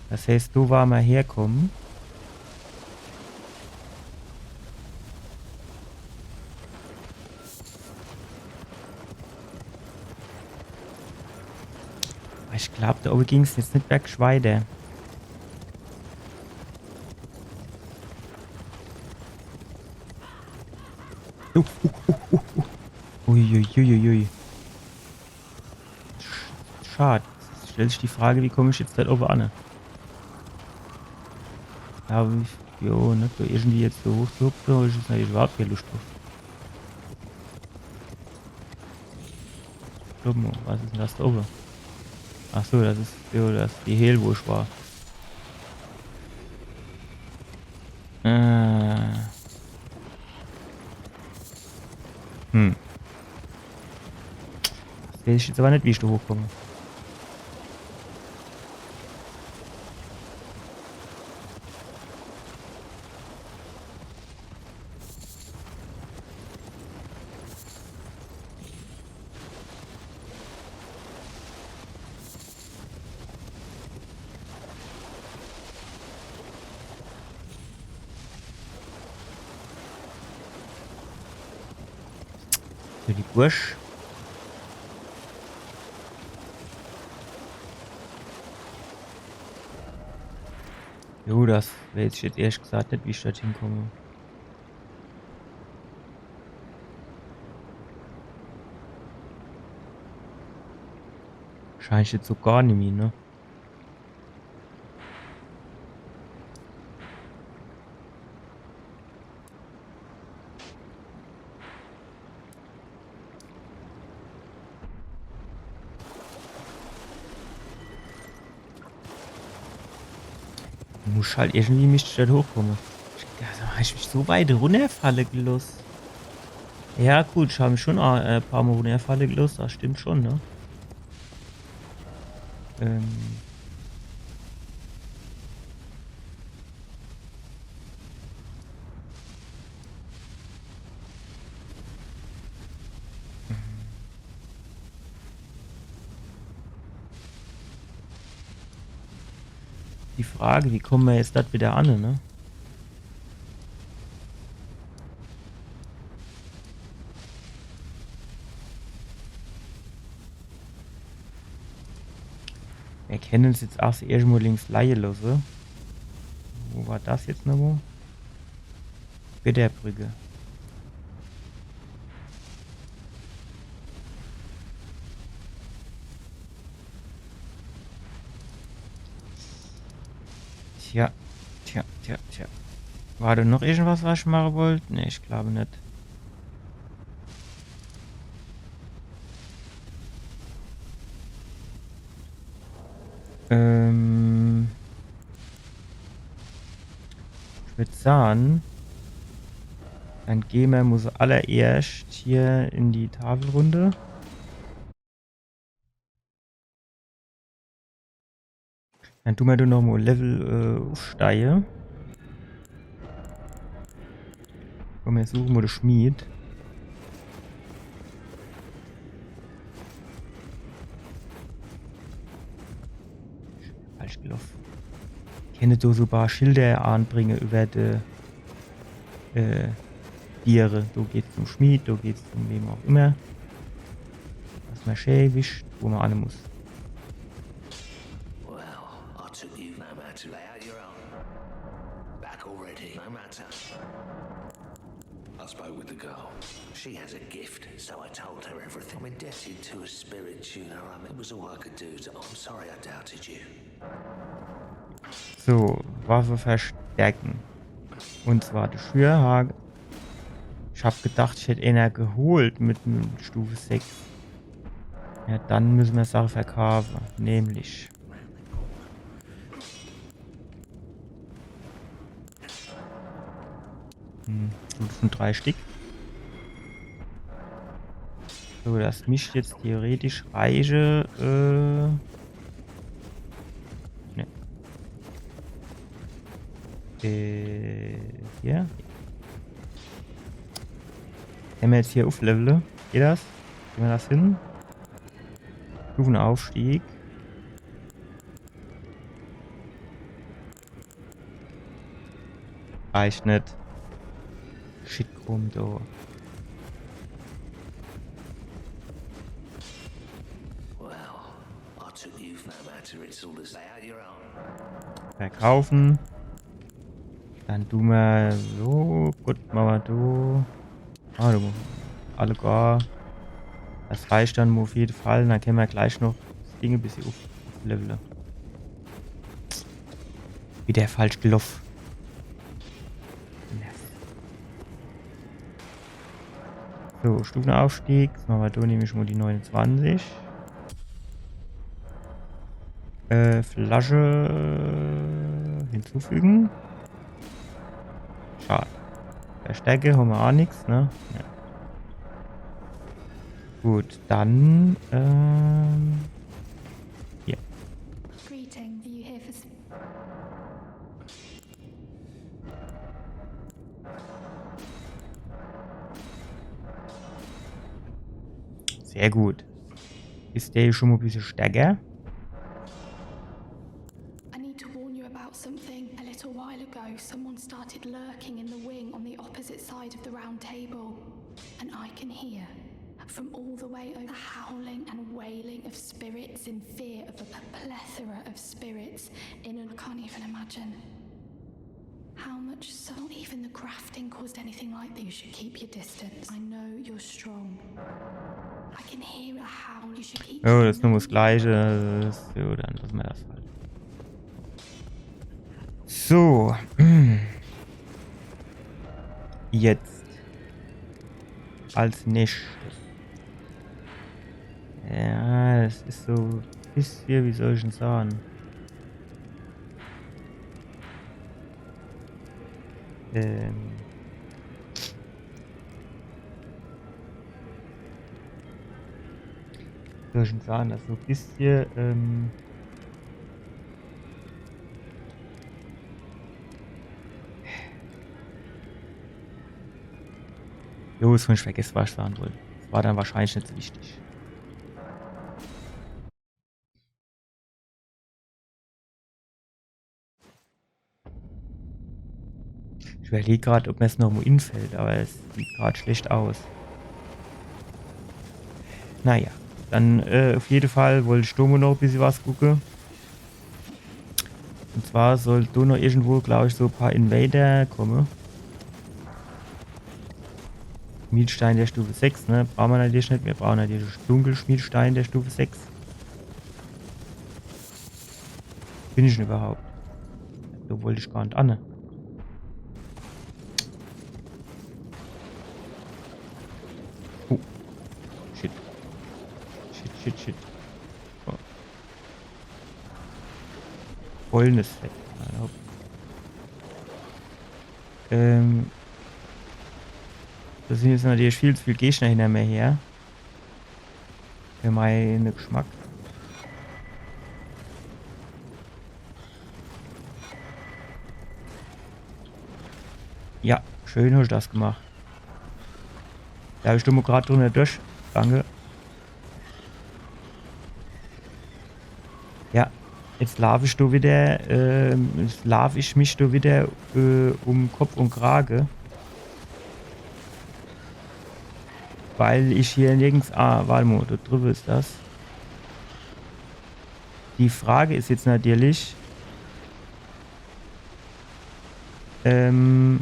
Das heißt, do ware mer herkomme. Awwer ich glaab, do owwe ging's jetzt net bergschweider. Uh, uh, uh, uh, uh. Uiuiuiui. Sch-, schad. Es stellt sich die Frage, wie komm ich jetzt do owwe anne? Ja, awwer ich, jo, net so irgendwie jetzt so hoch zu hupse, do hab ich jetzt natürlich iwwerhaupt kee Luscht druff. Guck mol, was is dann das do owwe? Ach so, das is, jo, das is die Hehl, wo ich war. Äh. Hm. Jetzt weiß ich awwer net, wie ich do hochkomm. Für die Bursch. Jo, das weiß ich jetzt ehrlich gesagt net, wie ich dort hinkomme. Wahrscheinlich jetzt so gar nimmi, ne? Muss halt irgendwie mich dort hochkomme. Ich, also, hab ich mich so weit runnerfalle geloss. Ja, gut, ich hab mich schon, äh, paar Mal runnerfalle geloss, das stimmt schon, ne? Ähm. Die Frage, wie komme mer jetzt dort wieder an, ne? Mir kenne uns jetzt aach irgendwo links leie losse. Wo war das jetzt nochmal? Bitterbrücke. Tja, tja, tja, tja. War do noch irgendwas, was ich mache wollt? Nee, ich glaab net. Ähm, ich würd sahn, dann geh mer muss allererscht hier in die Tafelrunde. Dann du mer do noch mo Level, äh, ufsteie. Komm, mer suche mo de Schmied. Falsch geloff. Kenne do so paar Schilder anbringe über de äh, Diere. Do geht's zum Schmied, do geht's zum wem auch immer. Dass mer schee wisst, wo mer anne muss. Well, I took you no matter. Lay out your arm. Back already. No matter. I spoke with the girl. She has a gift, so I told her everything. I'm indebted to a spirit tuner. I mean, it was all I could do. To, I'm sorry I doubted you. So, Waffe verstärken. Und zwar de Schürhage. Ich hab gedacht, ich hätt eener geholt mit nem Stufe sechs. Ja, dann müsse mer Sache verkaafe. Nämlich. Hm, gut, schon drei Stück. So, das misst jetzt theoretisch reiche. Äh, ne. Äh, hier. Wenn mer jetzt hier uflevele, geht das? Kriege mer das hin? Stufenaufstieg. Reicht net. Shit, komm, do. Well, I took you for that matter. It's all the same. Out your own. Verkaufen. Dann du mer so. Gut, mache mer du. Ah, du. Alle gar. Das reicht dann uf jeden Fall. Dann kenne mer gleich noch das Ding e bissje uf, uflevele. Wieder falsch geloff. So, Stufenaufstieg. Jetzt mache mer do nämlich mo die neunundzwanzig. Äh, Flasche hinzufügen. Schade. Bei Stärke ha mer aa nix, ne? Ja. Gut, dann, ähm, hier. Greeting. Are you here for s- Sehr gut. Is der schon mo e bissje stärker? I need to warn you about something. A little while ago, someone started lurking in the wing on the opposite side of the round table. And I can hear From all the way over, howling and wailing of spirits in fear of a p- plethora of spirits in a, I can't even imagine. How much so? Not even the grafting caused anything like that. You should keep your distance. I know you're strong. I can hear a howl. You should keep Ja, das is nur das Gleiche. Das is, ja, dann lasse mer das halt. So. Jetzt. Als nächstes. Ja, das is so e bissje, wie soll ich'n sage? Ähm. Wie soll ich'n sage? Das is so e bissje, ähm, Jo, jetzt hab ich vergesse, was ich sage wollt. Das war dann wahrscheinlich net so wichtig. Ich überleg grad, ob mer's noch mo infällt, aber es sieht grad schlecht aus. Naja, dann äh, auf jede Fall wollt ich do mo noch e bissje was gucke. Und zwar soll do noch irgendwo, glaub ich, so e paar Invader komme. Schmiedstein der Stufe sechs, ne? Brauche mer natürlich net. Mir brauche natürlich Dunkelschmiedstein der Stufe sechs. Bin ich denn überhaupt? Do wollt ich gar net anne. Oh. Shit. Shit, shit, shit. Oh. Fäulnisfett. Na, hopp. Ähm. Do sin jetzt natürlich viel zu viel Gegner hinter mir her. Für meine Geschmack. Ja, schön hast du das gemacht. Do hab ich do mo grad drunter durch. Danke. Ja, jetzt laaf ich do wieder, ähm, jetzt laaf ich mich do wieder äh, um Kopf und Krage. Weil ich hier nirgends. Ah, wart mo, do drübe is das. Die Frage is jetzt natürlich, ähm,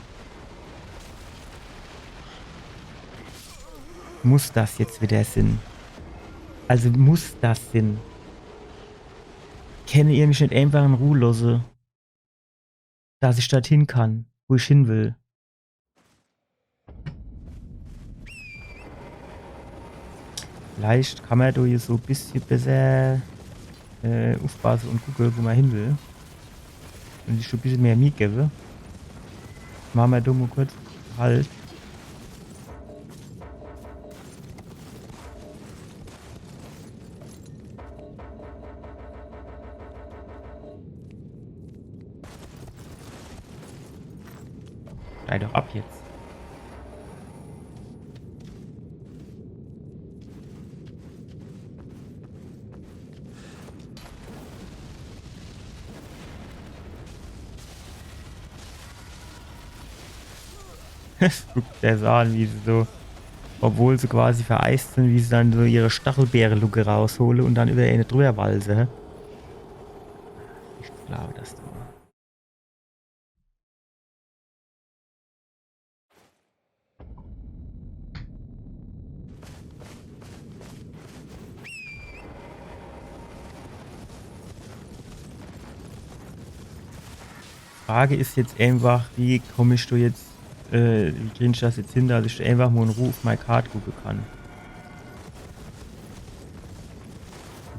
muss das jetzt wieder sin? Also muss das sin? Kenne ihr mich net einfach in Ruhe losse? Dass ich dorthin kann, wo ich hin will. Vielleicht kann mer do hier so e bissje besser äh, ufpasse und gucke, wo mer hin will. Und sich so e bissje mehr Mieh gewwe. Mache mer do mo kurz Halt. Steig doch ab jetzt. Guck der das an, wie se so, obwohl se quasi vereist sin, wie se dann so ihre Stachelbeere-Lucke raushole und dann über eine drüber walze. Hä? Ich glaube, das da. Frage is jetzt einfach, wie komm ich do jetzt, äh, wie krieg ich das jetzt hin, dass ich do einfach mo in Ruhe uf mei Kart gucke kann?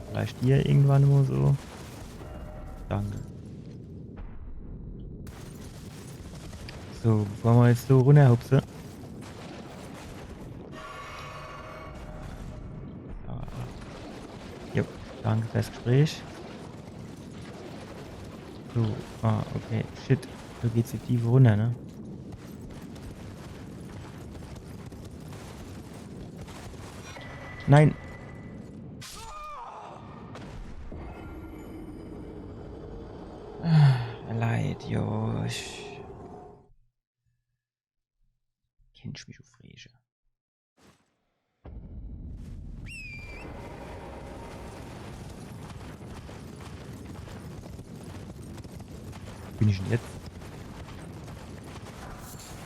Vielleicht hier irgendwann mo so. Danke. So, bevor mer jetzt so runnerhupse. Ah. Jo, danke fürs Gespräch. So, ah, okay, shit. Do geht's die Tiefe runner, ne? Nein! Ah, leid, jo. Ich kenn mich ufrege. Bin ich denn jetzt?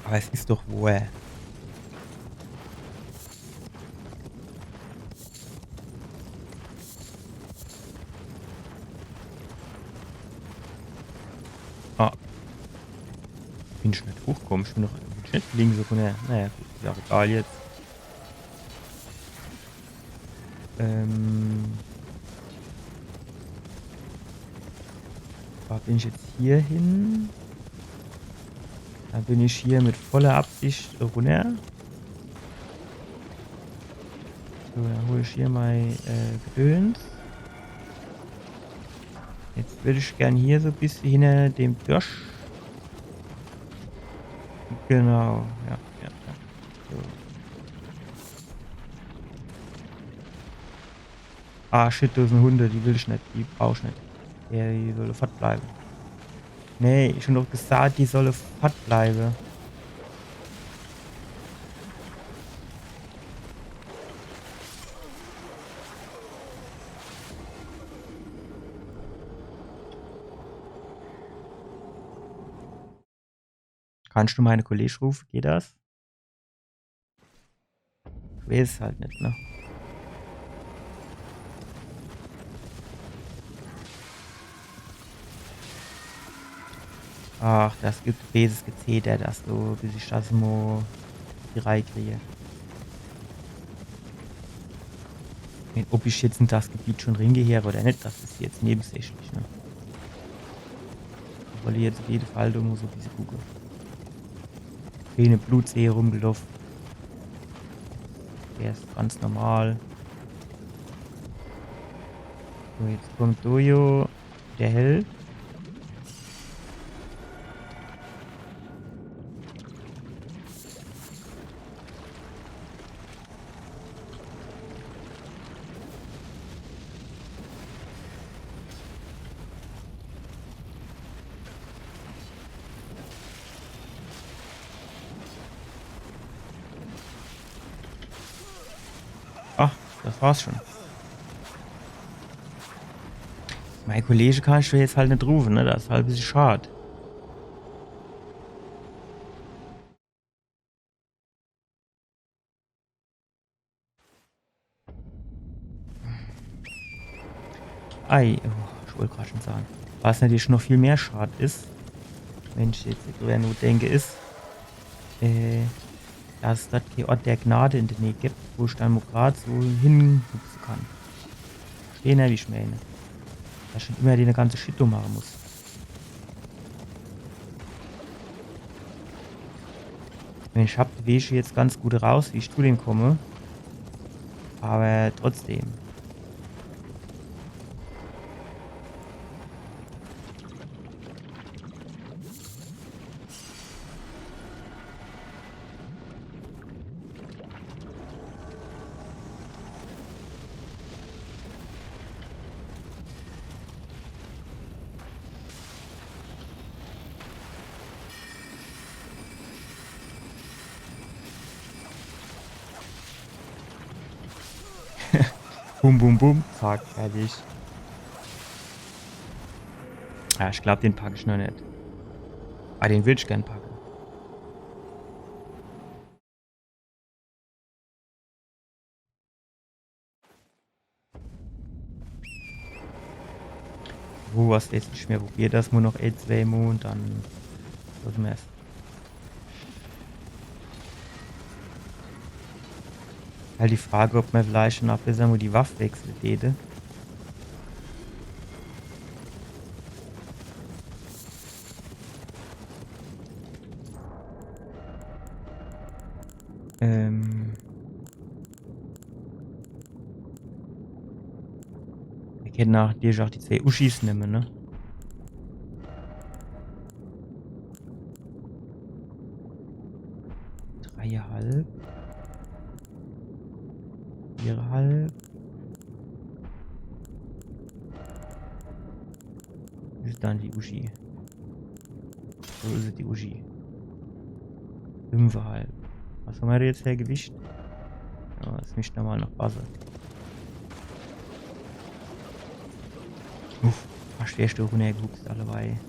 Awwer es is doch wohl. Ah. Bin ich net hochkomme? Ich bin doch, bin ich net links runner. Naja, gut, is jo egal jetzt. Ähm. Wo bin ich jetzt hier hin? Do bin ich hier mit voller Absicht runner. So, dann hol ich hier mei, äh, Gedöns. Jetzt würd ich gern hier so e bissje hinner dem Dorsch. Genau, ja, ja, ja. So. Ah, shit, do sin Hunde, die will ich net, die brauch ich net. Ja, die solle fort bleibe. Nee, ich hab doch gesagt, die solle fort bleibe. Kannst du meine Kollege rufe? Geht das? Ich weiß es halt net, ne? Ach, das gibt beeses Gezeter, dass du, bis ich das mo die Reih kriege. Ob ich jetzt in das Gebiet schon ringeheer oder net, das is jetzt nebensächlich, ne? Ich wollt jetzt uff jede Fall do mo so e bissje gucke. Kee Blutsee rumgeloff. Der is ganz normal. So, jetzt kommt Dojo, der Held. Ah, das war's schon. Mei Kollege kannst du jetzt halt net rufe, ne? Das is halt e bissje schad. Ei, oh, ich wollt grad schon sage. Was natürlich noch viel mehr schad is, wenn ich jetzt drüber nodenke, is, äh, dass es dort kee Ort der Gnade in der Näh gibt, wo ich dann mo grad so hinhupse kann. Verstehn, wie ich mein? Dass ich schon immer den ganze Shit do mache muss. Ich mein, ich hab de Weg jetzt ganz gut raus, wie ich zu dem komme. Aber trotzdem. Bum, bum, bum. Zack, fertig. Ja, ich glaub, den pack ich noch net. Ah, den will ich gern packe. Wo, was jetzt net mehr probiert, dass mer noch ein, zwei Mo und dann lasse mer's. Halt die Frage, ob mer vielleicht schon ab, sagen wir, die Waffe wechsle täte. Ähm. Mer kenne natürlich auch die zwei Uschis nemme, ne? Dreiehalb. Vierehalb. Is dann die Uschi. Wo is die Uschi? Fünfehalb. Was hammer jetzt her? Gewicht? Ja, lass mich nochmal noch passe. Uff, fast wärst du runnergehupst, alleweil.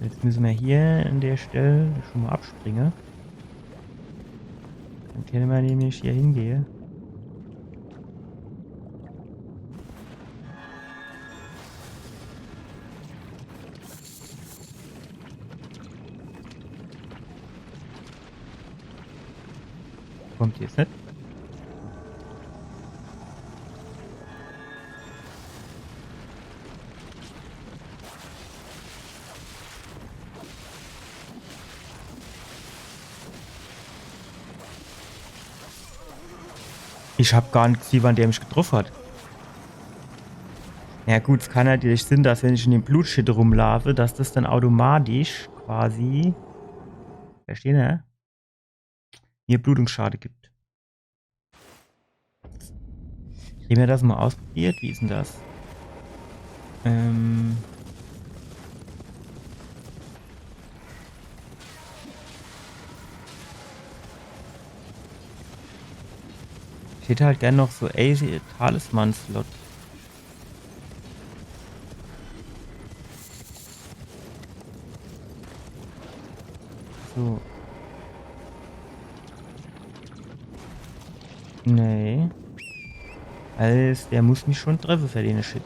Jetzt müsse mer hier an der Stell schon mal abspringe. Dann kenne mer nämlich hier hingehe. Kommt jetzt net. Ich hab gar net gesieh, wann der mich getroff hat. Ja gut, es kann natürlich sinn, dass wenn ich in dem Blutshit rumlaafe, dass das dann automatisch quasi, verstehn, ne? Mir Blutungsschade gibt. Kriege mer das mal ausprobiert? Wie is denn das? Ähm. Ich hätt halt gern noch so e Talisman-Slot. So. Nee. Also, der muss mich schon treffe für den Shit.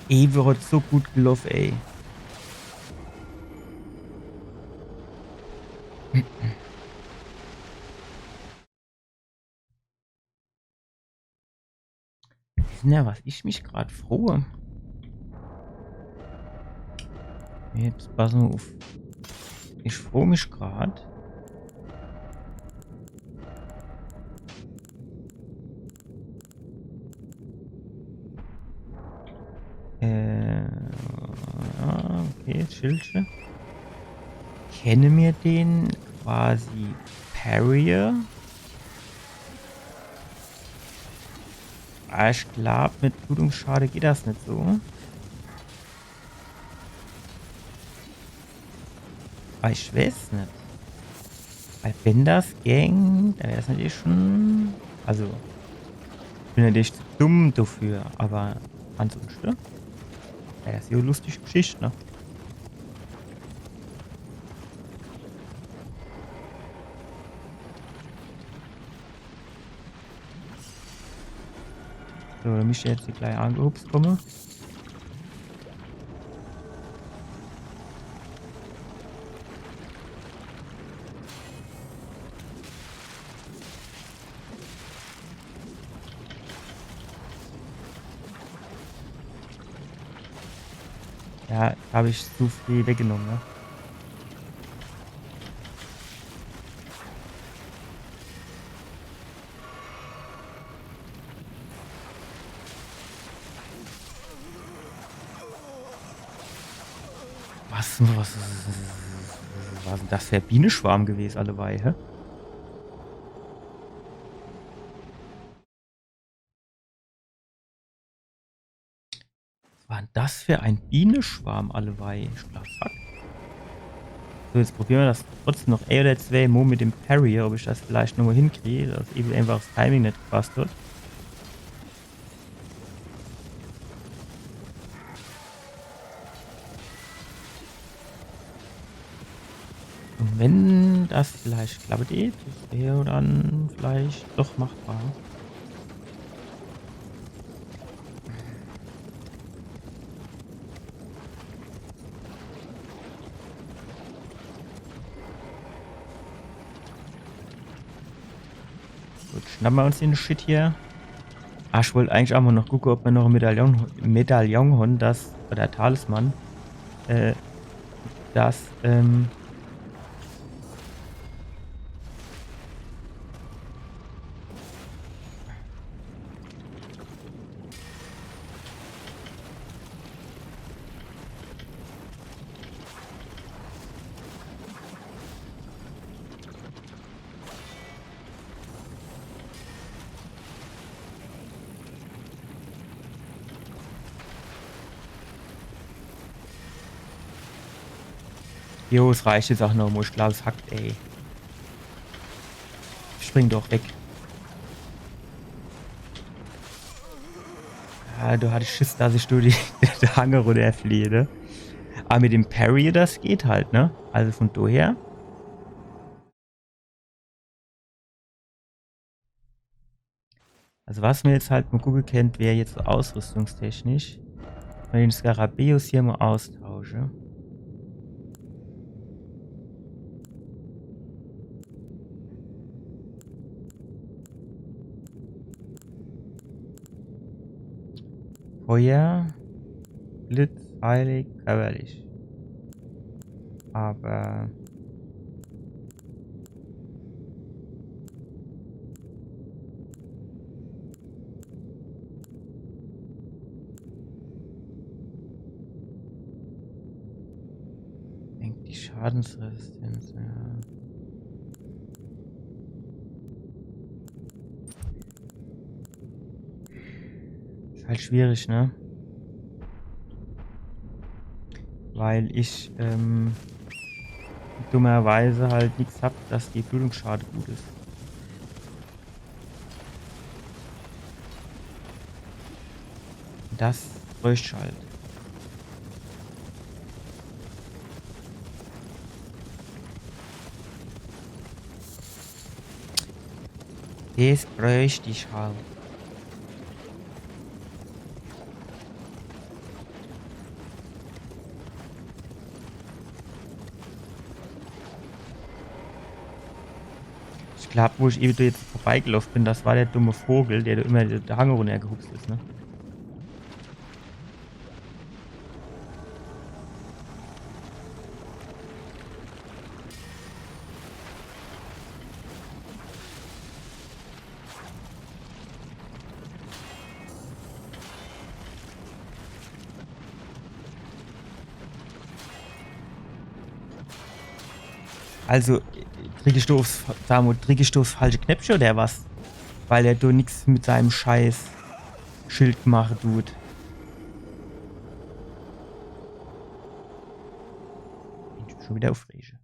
Ey, wär heut so gut geloff, ey. Wissen ja, was ich mich grad frohe? Jetzt pass mal uff. Ich froh mich grad. Äh, ja, okay, Schildche. Kenne mir den quasi parry? Ah, ich glaub, mit Blutungsschade geht das net so. Ah, ich weiß net. Weil wenn das gäng, dann wär das natürlich schon, also, ich bin natürlich zu dumm dafür, aber ansonsten wär das jo e lustige Geschicht, ne? So, dann misst jetzt die gleich angehupst komme. Ja, hab ich zu viel weggenommen, ne? Was, was, was, was, was denn das für e Bieneschwarm gewes, alleweil, hä? Was war denn das für e Bieneschwarm, alleweil? Ich glaub, fuck. So, jetzt probiere mer das trotzdem noch e oder zwee Mo mit dem Parry, ob ich das vielleicht noch mo hinkrie, dass irgendwie einfach das Timing net gepasst hat. Und wenn das vielleicht klappe geht, das wär dann vielleicht doch machbar. Gut, schnappe mer uns den Shit hier. Ah, ich wollt eigentlich ach mo noch gucke, ob mer noch e Medaillon, Medaillon hon, das, oder Talisman, äh, das, ähm, Jo, es reicht jetzt ach noch mo. Ich glaab, es hackt, ey. Spring doch weg. Ja, do hatt ich Schiss, dass ich do die, de Hang runnerfliehe, ne? Awwer mit dem Parry, das geht halt, ne? Also vun doher. Also was mer jetzt halt mo gucke kennt, wär jetzt so ausrüstungstechnisch. Wenn ich den Skarabäus hier mo austausche. Feuer, Blitz, heilig, körperlich. Awwer Senkt die Schadensresistenz, ja. Is halt schwierig, ne? Weil ich, ähm, dummerweise halt nix hab, das die Blutungsschade gut is. Das bräucht ich halt. Das bräucht ich halt. Ich glaab, wo ich ewe do jetzt vorbeigelaafe bin, das war der dumme Vogel, der do immer de Hang runnergehupst is, ne? Also, drick ich do uffs, sa mo, drick ich do uffs falsche Knäppche oder was? Weil er do nix mit seinem scheiß Schild mache dut. Bin ich schon wieder uffrege.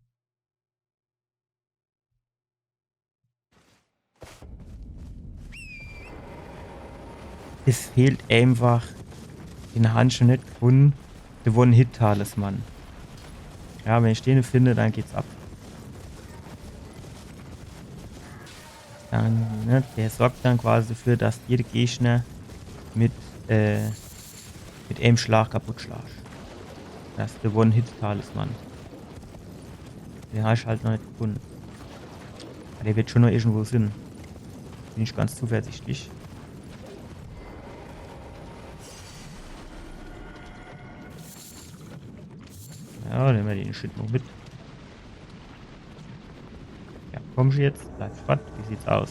Es fehlt einfach, den han ich noch net gefunne, de One-Hit-Talisman. Ja, wenn ich den finde, dann geht's ab. Dann, ne, der sorgt dann quasi dafür, dass jede Gegner mit, äh, mit eem Schlag kaputt schlacht. Das is de One-Hit-Talisman. Den hab ich halt noch net gefunne. Awwer der werd schon noch irgendwo sin. Bin ich ganz zuversichtlich. Ja, nemme mer den Shit noch mit. Ja, komm schon jetzt. Bleib spannend. Wie sieht's aus?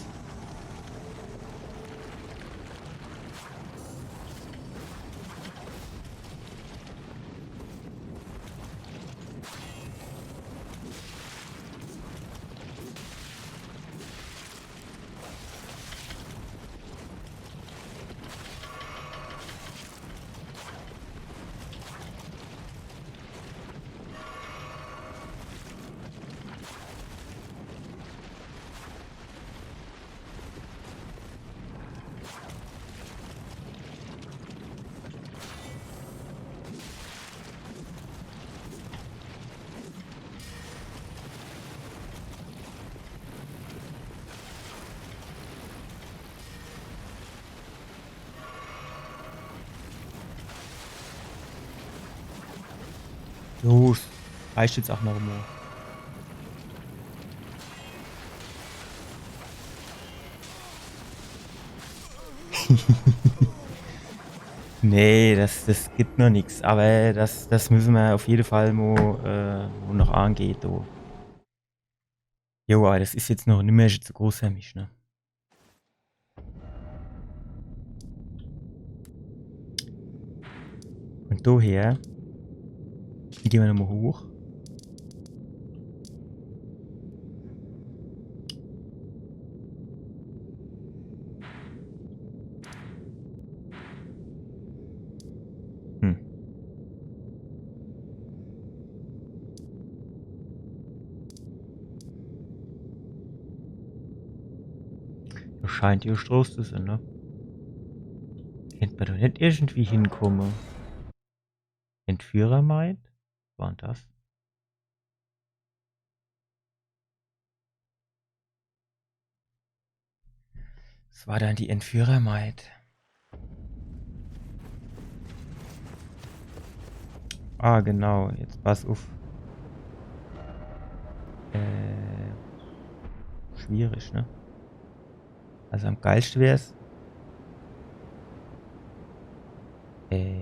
Jo, reicht jetzt ach noch mo. Nee, das, das gibt noch nix. Awwer das, das müsse mer uff jede Fall mo, äh, mo noch angehe, do. Jo, awwer das is jetzt noch nimmer so groß für mich, ne? Vun doher gehn mer nochmo hoch. Hm. Scheint jo Stroß zu sein, ne? Kennt mer doch net irgendwie hinkomme. Entführermaid? Was war denn das? Was war dann die Entführermaid? Ah, genau. Jetzt pass uff. Äh, schwierig, ne? Also am geilschte wär's. Äh.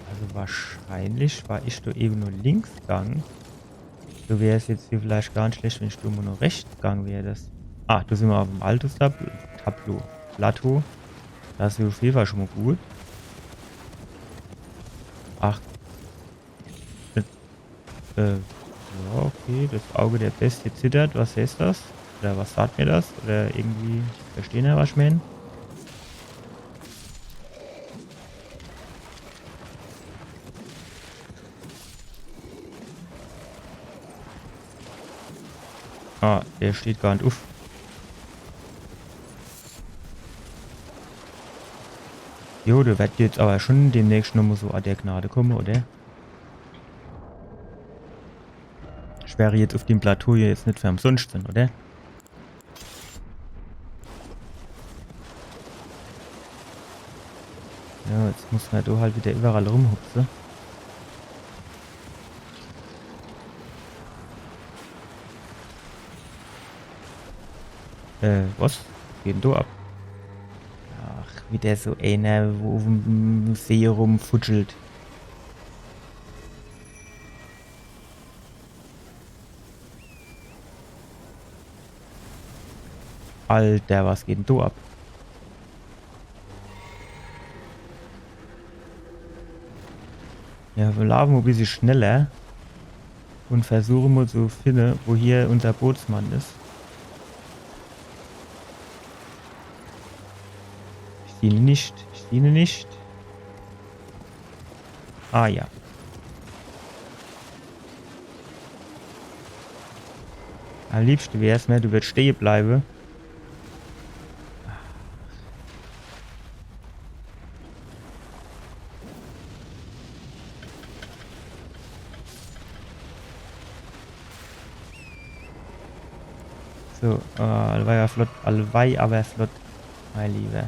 Also wahrscheinlich war ich do ewe nur links gang. Do wär's jetzt hier vielleicht gar net schlecht, wenn ich do immer nur rechts gang wär. Das, ah, do sin mer uffm Altus-Tableau. Tableau. Plateau. Das is uff jede Fall schon mol gut. Ach. Äh, äh, ja, okay, das Auge der Bestie zittert. Was heißt das? Oder was sagt mir das? Oder irgendwie verstehn er, was ich mein? Ah, der steht gar net uff. Jo, do werd jetzt awwer schon demnächst nochmol so an der Gnade komme, oder? Ich wär jetzt uff dem Plateau hier jetzt net für umsunscht sin, oder? Ja, jetzt muss mer do halt wieder iwwerall rumhupse. Äh, was? Was geht denn do ab? Ach, wieder so ener, wo uffm See rumfutschelt. Alter, was geht denn do ab? Ja, mir laafe mol e bissje schneller un versuche mol zu finne, wo hier unser Bootsmann is. Ich sieh en net, ich sieh en net. Ah ja. Am liebschte wär's mer, du würdsch stehe bleiwe. So, äh, allweil awwer flott, allweil awwer flott, mein Lieber.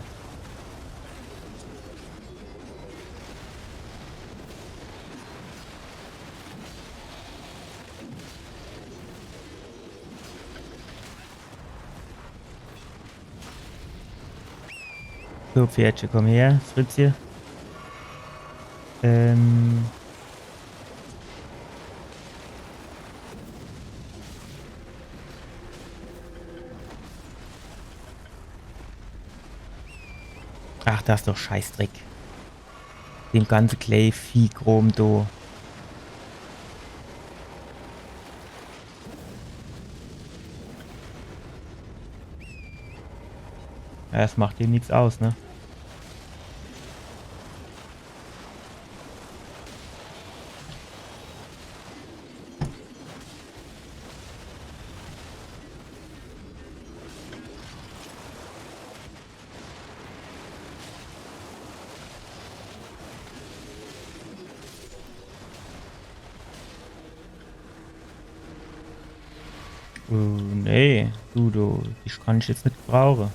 So, Pferdche, komm her, Fritzje. Ähm. Ach, das is doch Scheißdreck. Dem ganze Clay-Vieh-Chrom do. Ja, es macht dem nix aus, ne? Äh, nee, du, du, dich kann ich jetzt net gebrauche.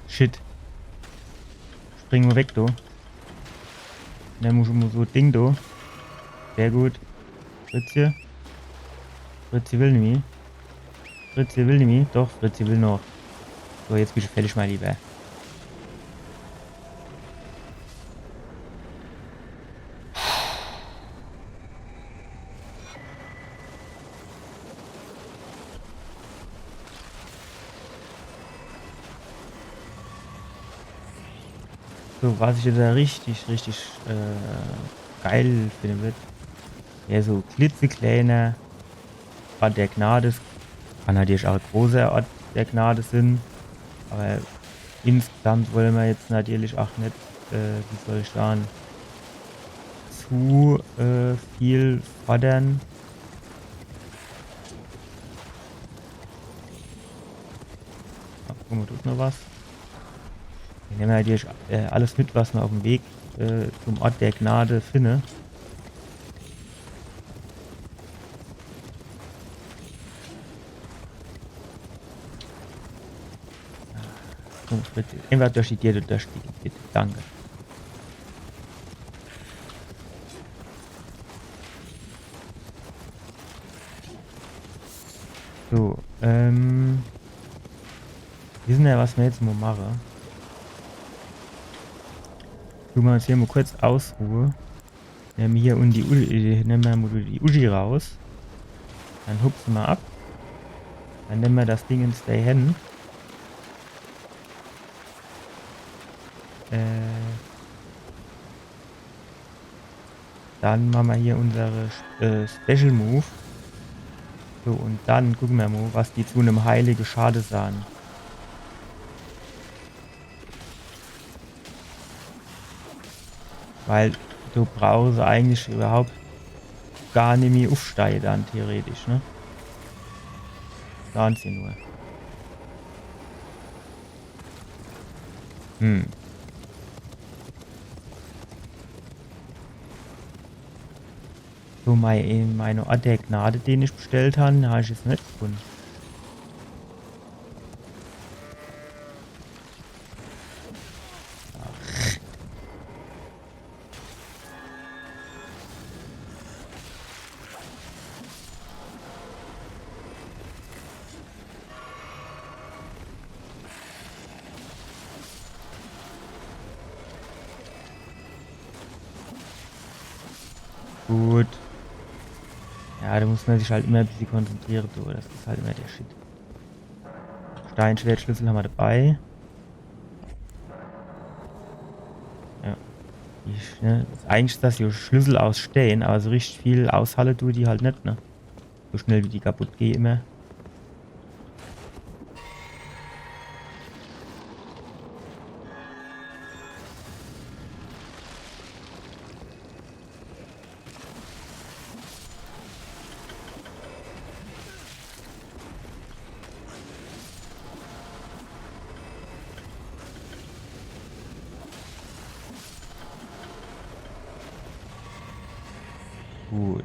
Shit. Spring mol weg, du. Nemm mol so e Ding, du. Sehr gut. Fritzje. Fritzje will nimmi. Fritzje will nimmi. Doch, Fritzje will noch. So, jetzt bisch du fällig, mein Lieber. So, was ich jetzt richtig, richtig, äh, geil finde wird, Ja, so klitzekleiner Ort der Gnade. Kann natürlich auch e großer Ort der Gnade sin. Aber insgesamt wolle mer jetzt natürlich auch net, äh, wie soll ich sage, zu, äh, viel fordern. Ah, guck mol, do is noch was. Mir nemme natürlich, äh, alles mit, was mer uff em Weg, äh, zum Ort der Gnade finne. Komm, bitte. Einfach durch die Dier, durch die, bitte. Danke. So, ähm. Wisse mer, was mer jetzt mol mache? Dun mer uns hier mol kurz ausruhe. Nemme mer hier un die U-, äh, nemme mer mol die Uschi raus. Dann hupse mer ab. Dann nemme mer das Ding in zwee Hänn. Äh, dann mache mer hier unsere, äh, Special Move. So, un dann gucke mer mol, was die zu nem heilige Schade sage. Weil do brauche se eigentlich überhaupt gar nimmi uffsteie dann theoretisch, ne? Wahnsinn nur. Hm. So, mei, mein Ort der Gnade, den ich bestellt han, han ich jetzt net gefunne. Ach. Gut. Ja, do muss mer sich halt immer e bissje konzentriere, du. Das is halt immer der Shit. Steinschwertschlüssel han mer dabei. Ja. Ich, ne, eigentlich is das hier Schlüssel aus Stään, aber so richtig viel aushalle dun die halt net, ne? So schnell wie die kaputt gehe immer. Gut.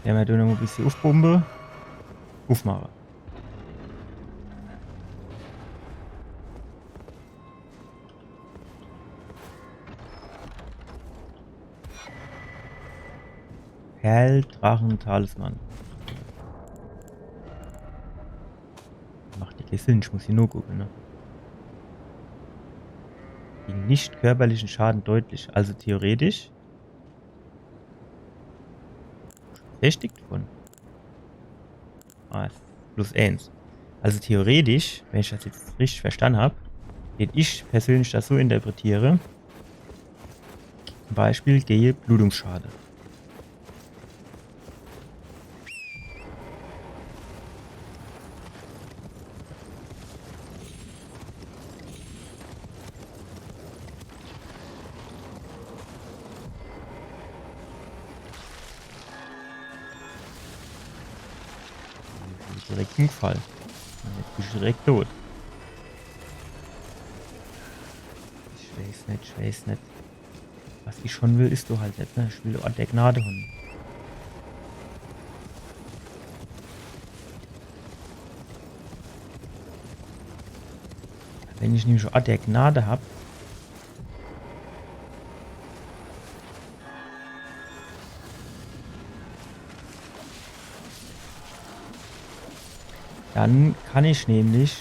Wenn mer do noch e bissje uffpumpe. Uffmache. Perldrachen-Talisman. Macht die Kessel, ich muss hier nur gucken, ne? Gegen nicht körperlichen Schaden deutlich. Also theoretisch. Richtig davon. Ah, plus eins. Also theoretisch, wenn ich das jetzt richtig verstanden hab, würd ich persönlich das so interpretiere. Zum Beispiel gehe Blutungsschade. Direkt hingefall. Jetzt bin ich direkt tot. Ich weiß net, ich weiß net. Was ich schon will, is do halt net, ne? Ich will Ort der Gnade han. Wenn ich nämlich Ort der Gnade hab, dann kann ich nämlich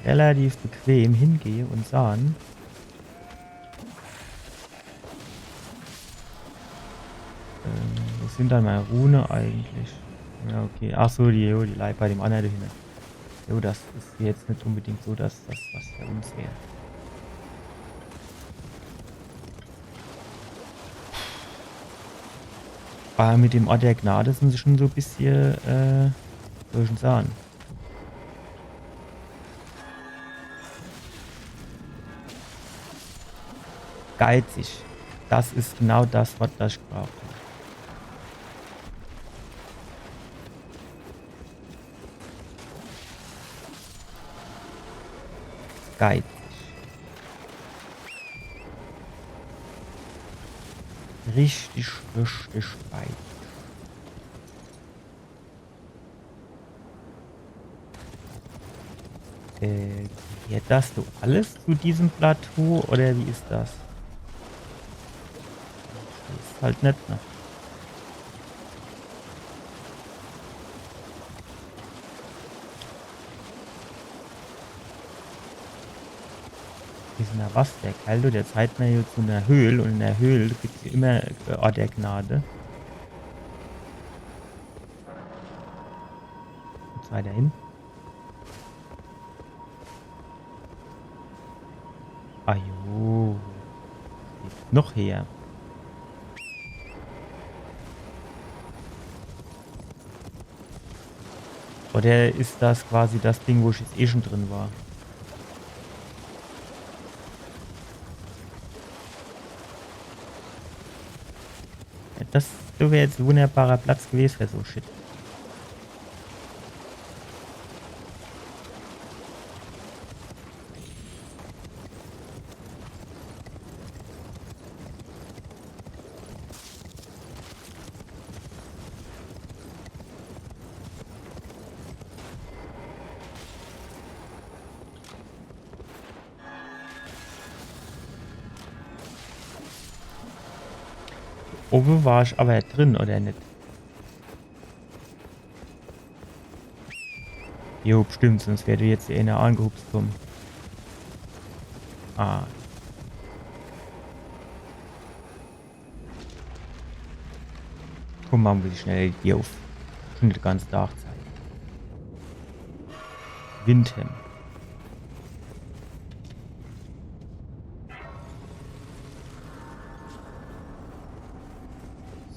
relativ bequem hingehe und sage, ähm, wo sin dann meine Rune eigentlich? Ja, okay. Ach so, die, oh, die leit bei dem annere do hinne. Jo, das is jetzt net unbedingt so das, das, was für uns wär. Awwer mit dem Ort der Gnade sin se schun so e bissje, äh, wie soll ich dann sage? Geizig. Das is genau das Wort, das ich gebraucht hab. Geizig. Richtig, richtig geizig. Äh, gehört das so alles zu diesem Plateau oder wie is das? Das is halt net, ne? Is denn do was? Der Kerl, der zeigt mer jetzt so e Höhl un in der Höhl gibt's immer, äh, Ort der Gnade. Geht's weiter hin? Ah jo. Geht noch her. Oder is das quasi das Ding, wo ich jetzt eh schun drin war? Ja, das, das wär jetzt e wunderbarer Platz gewese für so Shit. Owwe war ich awwer drin, oder net? Jo, bestimmt, sunscht wär do jetzt ener angehupst kumme. Ah. Kumm, mache mer schnell die Dier uff. Schun de ganze Tag Zeit. Windham.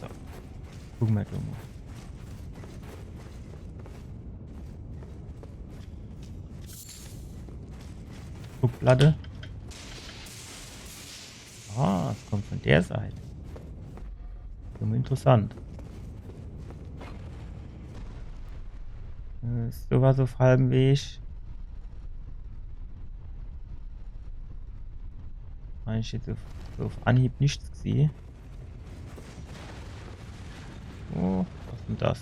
So. Gucke mer doch mol. Druckplatte. Ah, es kommt vun der Seit. Immer interessant. Äh, is sowas uff halwem Weg. Hab ich jetzt uff, uff Anhieb nix gesiehn. Oh, was is denn das?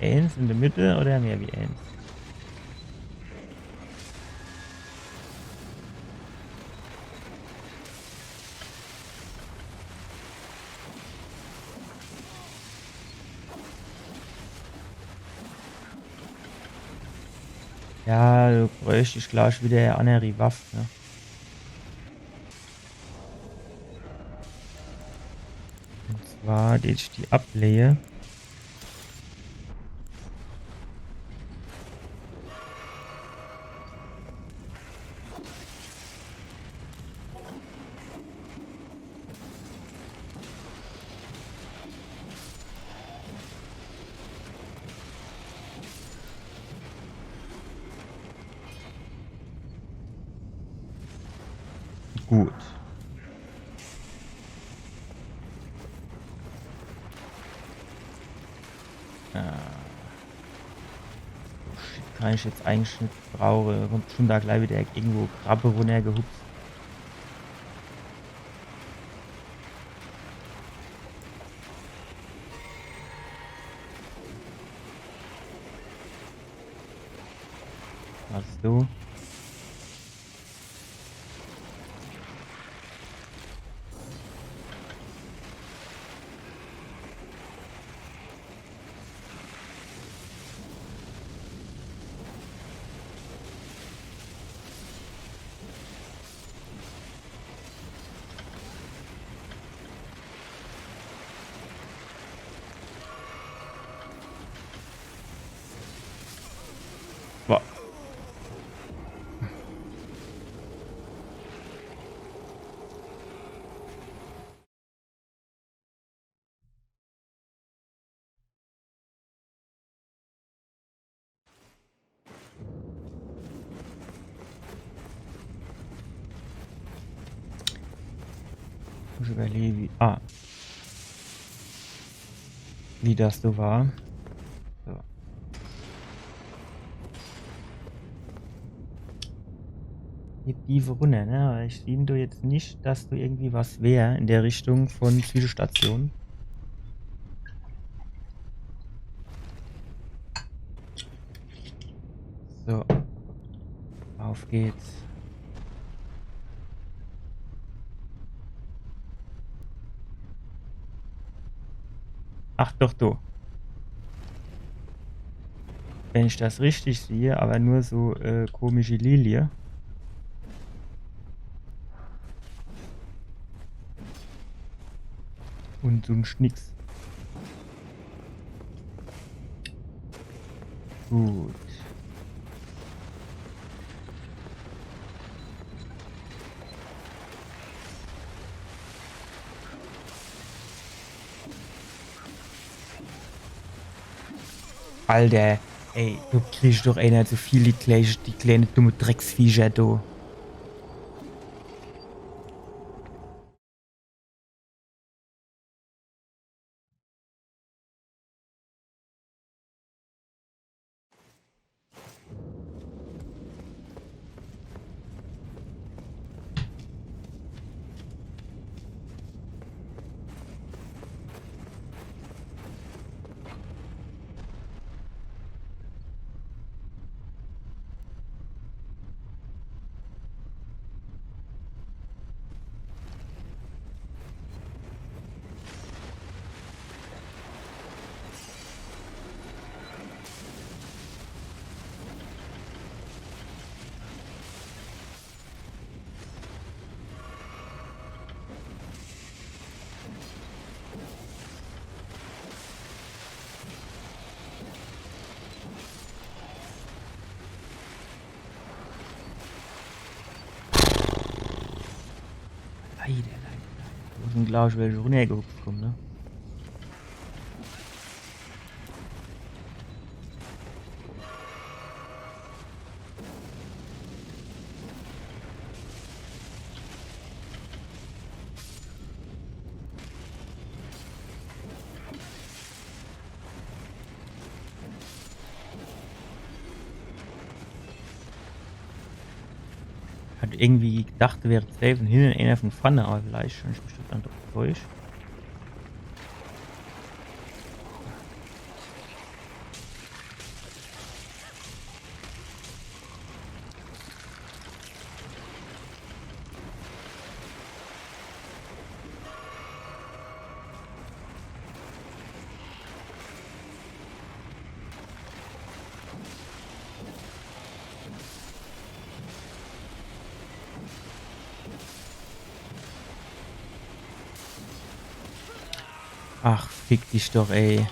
Eens in de Mitt oder mehr wie eens? Ja, do bräucht ich gleich widder e anneri Waff, ne? Un zwar die, die ablehe. Gut. Ah. Oh shit, kann ich jetzt eigentlich net brauche. Do kommt schun do gleich widder irgendwo Krabbe runnergehupst. Was du? Boah. Ich überlege, wie. Ah. Wie das so war. So. Geht die runner, ne? Aber ich sehe doch jetzt nicht, dass da irgendwie was wäre in der Richtung von Zielstation. So. Auf geht's. Ach doch, du. Wenn ich das richtig sehe, aber nur so äh, komische Lilie. Und so ein Schnicks. Gut. Alter, ey, du kriegst doch einer zu viel, die kleine, die kleine dumme Drecksviecher, du. Leider, leider, leider. Do sin, glaab ich, welche runnergehupst kumme, ne? Hat irgendwie gedacht, do wär zwei vun hinne, einer vun vorne, awwer vielleicht hab ich mich dann doch getäuscht. Ach, fick dich doch, ey.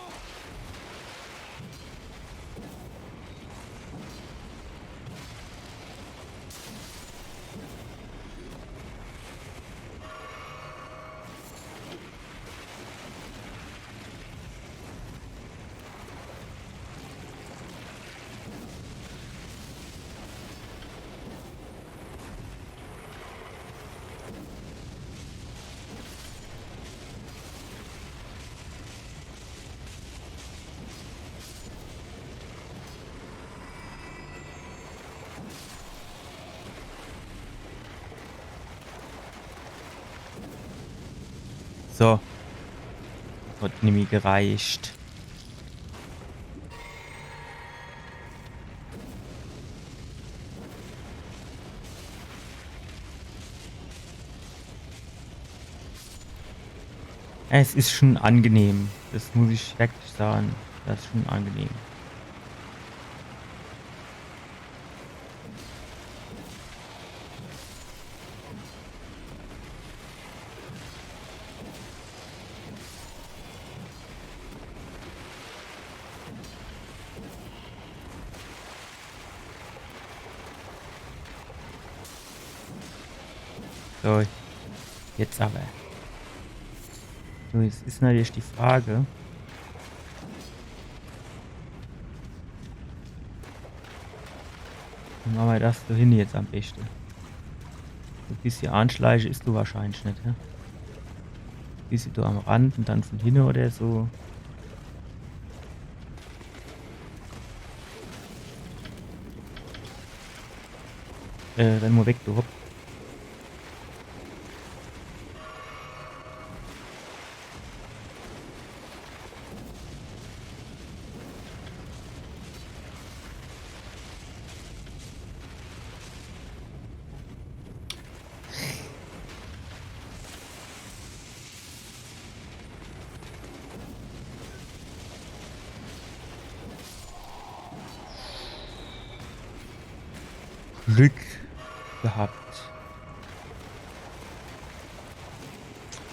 So. Hat nimmi gereicht. Es is schon angenehm. Das muss ich wirklich sagen. Das is schon angenehm. So, jetzt awwer. So, jetzt is natürlich die Frage, wie mache mer das do hinne jetzt am beschte? So e bissje anschleiche is do wahrscheinlich net, hä? Bissje do am Rand un dann vun hinne oder so. Äh, renn mo weg, du, hopp. Glück gehabt.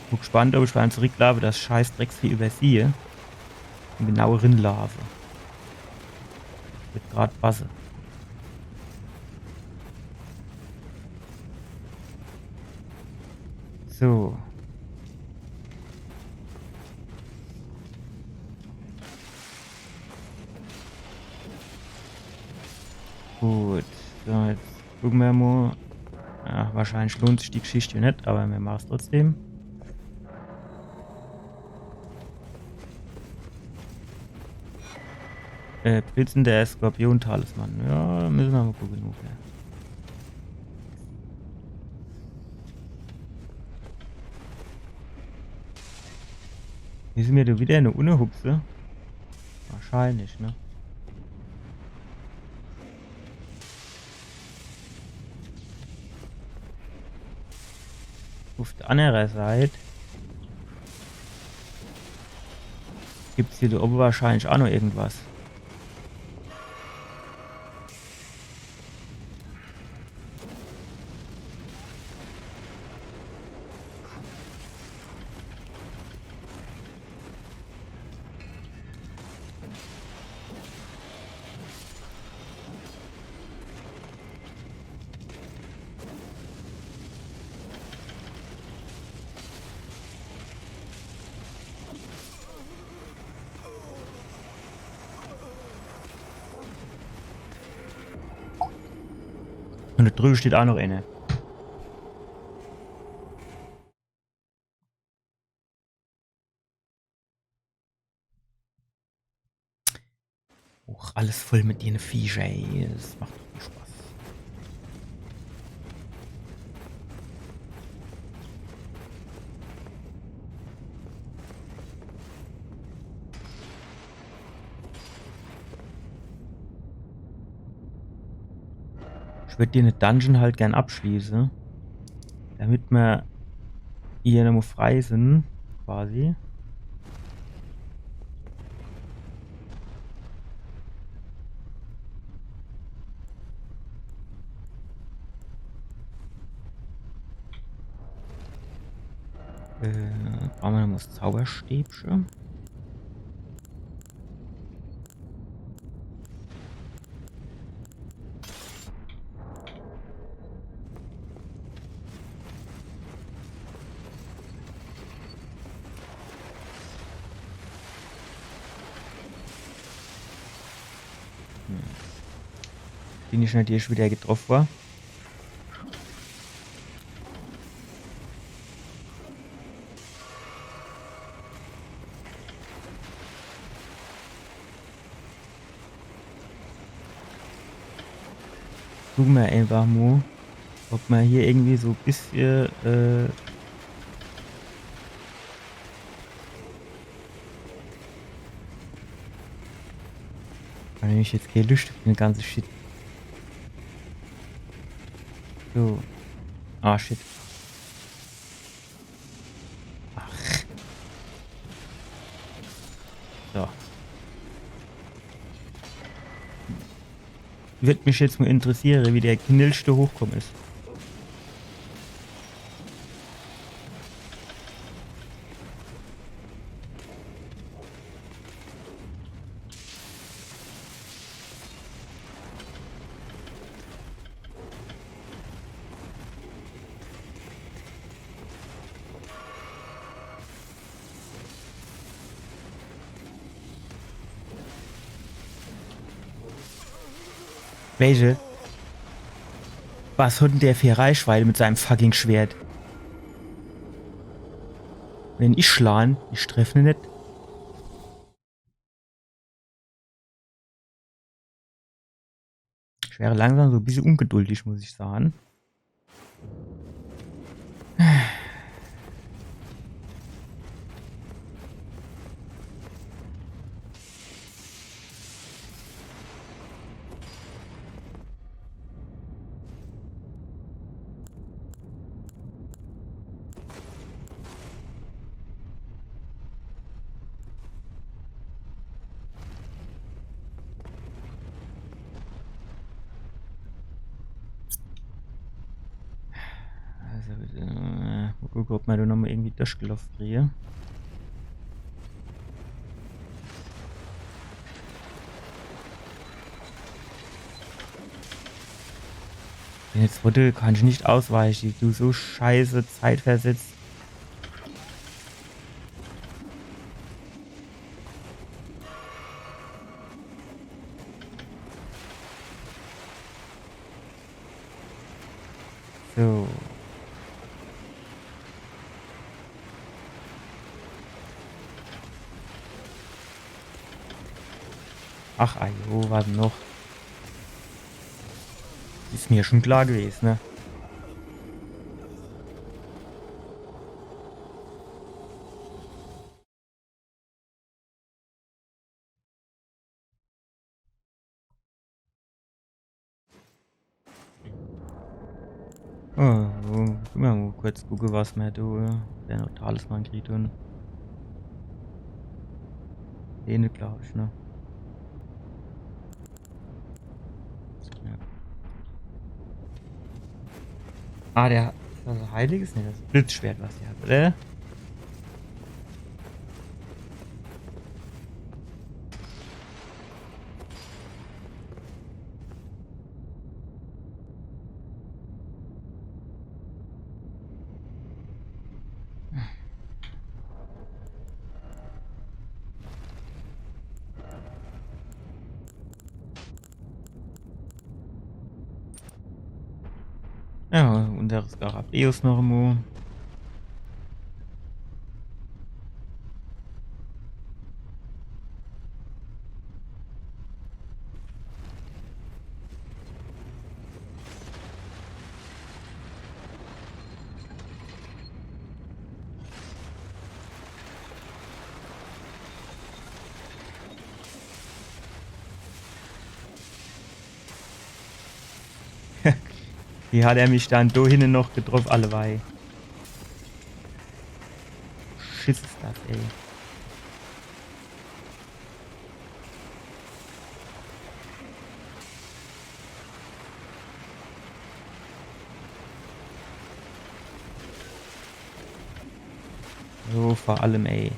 Bin gespannt, ob ich beim Zurücklaafe das Scheißdrecksvieh übersiehe. Un genau rinlaafe. Werd grad passe. So. Gut. So, jetzt gucke mer mo. Ja, wahrscheinlich lohnt sich die Geschichte net, awwer mer mache's trotzdem. Äh, blitzender Skorpion-Talisman. Ja, misse mer mo gucke, wofür. Misse mer do widder no unne hupse? Wahrscheinlich, ne? Uff de anner Seit gibt's do owwe wahrscheinlich aa noch irgendwas. Un do driwwe steht aa noch eener. Och, alles voll mit dene Viecher, ey. Das macht doch Spaß. Ich würd dene Dungeon halt gern abschließe. Damit mer hier nomo frei sin, quasi. Äh, brauche mer nomo Zauberstäbche? Hm. Bin ich natürlich widder getroffe worr. Gucke mer einfach mo, ob mer hier irgendwie so bissje, äh, Hab ich jetzt kee Luscht uff de ganze Shit. So. Ah, shit. Ach. So. Würd mich jetzt mo interessiere, wie der Knilch do hochkomme is. Welche? Was hat denn der für Reichweite mit seinem fucking Schwert? Wenn ich schlan, ich treff ne net. Ich wär langsam so e bissel ungeduldig, muss ich sage. Also, äh, mol gucke, ob mer do nochmol irgendwie durchgelaaf kriege. Jetzt wurde, kann ich net ausweiche, du so scheiße zeitversetzt. So. Ach, ajo, was noch? Is mer schon klar gewese, ne? Oh, wo, kenne mer mol kurz gucke, was mer do, äh, der noch Talisman kriegt un den, glaab ich, ne? Ja. Ah, der, is das e heiliges? Nee, das is e Blitzschwert, was der hat, oder? Ja, unser Skarabäus noch emol. Wie hat er mich dann do hinne noch getroff, alleweil? Schiss is das, ey. So, vor allem, ey.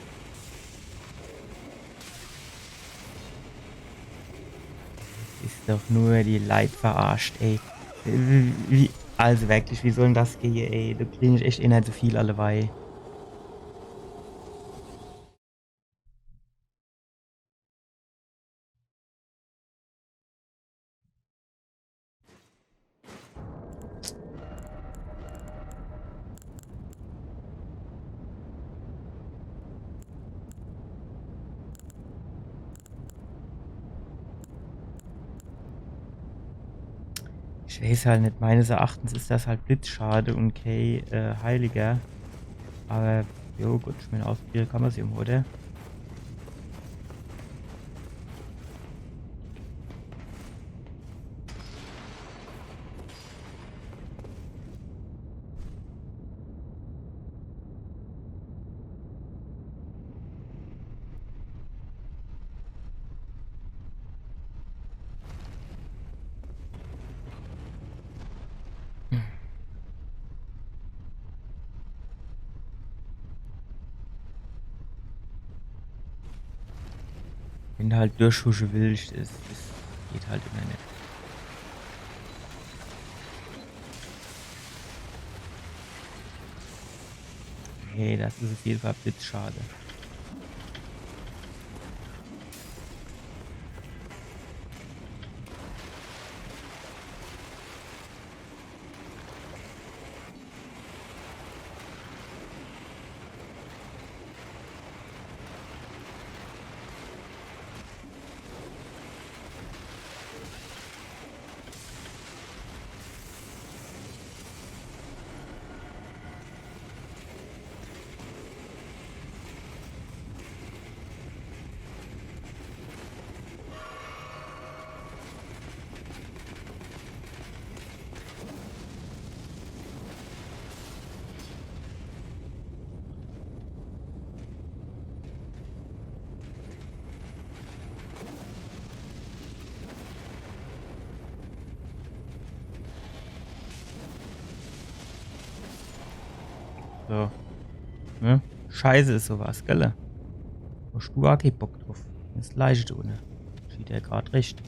Is doch nur die Leit verarscht, ey. Wie, wie, also wirklich, wie soll dann das gehe, ey? Do krie ich echt eh net so viel alleweil. Ich weeß halt net, meines Erachtens is das halt Blitzschade un kee, äh, Heiliger. Aber, jo, gut, ich mein, ausprobiere kann mer's immer, oder? Wenn du halt durchhusche willst, es, es geht halt immer net. Hey, das is auf jeden Fall Blitzschade. So. Ne? Scheiße is sowas, gell? Hosch du aa kee Bock druff. Des leicht ohne. Schieht er grad recht.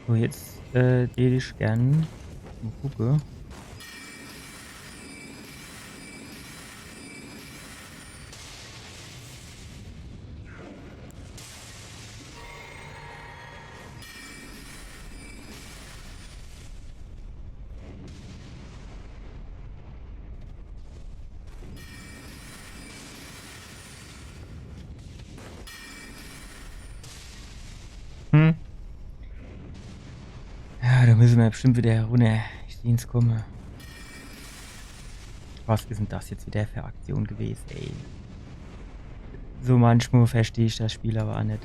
So, jetzt, äh, deet ich gern mol gucke. Hm. Ja, do misse mer bestimmt widder herunner. Ich seh's kumme. Was is dann des jetzt widder fer e Aktion gewese, ey? So manchmol versteh ich des Spiel awwer aa net.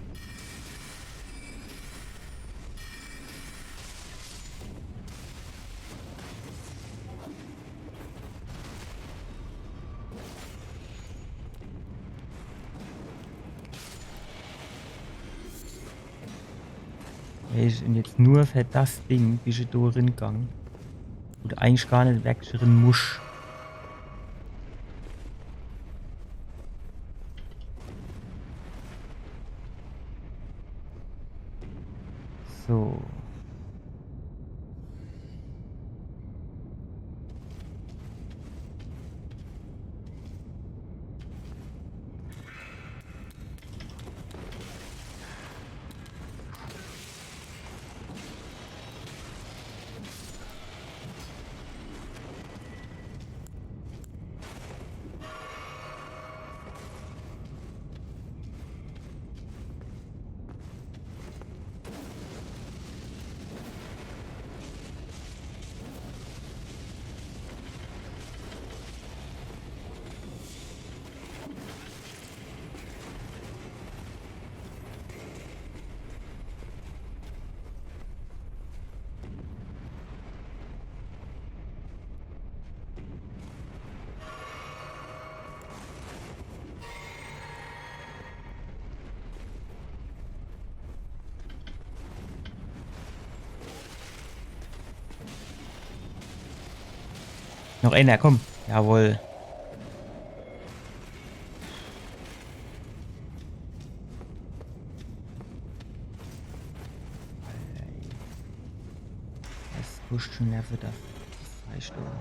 Ey, ich, un jetzt nur fer des Ding bisch du do ringang, wo du eigentlich gar net wirklich rin musch. So. Noch eener, komm. Jawohl. Alter, ey. Des koscht schun Nerve, des, des reicht awwer.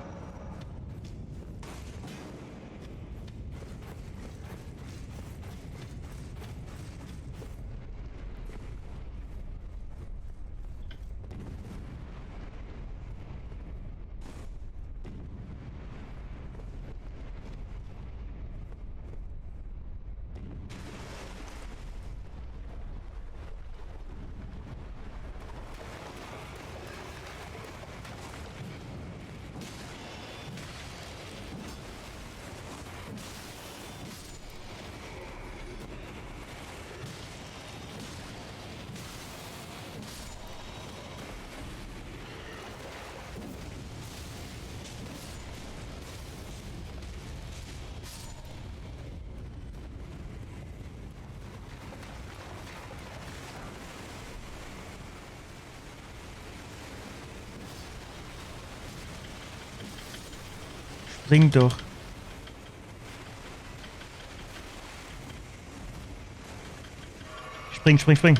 Spring doch. Spring, spring, spring.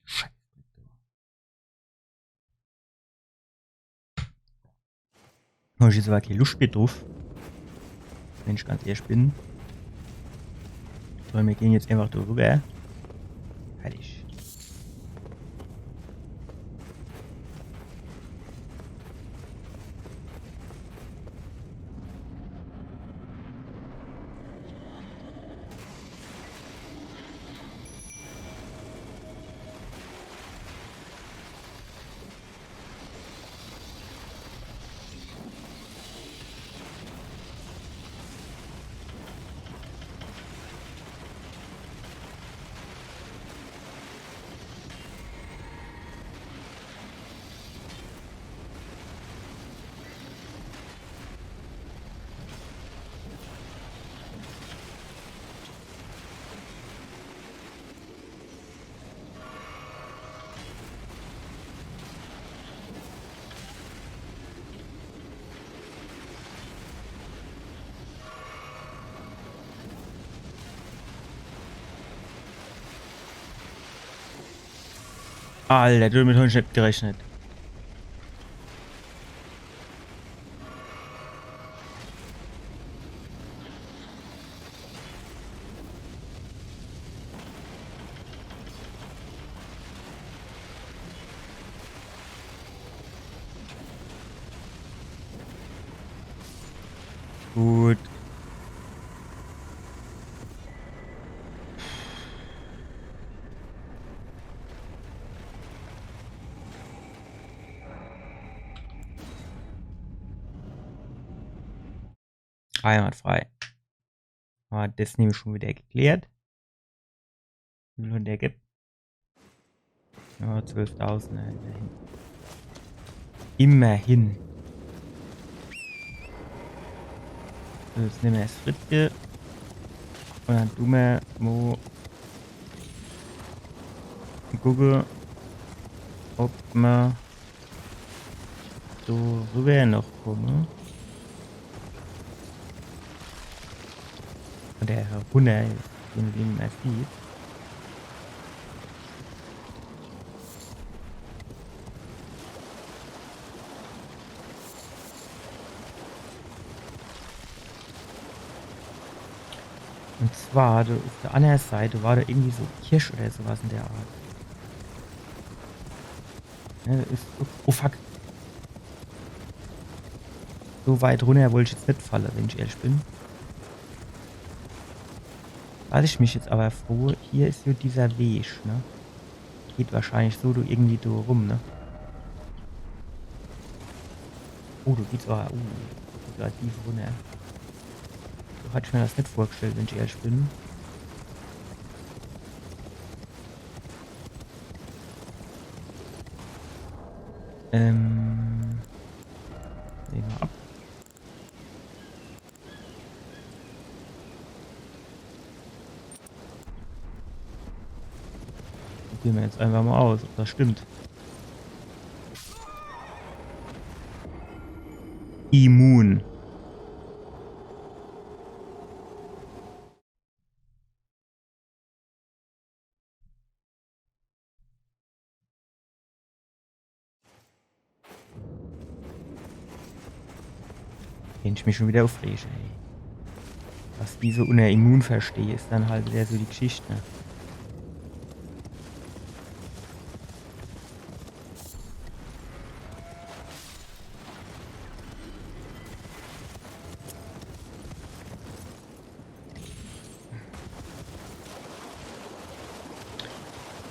Scheiße. Hab ich jetzt awwer kee Luscht mehr druff. Wenn ich ganz ehrlich bin. So, mir gehn jetzt einfach do rüber. Fertig. Alter, damit hab ich net gerechnet. Gut. Einwandfrei. Hämmer des nämlich schun widder geklärt. Wie viel hot der gebb? Ja, zwölfdausend, äh, immerhin. Immerhin. So, jetzt nemme mer des Frittche. Un dann du mer mo gucke, ob mer so rüber noch komme. Un der herunner, je nachdem, wie mer sieht. Un zwar, do uff der annere Seit war do irgendwie so Gischt oder so was in der Art. Ja, is, oh, oh fuck. So weit runner wollt ich jetzt net falle, wenn ich ehrlich bin. Was ich mich jetzt awwer froe, hier is jo dieser Weg, ne? Geht wahrscheinlich so do irgendwie do rum, ne? Oh, do geht's awwer, uh, do geht's awwer tief runner. So hat ich mer des net vorgestellt, wenn ich ehrlich bin. Ähm, lege mer ab. Probiere mer jetzt einfach mo aus, ob des stimmt. Immun. Kennt ich mich schun widder uffrege, ey. Was die so unner immun verstehe, is dann halt widder so die Gschicht, ne?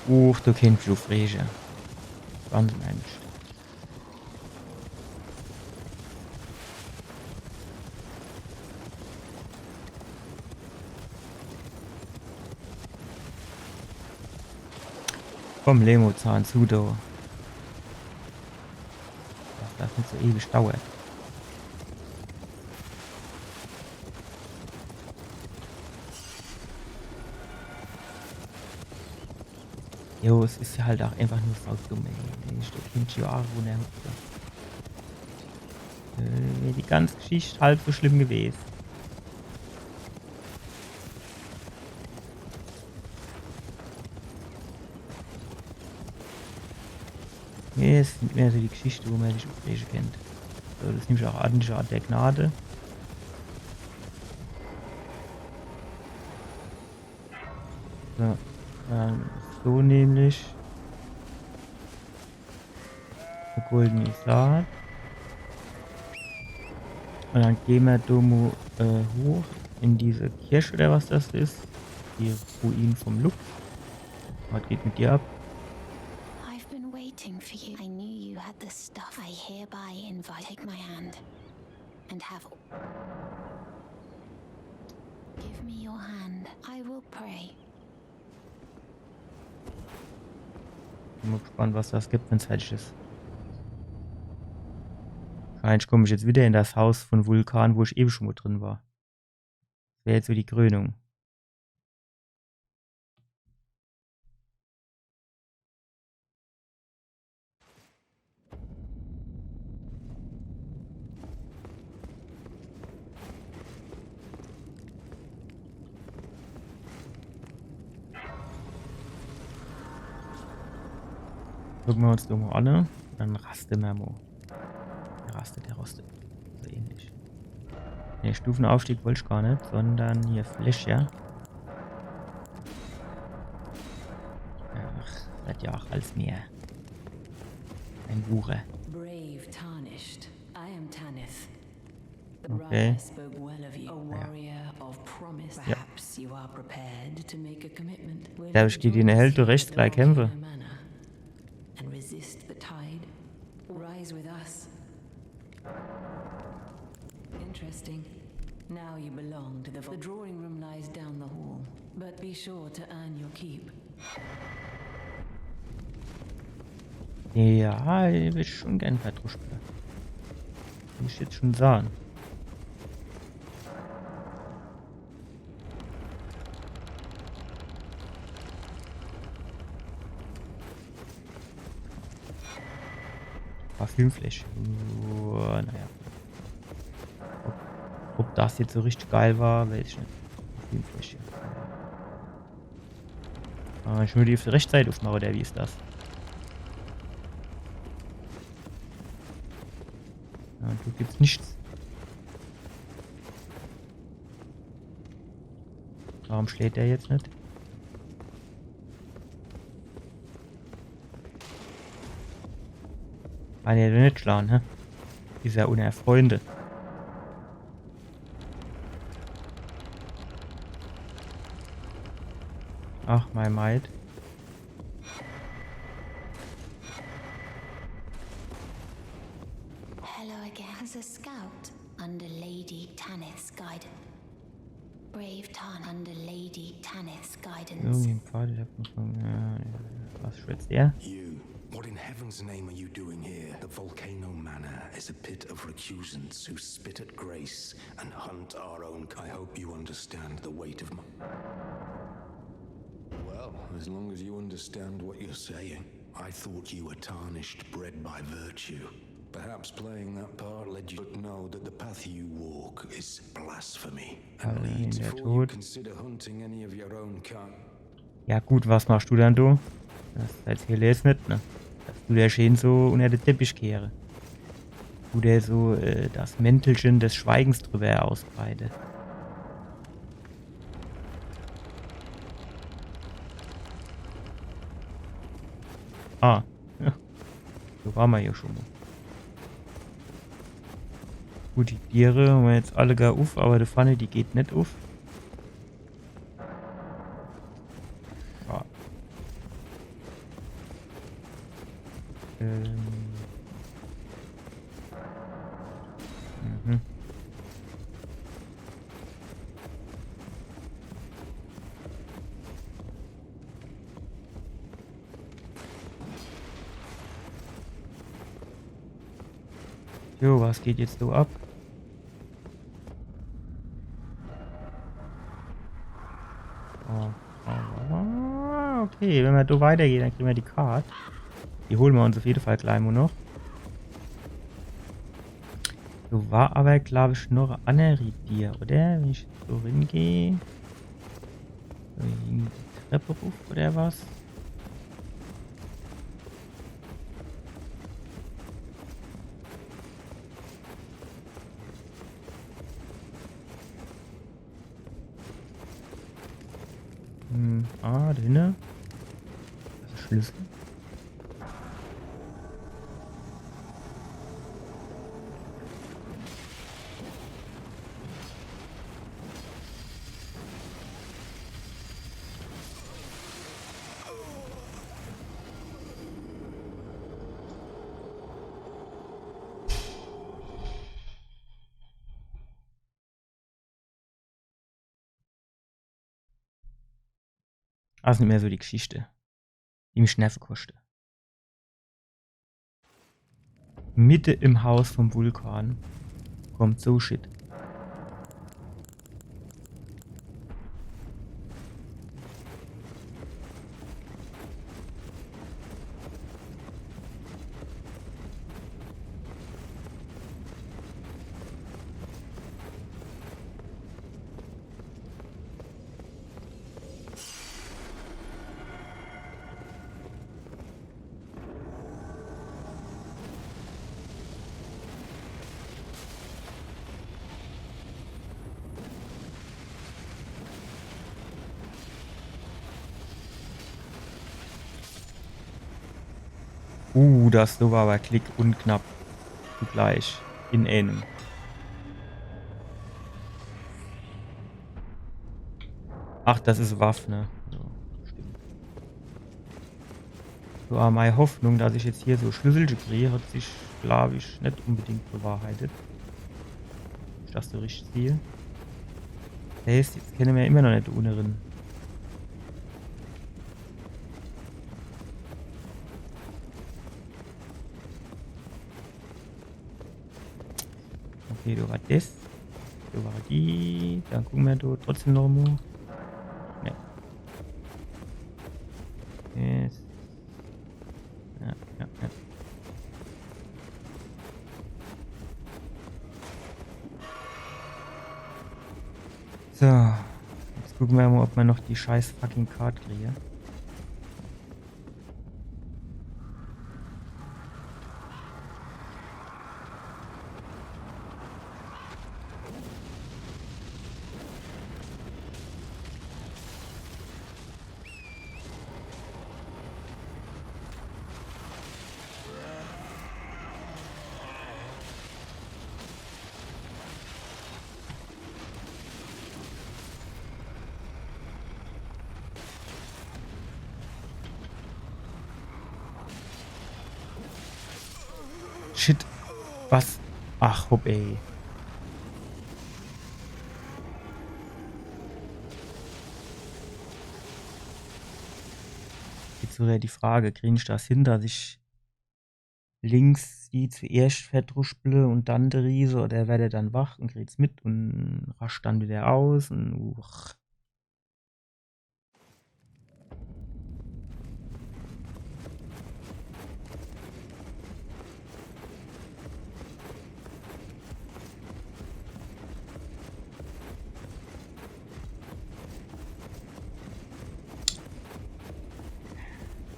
Uff, do kennt ich mich uffrege. Wahnsinn, Mensch. Komm, Lemo, zahn zu, do. Dass des net so ewig dauert. Jo, es is halt aach einfach nur saudumm, ey. Wenn ich do Kind jo aach runnerhupse. Äh, wär die ganze Gschicht halb so schlimm gewes. Nee, is net mehr so die Gschicht, wo mer sich uffrege kennt. So, des is nämlich aach ordentlich Ort der Gnade. So, ähm, so nämlich. E goldene Saat. Un dann gehn mer do mo, äh, hoch in diese Kirch oder was das is. Die Ruine vom Lux. Was geht mit dir ab? I've been waiting for you. I knew you had the stuff. I hereby invite. Take my hand and have. Give me your hand. I will pray. Bin mo gespannt, was das gibt, wenn's fertig is. Wahrscheinlich komm ich jetzt wieder in das Haus von Vulkan, wo ich ewig schon mo drin war. Das wär jetzt so die Krönung. Gucke mer uns do mo an, ne? Dann raste mer mo. Der rastet, der rostet. So ähnlich. Ne, Stufenaufstieg wollt ich gar net, sondern hier Fläschje. Ach, werd ja auch als mehr. Ein Wucher. Brave Tarnished. I am Tanith. The Okay. Rhymer spoke well of you. A warrior of promise. Perhaps you are prepared to make a commitment. Glaub ich, geh die in der Hälfte rechts gleich kämpfe. And resist the tide. Rise with us. Interesting. Now you belong to the. The drawing room lies down the hall, but be sure to earn your keep. Ja, ich würd schon gern Verdruschke. Muss ich jetzt schon sagen. Parfümfläschje. Uah, naja. Ob, ob das jetzt so richtig geil war, weiß ich net. Parfümfläschje. Ah, ich muss die auf der rechten Seite aufmache, oder wie is das? Ja, do gibt's nichts. Warum schlägt er jetzt net? Ah, ne, net schlagen, hä? Is ja unser Freunde. Ach, my might. Hello again. As a scout under Lady Tanith's guidance. Brave Tan under Lady Tanith's guidance. Irgendwie ein Pfad, ich hab noch so, ja, ja, was schwitzt er? You, what in heaven's name are you doing here? The Volcano Manor is a pit of recusants who spit at grace and hunt our own. I hope you understand the weight of my. Well, as long as you understand what you're saying. I thought you were tarnished, bred by virtue. Perhaps playing that part led you, but know that the path you walk is blasphemy and Alle leads in der before you Tod. Consider hunting any of your own kind. Ja gut, was machst du dann, du? Das erzähl ich jetzt net, ne? Dass du der schön so unter den Teppich kehre. Du der so äh, das Mäntelchen des Schweigens drüber ausbreite. Ah. Ja. So ware mer jo schon mo. Gut, die Diere hawwe mer jetzt alle gar uff, aber die Pfanne, die geht net uff. Ja. Ähm. Mhm. Jo, was geht jetzt do ab? Oh, oh, oh, oh, okay, wenn mer do weitergeht, dann kriege mer die Kart. Die hole mer uns auf jeden Fall gleich mo noch. Do war aber, glaub ich, noch e annere Dier, oder? Wenn ich jetzt so ringeh. So, irgendwie die Treppe ruff, oder was? Hm. Ah, do hinne. Das is Schlüssel. Das is net mehr so die Geschichte, die mich Nerve koschte. Mitte im Haus vom Vulkan kommt so Shit. Uh, das do war awwer Glick un knapp zugleich in eenem. Ach, das is Waff, ne? Ja, stimmt. So, awwer mei Hoffnung, dass ich jetzt hier so Schlüsselche krie, hat sich, glaab ich, net unbedingt bewahrheitet. Is das so richtig Ziel? Heißt, jetzt kenne mer immer noch net do unne rin. Okay, do war das. Do war die. Dann gucke mer do trotzdem noch mo. Ne. Yes. Ja, ja, ja. So. Jetzt gucke mer mo, ob mer noch die scheiß fucking Card krie. Shit. Was? Ach, hopp, ey. Jetzt wär die Frage, krie ich das hin, dass ich links die zuerscht verdruschble un dann de Riese, oder werd er dann wach un krie's mit un rascht dann wieder aus un, uch.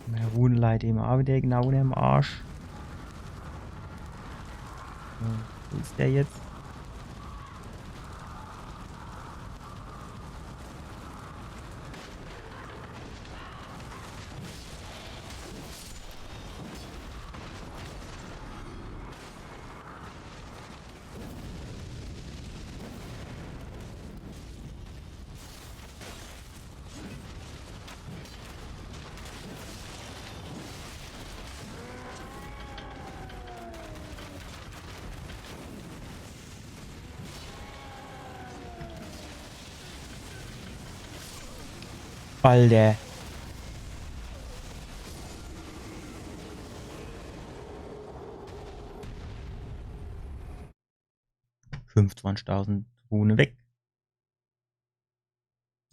Mei Rune leit ewe aa wieder genau unnerm Arsch. So, wo is der jetzt? Alter. Fünfundzwanzigtausend Rune weg.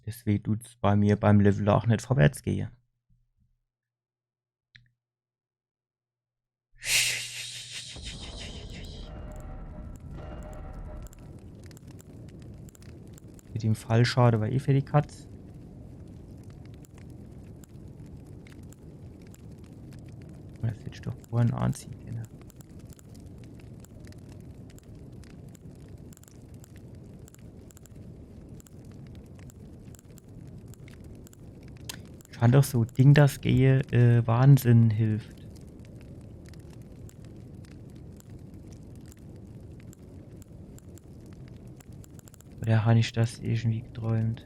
Deswege tut's bei mir beim Level aa net vorwärts gehe. Mit dem Fallschade war eh für die Katz. Das hätt ich doch vorhin anziehe kenne. Kann doch so Ding, das gehe, äh, Wahnsinn hilft. Oder han ich das irgendwie geträumt?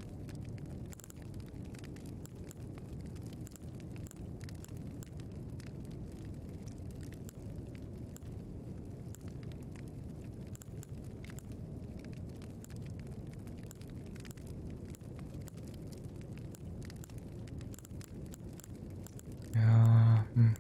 Ja, hm.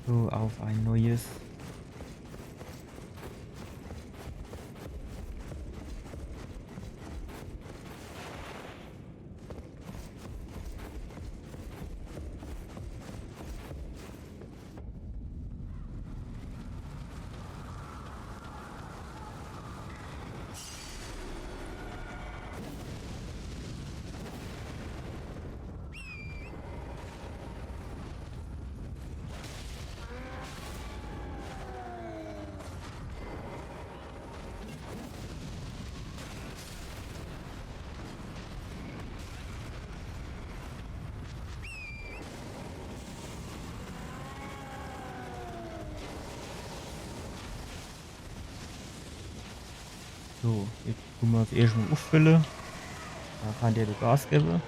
So, auf ein neues. So, jetzt tun mer uns erschtmol uffülle. Do kann der Gas gewwe.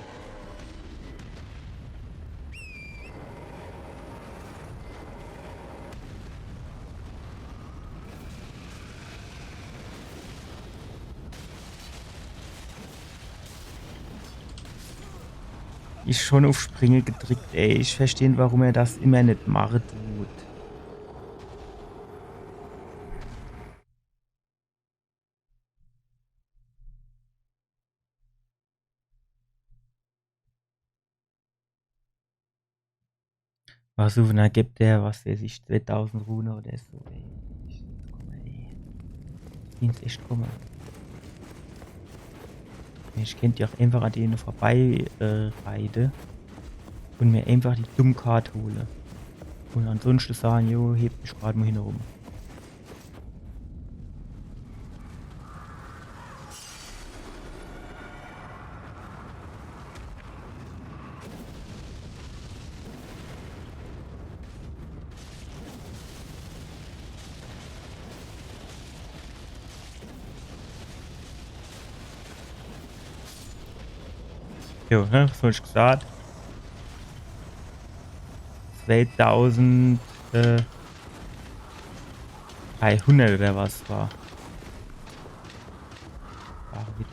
Ich schon uf Springe gedrickt, ey. Ich versteh net, warum er das immer net mache tut. Was uf ner gibt, der, was weiß ich, zweetausend Rune oder so, ey. Ich bin's echt kumme. Ich kennt jo ach einfach an dene vorbei, äh, reide un mir einfach die dumm Kart hole. Un ansunschte sage, jo, heb mich grad mol hinnerum. Jo, ne, was hab ich gesagt? Zweitausend, äh, dreihundert oder was war. War Witz.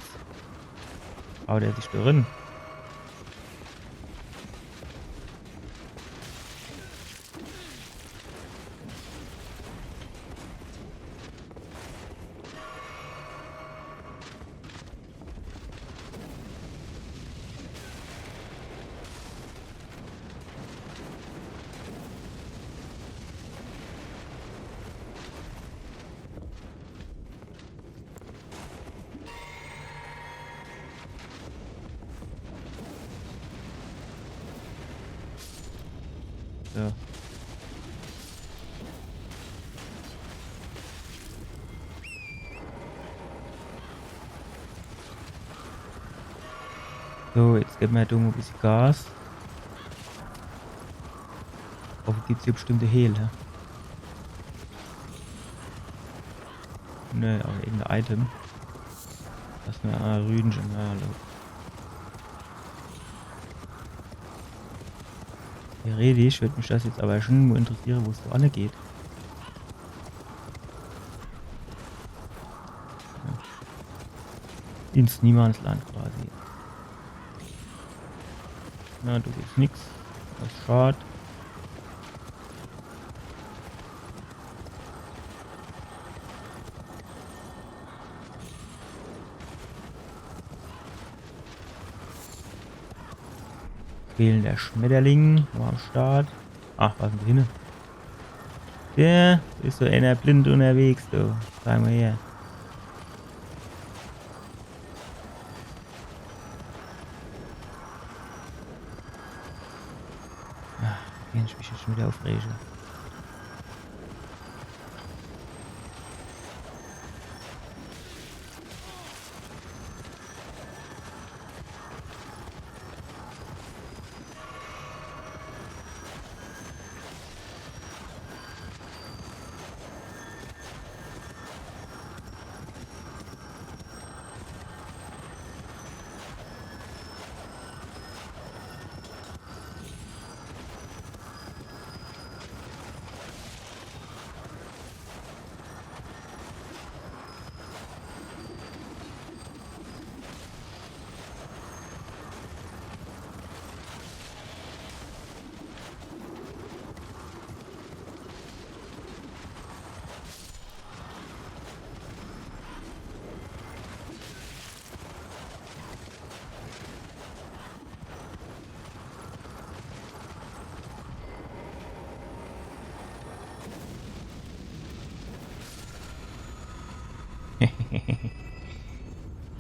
Haut der sich do drin? So. So, jetzt gebe mer do mol e bissje Gas. Hoffentlich gibt's do bestimmt e Heal, hä? Nö, awwer irgendein Item. Das is e Rüdenche, na, hallo. Theoretisch würd mich das jetzt awwer schon mol interessiere, wo's do anne geht. Ja. Ins Niemandsland quasi. Na, do gibt's nix. Das is schad. Fehlender Schmetterling, war am Start. Ach, was is denn do hinne? Der is so ener blind unterwegs, du. Zeig mol her. Wieder aufrege.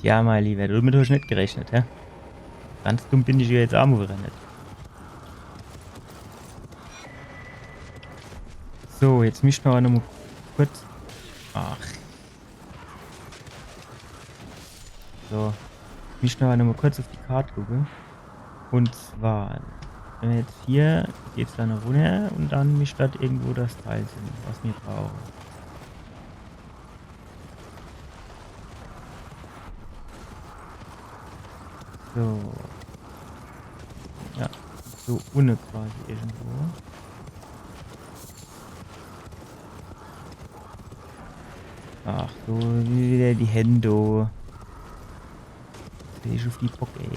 Tja, mein Lieber, damit hab ich net gerechnet, hä? Ganz dumm bin ich jo jetzt aa mol widder net. So, jetzt misst mer awwer nochmol kurz. Ach. So. Misst mer awwer nochmol kurz uff die Kart gucke. Un zwar, wenn mer jetzt hier, geht's dann runner un dann misst das irgendwo das Teil sin, was mer brauche. So. Ja, so unne quasi irgendwo. Ach, so, wieder die Hände. Krieg ich uff die Bock, ey.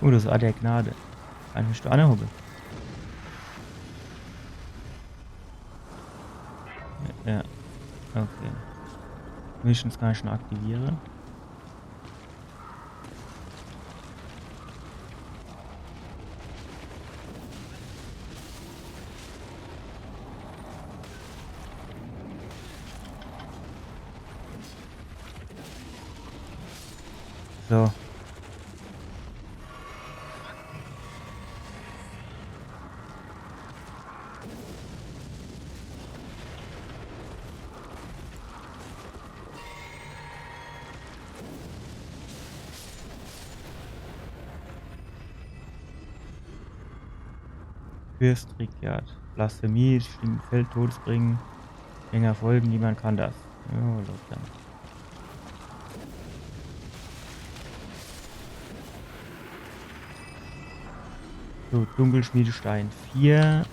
Oh, das Ort der Gnade. Kann ich mich do anhocke? Ja, okay. Wenigstens kann ich schon aktiviere. So. Fürst Rikiard. Blasphemie, stinkt Feld, Todesbringen. Länger folgen, niemand kann das. Ja, los dann. So, Dunkelschmiedestein vier.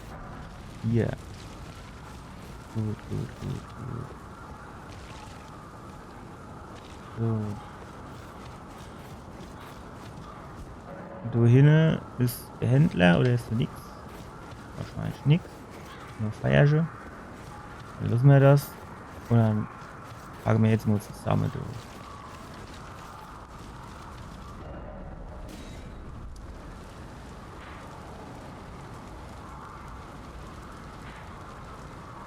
Hier. Gut, gut, gut, gut. So. Do hinne is de Händler oder is do nix? Wahrscheinlich nix. Nur Feiersche. Dann losse mer das. Un dann packe mer jetzt mol zusamme, du.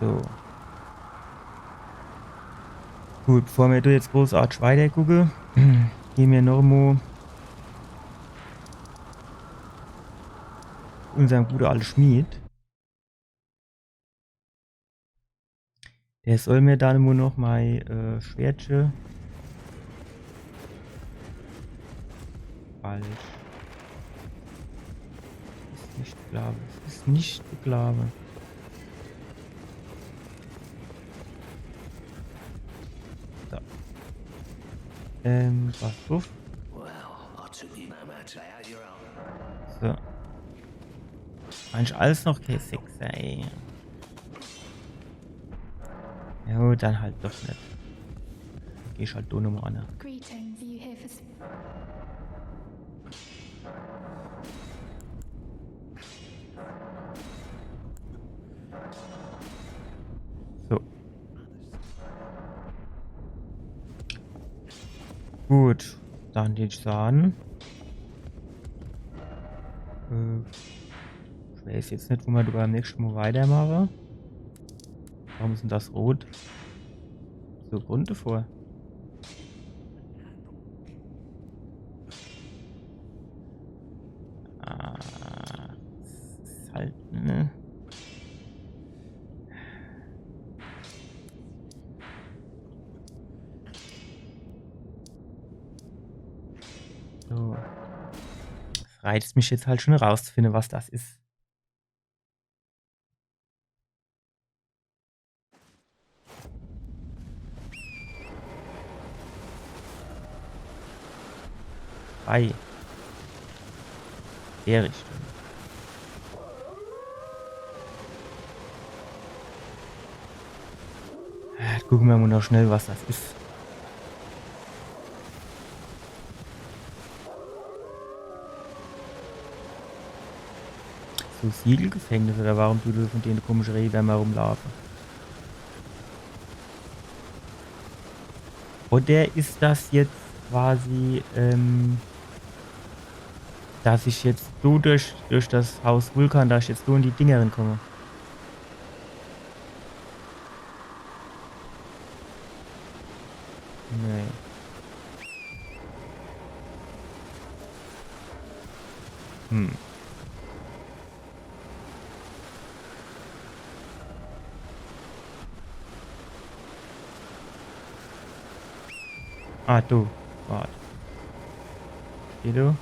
So. Gut, bevor mer do jetzt großartig weitergucke, gehn mer noch mo unserm gute alte Schmied. Der soll mer dann nur noch mei, äh, Schwertche. Falsch. Is net zu glaawe. Es is net zu glaawe. So. Ähm, pass uff. So. Eigentlich alles noch kee Sechser, ey. Ja, gut, dann halt doch net. Geh ich halt do nochmo an. Greetings, are you here for s- Gut, dann den Schaden. Äh, ich weiß jetzt net, wo mer do beim nächschte Mol weitermache. Warum is denn das rot? So bunt vor. Ah, das is halt, ne? So. Das reizt mich jetzt halt schon rauszufinde, was das is. Ei. Der Richtung. Ah, gucke mer mol noch schnell, was das is. So Siegelgefängnis, oder warum dun do von dene komische Räder immer rumlaafe? Oder is das jetzt quasi, ähm, dass ich jetzt so durch, durch das Haus Vulkan, dass ich jetzt so in die Dinger rinkomme? Nee. Hm. Ah, du. Wart. Geh du.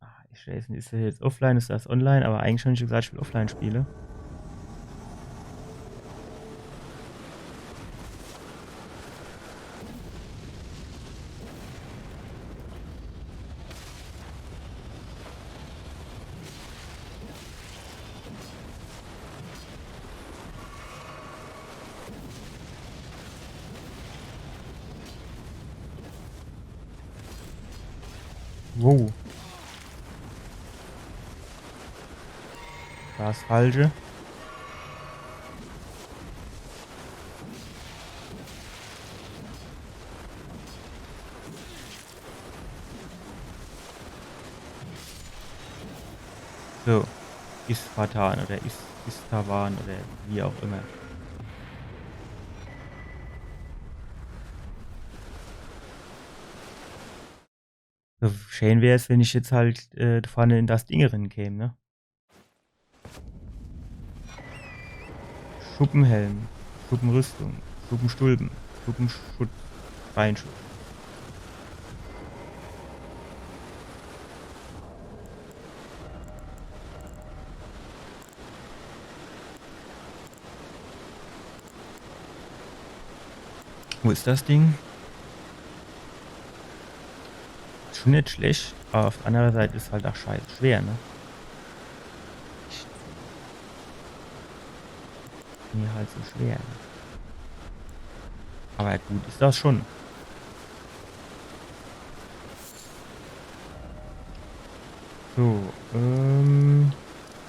Ah, ich weiß net, is das jetzt offline, is das online, aber eigentlich hab ich gesagt, ich will offline spiele. Wow. Das Falsche. So. Isfatan oder Is Istavan oder wie auch immer. So, schön wär's, wenn ich jetzt halt, äh, do vorne in das Ding rin käm, ne? Schuppenhelm, Schuppenrüstung, Schuppensturm, Schuppenschutz, Beinschutz. Wo is das Ding? Is schon net schlecht, aber auf der andere Seit is halt auch scheiße schwer, ne? Mir halt so schwer. Aber gut is das schon. So, ähm,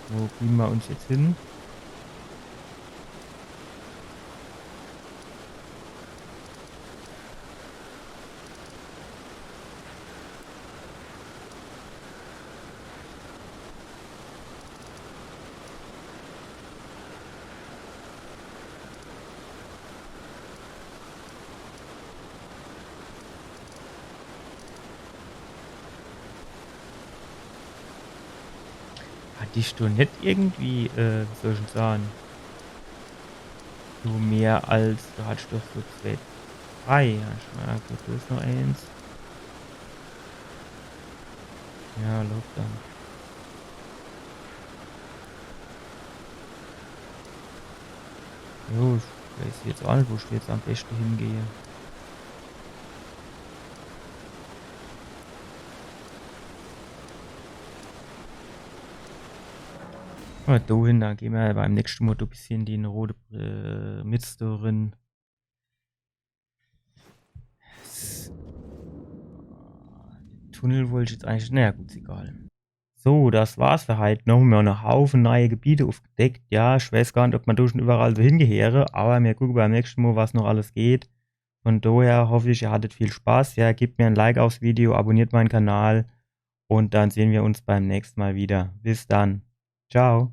wo beame mer uns jetzt hin? Hat die Stunde net irgendwie, äh, wie soll ich denn sage? So mehr als, du hattest doch so zwei, drei, ja, schon mal, gut, do is noch eens. Ja, lob dann. Jo, ich weiß jetzt auch net, wo ich jetzt am besten hingehe. Ah, do hin, do gehn mer beim nächsten Mal do e bissje in die rote, äh, Mist do rin. S-, Tunnel wollt ich jetzt eigentlich, naja, gut, is egal. So, das war's für heit. Noch mer en Haufe neie Gebiete ufgedeckt. Ja, ich weiß gar net, ob mer do schon überall so hingeheere, aber mir gucke beim nächschte Mol, was noch alles geht. Von daher hoff ich, ihr hattet viel Spaß. Ja, gebt mir en Like aufs Video, abonniert mein Kanal und dann sehn mer uns beim nächschte Mol wieder. Bis dann. Ciao.